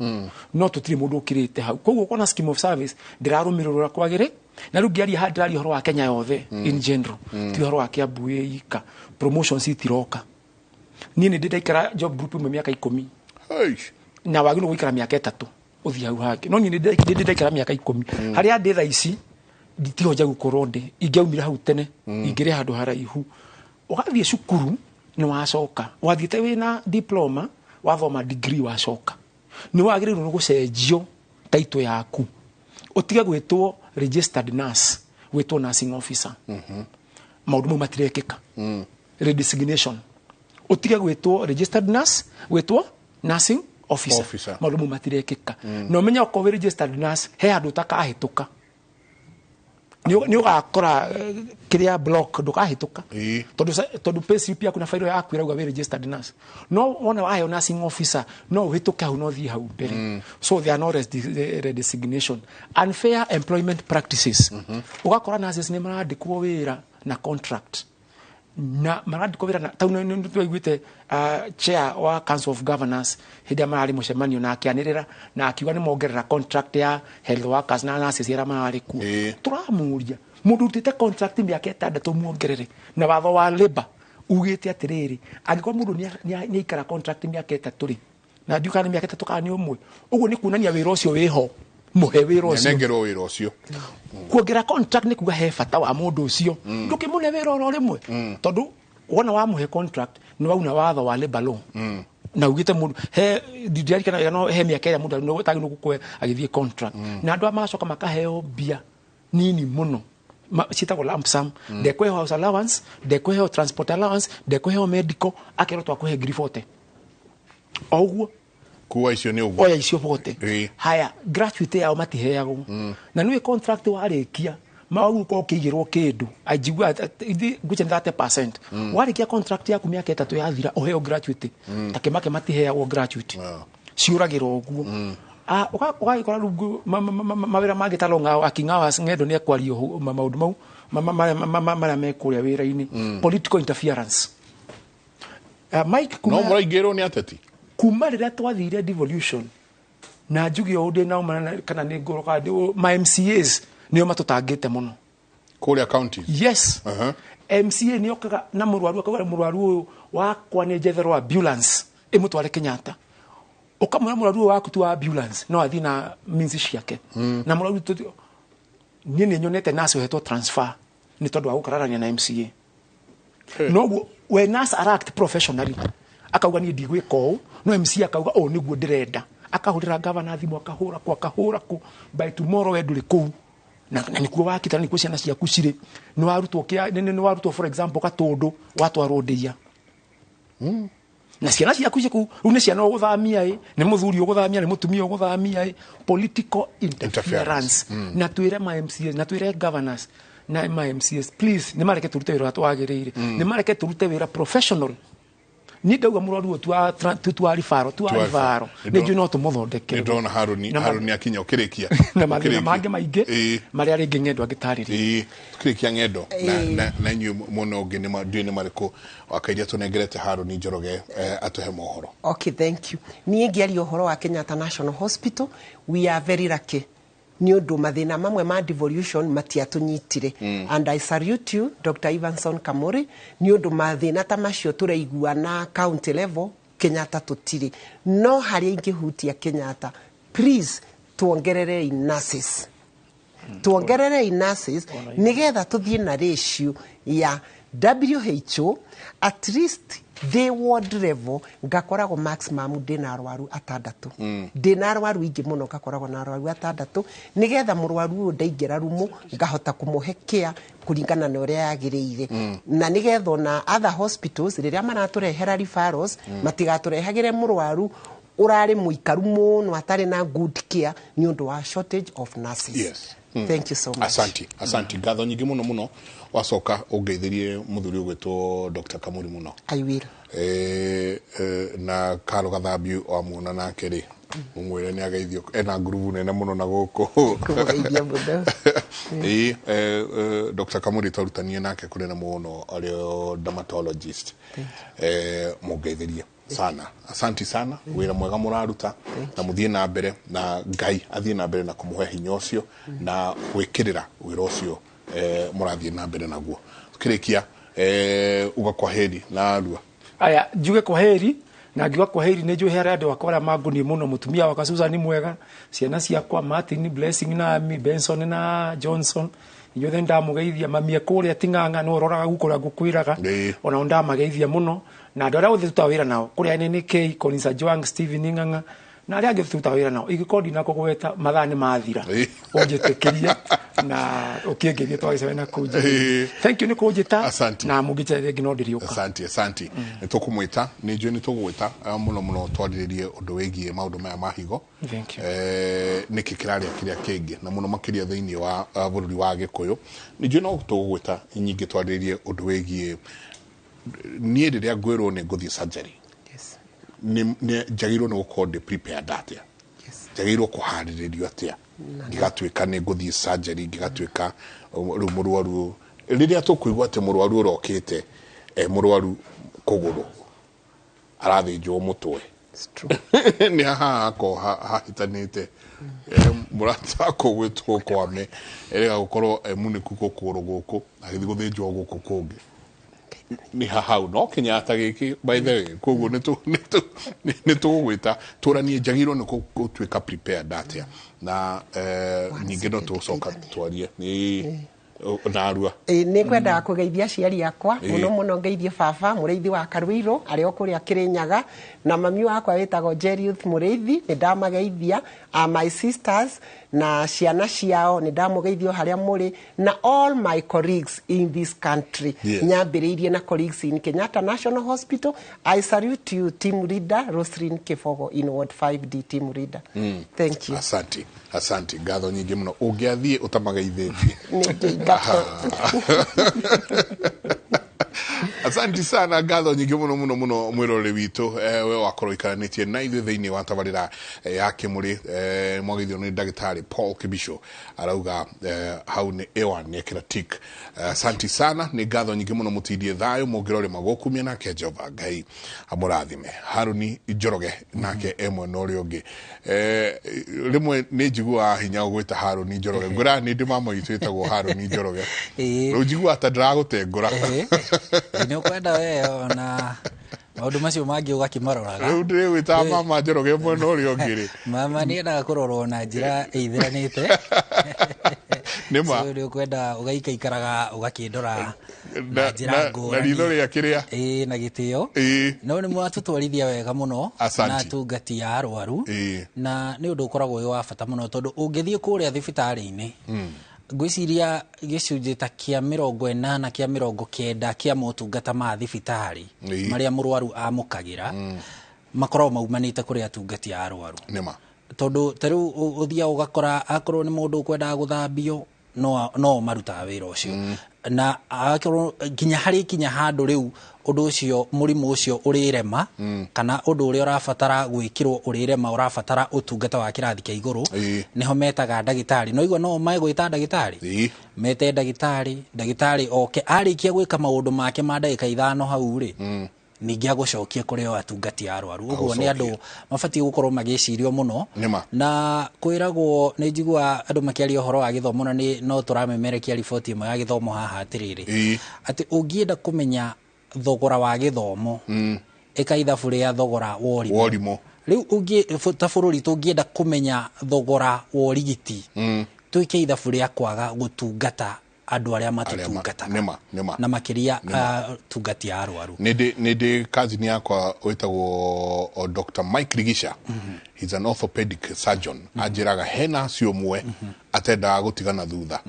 no tũtirĩ mũndũ ũkĩrĩte hau. Koguo ũkona scheme of service ndĩrarũmĩrĩrwo ũrĩa kwagĩrĩ. Na rĩu ngĩaria haha, ndĩraria ũhoro wa Kenya yothe in general, ti ũhoro wa Kiambu ĩ ika. Promotions itiroka. Niĩ nĩ ndĩ ndaikara job group ĩmwe mĩaka 10, na wagĩrĩirwo gũikara mĩaka 3 ũthiĩ hau hangĩ, no niĩ nĩ ndĩ ndaikara mĩaka 10 harĩa ndĩ thaa ici. Tiho nja gũkorwo ndĩ, ingĩaumire hau tene, ingĩrĩ handũ haraihu. Ũgathiĩ cukuru, nĩ wacoka wathiĩte wĩna diploma, Wathoma degree wacoka nĩ wagĩrĩirwo nĩ gũcenjio title yaku, ũtige gwĩtwo registered nurse, gwĩtwo nursing officer. Maũndũ mau matirekĩka. Redesignation, ũtige gwĩtwo registered nurse, gwĩtwo nursing officer. Officer. Maũndũ mau matirekĩka. Na ũmenye okorwo wĩ registered nurse, he handũ ũtakahĩtũka, nĩ ũgakora kĩrĩa block ndũkahĩtũka, tondũ payslip yaku na failo yaku ĩrauga wĩ registered nurse. No wona waheo nursing officer, no ũhĩtũke hau, no ũthiĩ hau mbere. So there are no redesignation. Unfair employment practices, ũgakora nurses nĩ marandĩkwo wĩra na contract, na marandĩkwo wĩra na tau nĩ twaiguĩte chair wa Council of Governors hĩndĩ ĩrĩa mararĩ mũcemanio na akĩanĩrĩra na akiuga nĩ mongerera contract ya health workers na nurses arĩa mararĩ kuo. Tũramũria, mũndũ ũrutĩte contract mĩaka 6 muongerere, na watho wa labor ugĩte atĩrĩrĩ, angĩkorwo mũndũ nĩ aikara contract mĩaka 3 rĩ, na ndiũ kana nĩ mĩaka 3 kana nĩ ũmwe, ũguo nĩ kuonania wĩra ũcio wĩho, mũhe wĩra ũcio. Nengerwo wĩra ũcio. Kuongerera contract nĩ kuga he bata wa mũndũ ũcio. Ndũkĩmũne wĩra oro rĩmwe, tondũ wona wamũhe contract nĩ wauna watho wa labor law na ugĩte mũndũ he ndirikana wega, no he mĩaka ĩrĩa mũndũ atagĩrĩirwo gũkorwo agĩthiĩ contract. Na andũ aya magacoka makaheo mbia nini mũno, ciĩtagwo lump sum. Ndekũheo house allowance, ndekũheo transport allowance, ndekũheo medical, akerwo twakũhe ngiri 40 o ũguo. Kuwa icio nĩ ũguo. Oya icio bote. Haya, gratuity yao matiheagwo. Na nĩwĩ contract warĩkia mau ũkorwo ũkĩigĩrwo kĩndũ anjigua ngwĩcia nĩ 30%. Warĩkia contract yaku mĩaka 3 yathira, ũheo gratuity. Ta Kĩmake matiheagwo gratuity, ciũragĩrwo ũguo. Ah, ũgagĩkora rĩu mawĩra mangĩ ta long working hours. Ng'endo nĩ ekwaria maũndũ mau marĩa me kũrĩa wĩra-inĩ. Political interference. Mike, No mũraingĩrwo nĩ ateti. Kuma rĩrĩa twathire devolution, na njuge ũũ, ndĩ nauma kana nĩ ngũrũka, ma MCAs nĩo matũtangĩte mũno. Kũrĩa counties. Yes. MCA nĩ okaga na mũrwaru, akauga mũrwaru ũyũ wakwa nĩ njetherwo ambulance ĩmũtware Kenyatta. Ũkamwĩra mũrwaru ũyũ waku ti wa ambulance, no athiĩ na means ciake. Na mũrwaru niĩ nĩ nyonete nurse ũhetwo transfer nĩ tondũ wa gũkararania na MCA. Noguo we nurse aract professionally, akauga niĩ ndigwĩka ũũ, no MCA akauga ũũ nĩguo ndĩrenda, akahũrĩra gavana thimũ, akahũra kũ, akahũra kũ, by tomorrow we ndũrĩ kũu na nĩkuo wakita, na nĩkuo ciana ciaku cirĩ. Nĩ warutwo nĩ warutwo, for example, Gatũndũ, watwarwo Ndĩia, na ciana ciaku ciĩ kũu. Rĩu nĩ ciana ũgũthamia ĩ, nĩ mũthuri ũgũthamia, nĩ mũtumia ũgũthamia ĩ? Political interference. Na twĩre ma MCAs, na twĩre governors na ma MCAs, please, nĩ mareke tũrute wĩra ũrĩa twagĩrĩire. Nĩ mareke tũrute wĩra professional. Niĩ ndauga mũrwaru ũyũ tu wa referral, tu wa Tu wa referral, nĩ njũĩ no tũmũthondekere. Nĩ ndona Haruni. Na Haruni akinya ũkĩrĩkia. Na mathĩna Ũkĩrĩkia. mangĩ maingĩ marĩa rĩngĩ ng'endo angĩtarĩria. Ĩĩ, tukĩrĩkia ng'endo na inyuĩ mwena ũngĩ nĩ ndiũĩ nĩ marĩkũ wakairia tũnengerete Haruni Njoroge atũhe mohoro. Okay, thank you. Niĩ ngĩaria ũhoro wa Kenyatta National Hospital, we are very lucky nĩ ũndũ mathĩna mamwe ma devolution matiatũnyitire. And I salute you, Dr. Evanson Kamuri, nĩ ũndũ mathĩna ta macio tũraigua na county level, Kenyatta tũtirĩ. No harĩa ingĩhutia Kenyatta, please tuongererei nurses, tuongererei nurses nigetha tuthiĩ na ratio ya WHO. At least the ward level ngakoragwo maximum ndĩna arwaru atandatũ. Ndĩna arwaru ingĩ mũno, ngakoragwo na arwaru atandatũ, nigetha mũrwaru ũyũ ndaingĩra rumu ngahota kũmũhe care kũringana na ũrĩa yagĩrĩire. Na nigetha ona other hospitals rĩrĩa maratũrehera referrals, matigatũrehagĩre mũrwaru ũrarĩ mũikaru mũno atarĩ na good care nĩ ũndũ wa shortage of nurses. Yes. Thank you so much. Asanti, asanti, ngatho nyingĩ mũno mũno. Wacoka ũngeithĩrie mũthuri ũgwĩtwo Dr. Kamuri mũno. I will. Na Karo Gathambi wamuona nake rĩ, mũmwĩre nĩ ageithio, ena ngurubu nene mũno na gũkũ. Kũmũgeithia mũno. Ĩĩ, Dr. Kamuri twarutanie nake kũrĩ na mũno, arĩ dermatologist. Mũngeithĩrie sana, asanti sana, wĩra mwega mũraruta, na mũthiĩ na mbere, na Ngai athiĩ na mbere na kũmũhe hinya ũcio na gwĩkĩrĩra wĩra ũcio mũrathiĩ na mbere naguo. Tukĩrĩkia, uga kwa heri na arua. Aya, njuge kwa heri, na ngiuga kwa heri nĩ njũĩ harĩa andũ akwa arĩa mangoniĩ mũno, mũtumia wakwa Susan Mwega, ciana ciakwa Martin, Blessing na Ami, Benson na Johnson, Inyuothe ndamũgeithia mamie kũrĩa ting'ang'a nĩ ũroraga guku ũrĩa ngũkwĩraga ona ndamageithia mũno na andũ arĩa othe tũrutaga wĩra nao kũrĩa NNK Collins Ajwang Steven Ng'ang'a na arĩa angĩ tũrutaga wĩra nao ingĩkorwo ndinakũgweta mathaa nĩ mathira ũnjĩtĩkĩrie na ũkĩngeithia twagĩcemania na kũu njĩra-inĩ. Thank you nĩ kũnjĩta na mũngĩnjĩta rĩngĩ no ndĩrĩũka. Asante, asante. Nĩ tũkũmwĩta, nĩ njũĩ nĩ tũgwĩta mũno mũno twarĩrĩrie ũndũ wĩgiĩ maũndũ maya ma higo. Thank you. Nĩkĩ kĩrarĩa kĩrĩa kĩngĩ na mũno makĩria thĩinĩ wa bũrũri wa Gĩkũyũ. Nĩ njũĩ no tũgũgwĩta nyingĩ twarĩrĩrie ũndũ wĩgiĩ niĩ rĩrĩa ngwĩrwo nĩ ngũthiĩ surgery. Yes. Nĩ njagĩrĩirwo nĩ gũkorwo ndĩ prepared atĩa? Njagĩrĩirwo kũharĩrĩrio atĩa? Ngĩgatuĩka nĩ ngũthiĩ surgery, ngĩgatuĩka rĩu mũrwaru rĩrĩa tũkũigua atĩ mũrwaru ũrokĩte mũrwaru kũgũrũ arathĩnjwo mũtwe nĩ haha hakorwo hahĩtanĩte mũrata wakwa ũgwĩtwo Kwame erĩga gũkorwo munĩku kũgũrũ gũkũ agĩthiĩ gũthĩnjwo gũkũ kũngĩ nĩ hahau no Kenyatta gĩkĩ by the way koguo nĩ tũgũgwĩta tũranie njagĩrĩirwo nĩ gũtuĩka prepared atĩa na ningĩ no tũgũcoka twarie nĩ narua. Nĩ ngwendaga kũgeithia aciari akwa mũno mũno ngeithie baba mũrĩithi wa Karũirũ arĩ o kũrĩa Kĩrĩnyaga na mami wakwa wĩtagwo Jeriuth Mũrĩithi nĩ ndamageithia, my sisters na ciana ciao nĩ ndamũgeithia o harĩa mũrĩ na all my colleagues in this country. Nyambĩrĩirie na colleagues in Kenyatta National Hospital. I salute you team leader Roslyn Kifogo in Ward 5D team leader. Thank you. Asante, asante. Ngatho nyingĩ mũno ũngĩathiĩ ũtamageithĩtie. Asante sana ngatho nyingĩ mũno mũno mũno mwĩroreri witũ we wakorwo ikaranĩtie na ithuĩ thĩinĩ wa tabarĩra ya Kĩmũrĩ mwageithio nĩ ndagĩtarĩ Paul Kibicho arauga hau nĩ A1 nĩ tick. Asante sana nĩ ngatho nyingĩ mũno mũtindie thayũ mũngĩrore magũkumia nake Jehova Ngai amũrathime. Haruni Njoroge nake e mwena ũrĩa ũngĩ rĩmwe nĩ njiguaga hinya gwĩta Haruni Njoroge ngwĩra nĩ ndĩ mama witũ wĩtagwo Haruni Njoroge rĩu njiguaga ta ndĩragũtengũra nĩ ũkwenda we ona maũndũ macio mangĩ ũgakĩmaroraga rĩu ndĩrĩgwĩtaga mama Njoroge mwena ũrĩa ũngĩ rĩ mama nĩ endaga kũrorwo na njĩra ĩithĩranĩte nĩma so nĩ ũkwenda ũgaikaikaraga ũgakĩndora na njĩra ngũrani na ritho rĩa kĩrĩa ĩĩ na gĩtĩo no nĩ mwatũtwarithia wega mũno na atungati a arwaru na nĩ ũndũ ũkoragwo wĩ wa bata mũno tondũ ũngĩthiĩ kũrĩa thibitarĩ-inĩ ngwĩciria gĩcunjĩ ta kĩa 80 kĩa 90 kĩa motungata ma thibitarĩ marĩa mũrwaru amũkagĩra makoragwo maumanĩte kũrĩ atungati a arwaru nĩma tondũ ta rĩu ũthiaga ũgakora akorwo nĩ mũndũ ũkwendaga gũthambio no marutaga wĩra ũcio na akorwo nginya harĩ kinya handũ rĩu ũndũ ũcio mũrimũ ũcio ũrĩrema kana ũndũ ũrĩa ũrabatara gwĩkĩrwo ũrĩrema ũrabatara ũtungata wa kĩrathi kĩa igũrũ nĩho metaga ndagĩtarĩ no igua no megwĩta ndagĩtarĩ mete ndagĩtarĩ ndagĩtarĩ oke arĩkia gwĩka maũndũ make ma ndagĩka 5 hau rĩ ningĩ agũcokie kũrĩ o atungati a arwaru ũguo nĩ andũ mabatiĩ gũkorwo magĩcirio mũno na kwĩragwo nĩ njiguaga andũ makĩaria ũhoro wa gĩthomo na nĩ no tũramemerekia riboti ĩmwe ya gĩthomo haha atĩrĩrĩ atĩ ũngĩenda kũmenya thogora wa gĩthomo ĩka ithabu rĩa thogora wa ũrimũ rĩu ũngĩ ta bũrũri tũngĩenda kũmenya thogora wa ũrigiti twĩke ithabu rĩa kwaga gũtungata andũ arĩa matũtungataga na makĩria atungati a arwaru. Nĩ ndĩ cousin yakwa wĩtagwo Dr. Mike Rigisha. He's an orthopedic surgeon. Anjĩraga hena acio ũmwe atendaga gũtigana thutha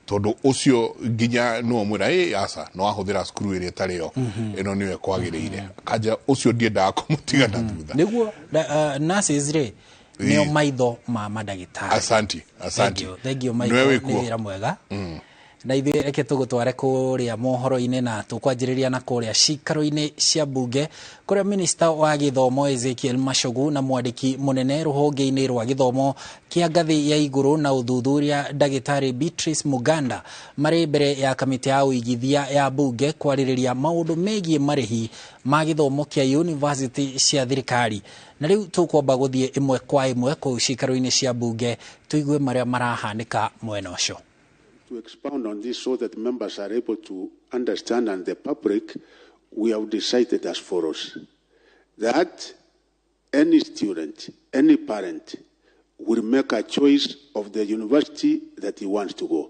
tondũ ũcio nginya nĩwe mwĩra ĩ aca no ahũthĩra cukuru ĩrĩa ĩtarĩ yo ĩno nĩyo ĩkwagĩrĩire akanja ũcio ndiendaga kũmũtigana thutha nĩguo nurses rĩ nĩo maitho ma mandagĩtarĩ. Asante, asante. Thank you Michael, nĩ wĩra mwega. Na ithuĩ reke tũgũtware kũrĩa mohoro-inĩ na tũkwanjĩrĩria na kũrĩa cikaro-inĩ cia mbunge kũrĩa minista wa gĩthomo Ezekiel Machogu na mwandĩki mũnene rũhonge-inĩ rwa gĩthomo kĩa ngathĩ ya igũrũ na ũthuthuria ndagĩtarĩ Beatrice Muganda marĩ mbere ya kamĩtĩ ya ũigithia ya mbunge kwarĩrĩria maũndũ megiĩ marĩhi ma gĩthomo kĩa university cia thirikari. Na rĩu tũkwamba gũthiĩ ĩmwe kwa ĩmwe kũu cikaro-inĩ cia mbunge tũigue marĩa marahanĩka mwena ũcio. To expound on this so that members are able to understand and the public, we have decided as follows: that any student, any parent will make a choice of the university that he wants to go.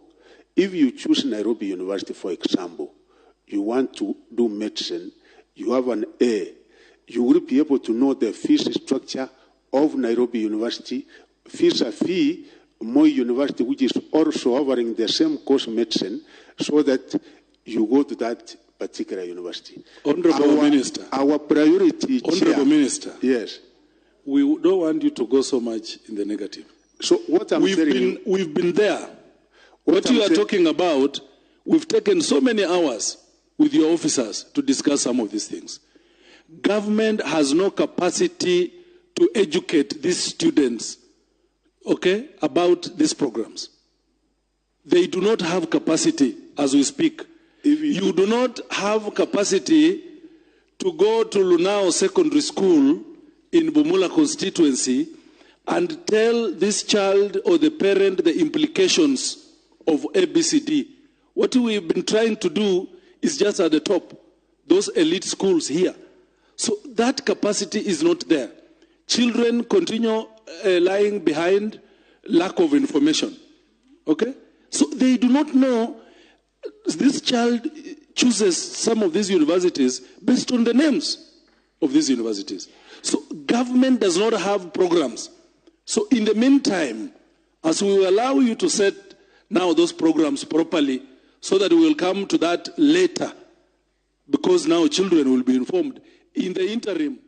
If you choose Nairobi University, for example, you want to do medicine, you have an A, you will be able to know the fees structure of Nairobi University vis-a-vis Moi University, which is also offering the same course medicine, so that you go to that particular university. Honorable Minister. Our priority, Honorable Chair, Minister. Yes. We don't want you to go so much in the negative. So what I'm we've telling been, you, we've been there. What I'm you are talking about, we've taken so many hours with your officers to discuss some of these things. Government has no capacity to educate these students, okay, about these programs. They do not have capacity as we speak. If you do not have capacity to go to Lunao Secondary School in Bumula constituency and tell this child or the parent the implications of ABCD. What we've been trying to do is just at the top, those elite schools here. So that capacity is not there. Children continue lying behind lack of information. Okay? So they do not know. This child chooses some of these universities based on the names of these universities. So government does not have programs. So in the meantime, as we will allow you to set now those programs properly, so that we will come to that later, because now children will be informed. In the interim,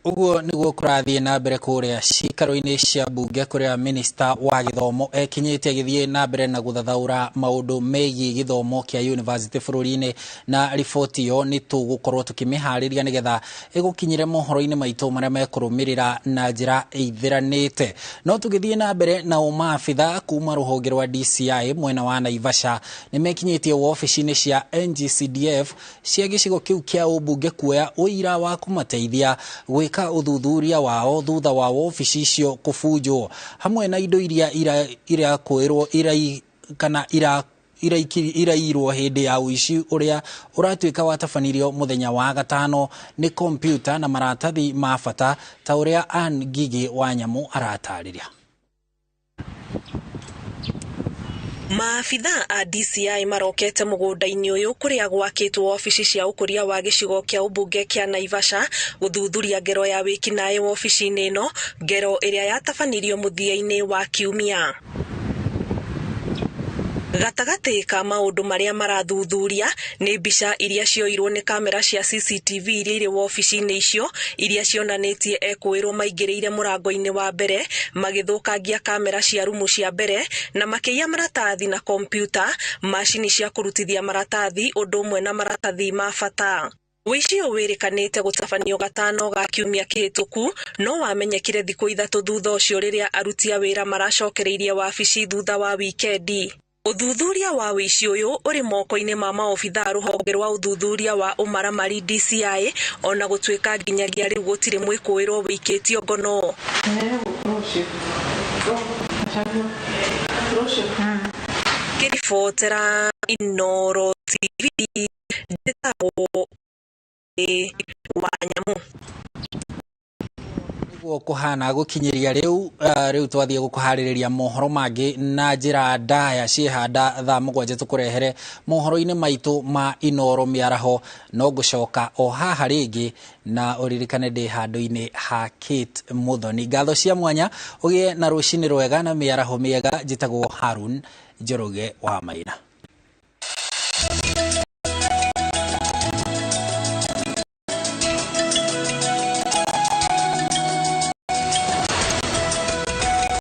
Uguo niguo kurathie na mbere kuria cikaro-ini cia mbunge kuria minister wa githomo ekinyite agithie na mbere na guthathaura maundu megie githomo kia university bururi-ini, na riboti iyo ni tugukorwo tukimihariria nigetha igukinyire mohoro-ini maitu maria mekurumirira na njira ithiranite. No tugithie na mbere na maabitha kuma ruhonge rwa DCI mwena wa Naivasha ni mekinyitie wabici-ini cia NGCDF cia gicigo kiu kia ubunge kuoya uira wa kumateithia gwika uthuthuria wao thutha wa wabici icio kubunjwo hamwe na indo iria irakwirwo kana irairwo hindi ya uici uria uratuika watabanirio muthenya wa gatano ni kompyuta na maratathi ma bata ta uria Ann Ngigi wa Nyamu aratariria. Maabitha a DCI marokete mugunda-ini uyu kuria gwakitwo wabici cia ukuria wa gicigo kia ubunge kia Naivasha guthuthuria ngero ya wikinaĩ wabici-inĩ ĩno, ngero ĩrĩa yatabanirio mũthia-inĩ wa kiumia. Gatagatĩ ka maũndũ marĩa marathuthuria nĩ mbica iria cioirwo nĩ kamera cia CCTV iria irĩ wabici-inĩ icio, iria cionanĩtie ekũĩrwo maingĩrĩire mũrango-inĩ wa mbere magĩthũkangia kamera cia rumu cia mbere na makĩiya maratathi na kompyuta, macini cia kũrutithia maratathi ũndũ ũmwe na maratathi ma bata. Ũici ũyũ wĩrĩkanĩte gũtabanio gatano ga kiumia kĩhĩtũku no wamenyekire thikũ 3 thutha ũcio rĩrĩa aruti a wĩra maracokereirie wabici thutha wa wikendi. Ũthuthuria wa ũici ũyũ ũrĩ moko-inĩ ma maobitha a rũhonge rwa ũthuthuria wa ũmaramari DCI, ona gũtuĩka nginyagia rĩu gũtirĩ mwĩkũĩrwo wĩikĩtio ngono. Ngĩribotera Inooro TV, njĩtagwo wa Nyamu. Kuhana gukinyiria riu riu twathie gukuhaririria mohoro mangi na njira ndaya ciehanda thaa 7 tukurehere mohoro-ini maitu ma Inooro miaraho, no ngucoka o haha ringi na uririkane ndi handu-ini ha Kate Muthoni. Ngatho cia mwanya ugie na rucini rwega na miaraho miega. Njitagwo Harun Njoroge wa Maina.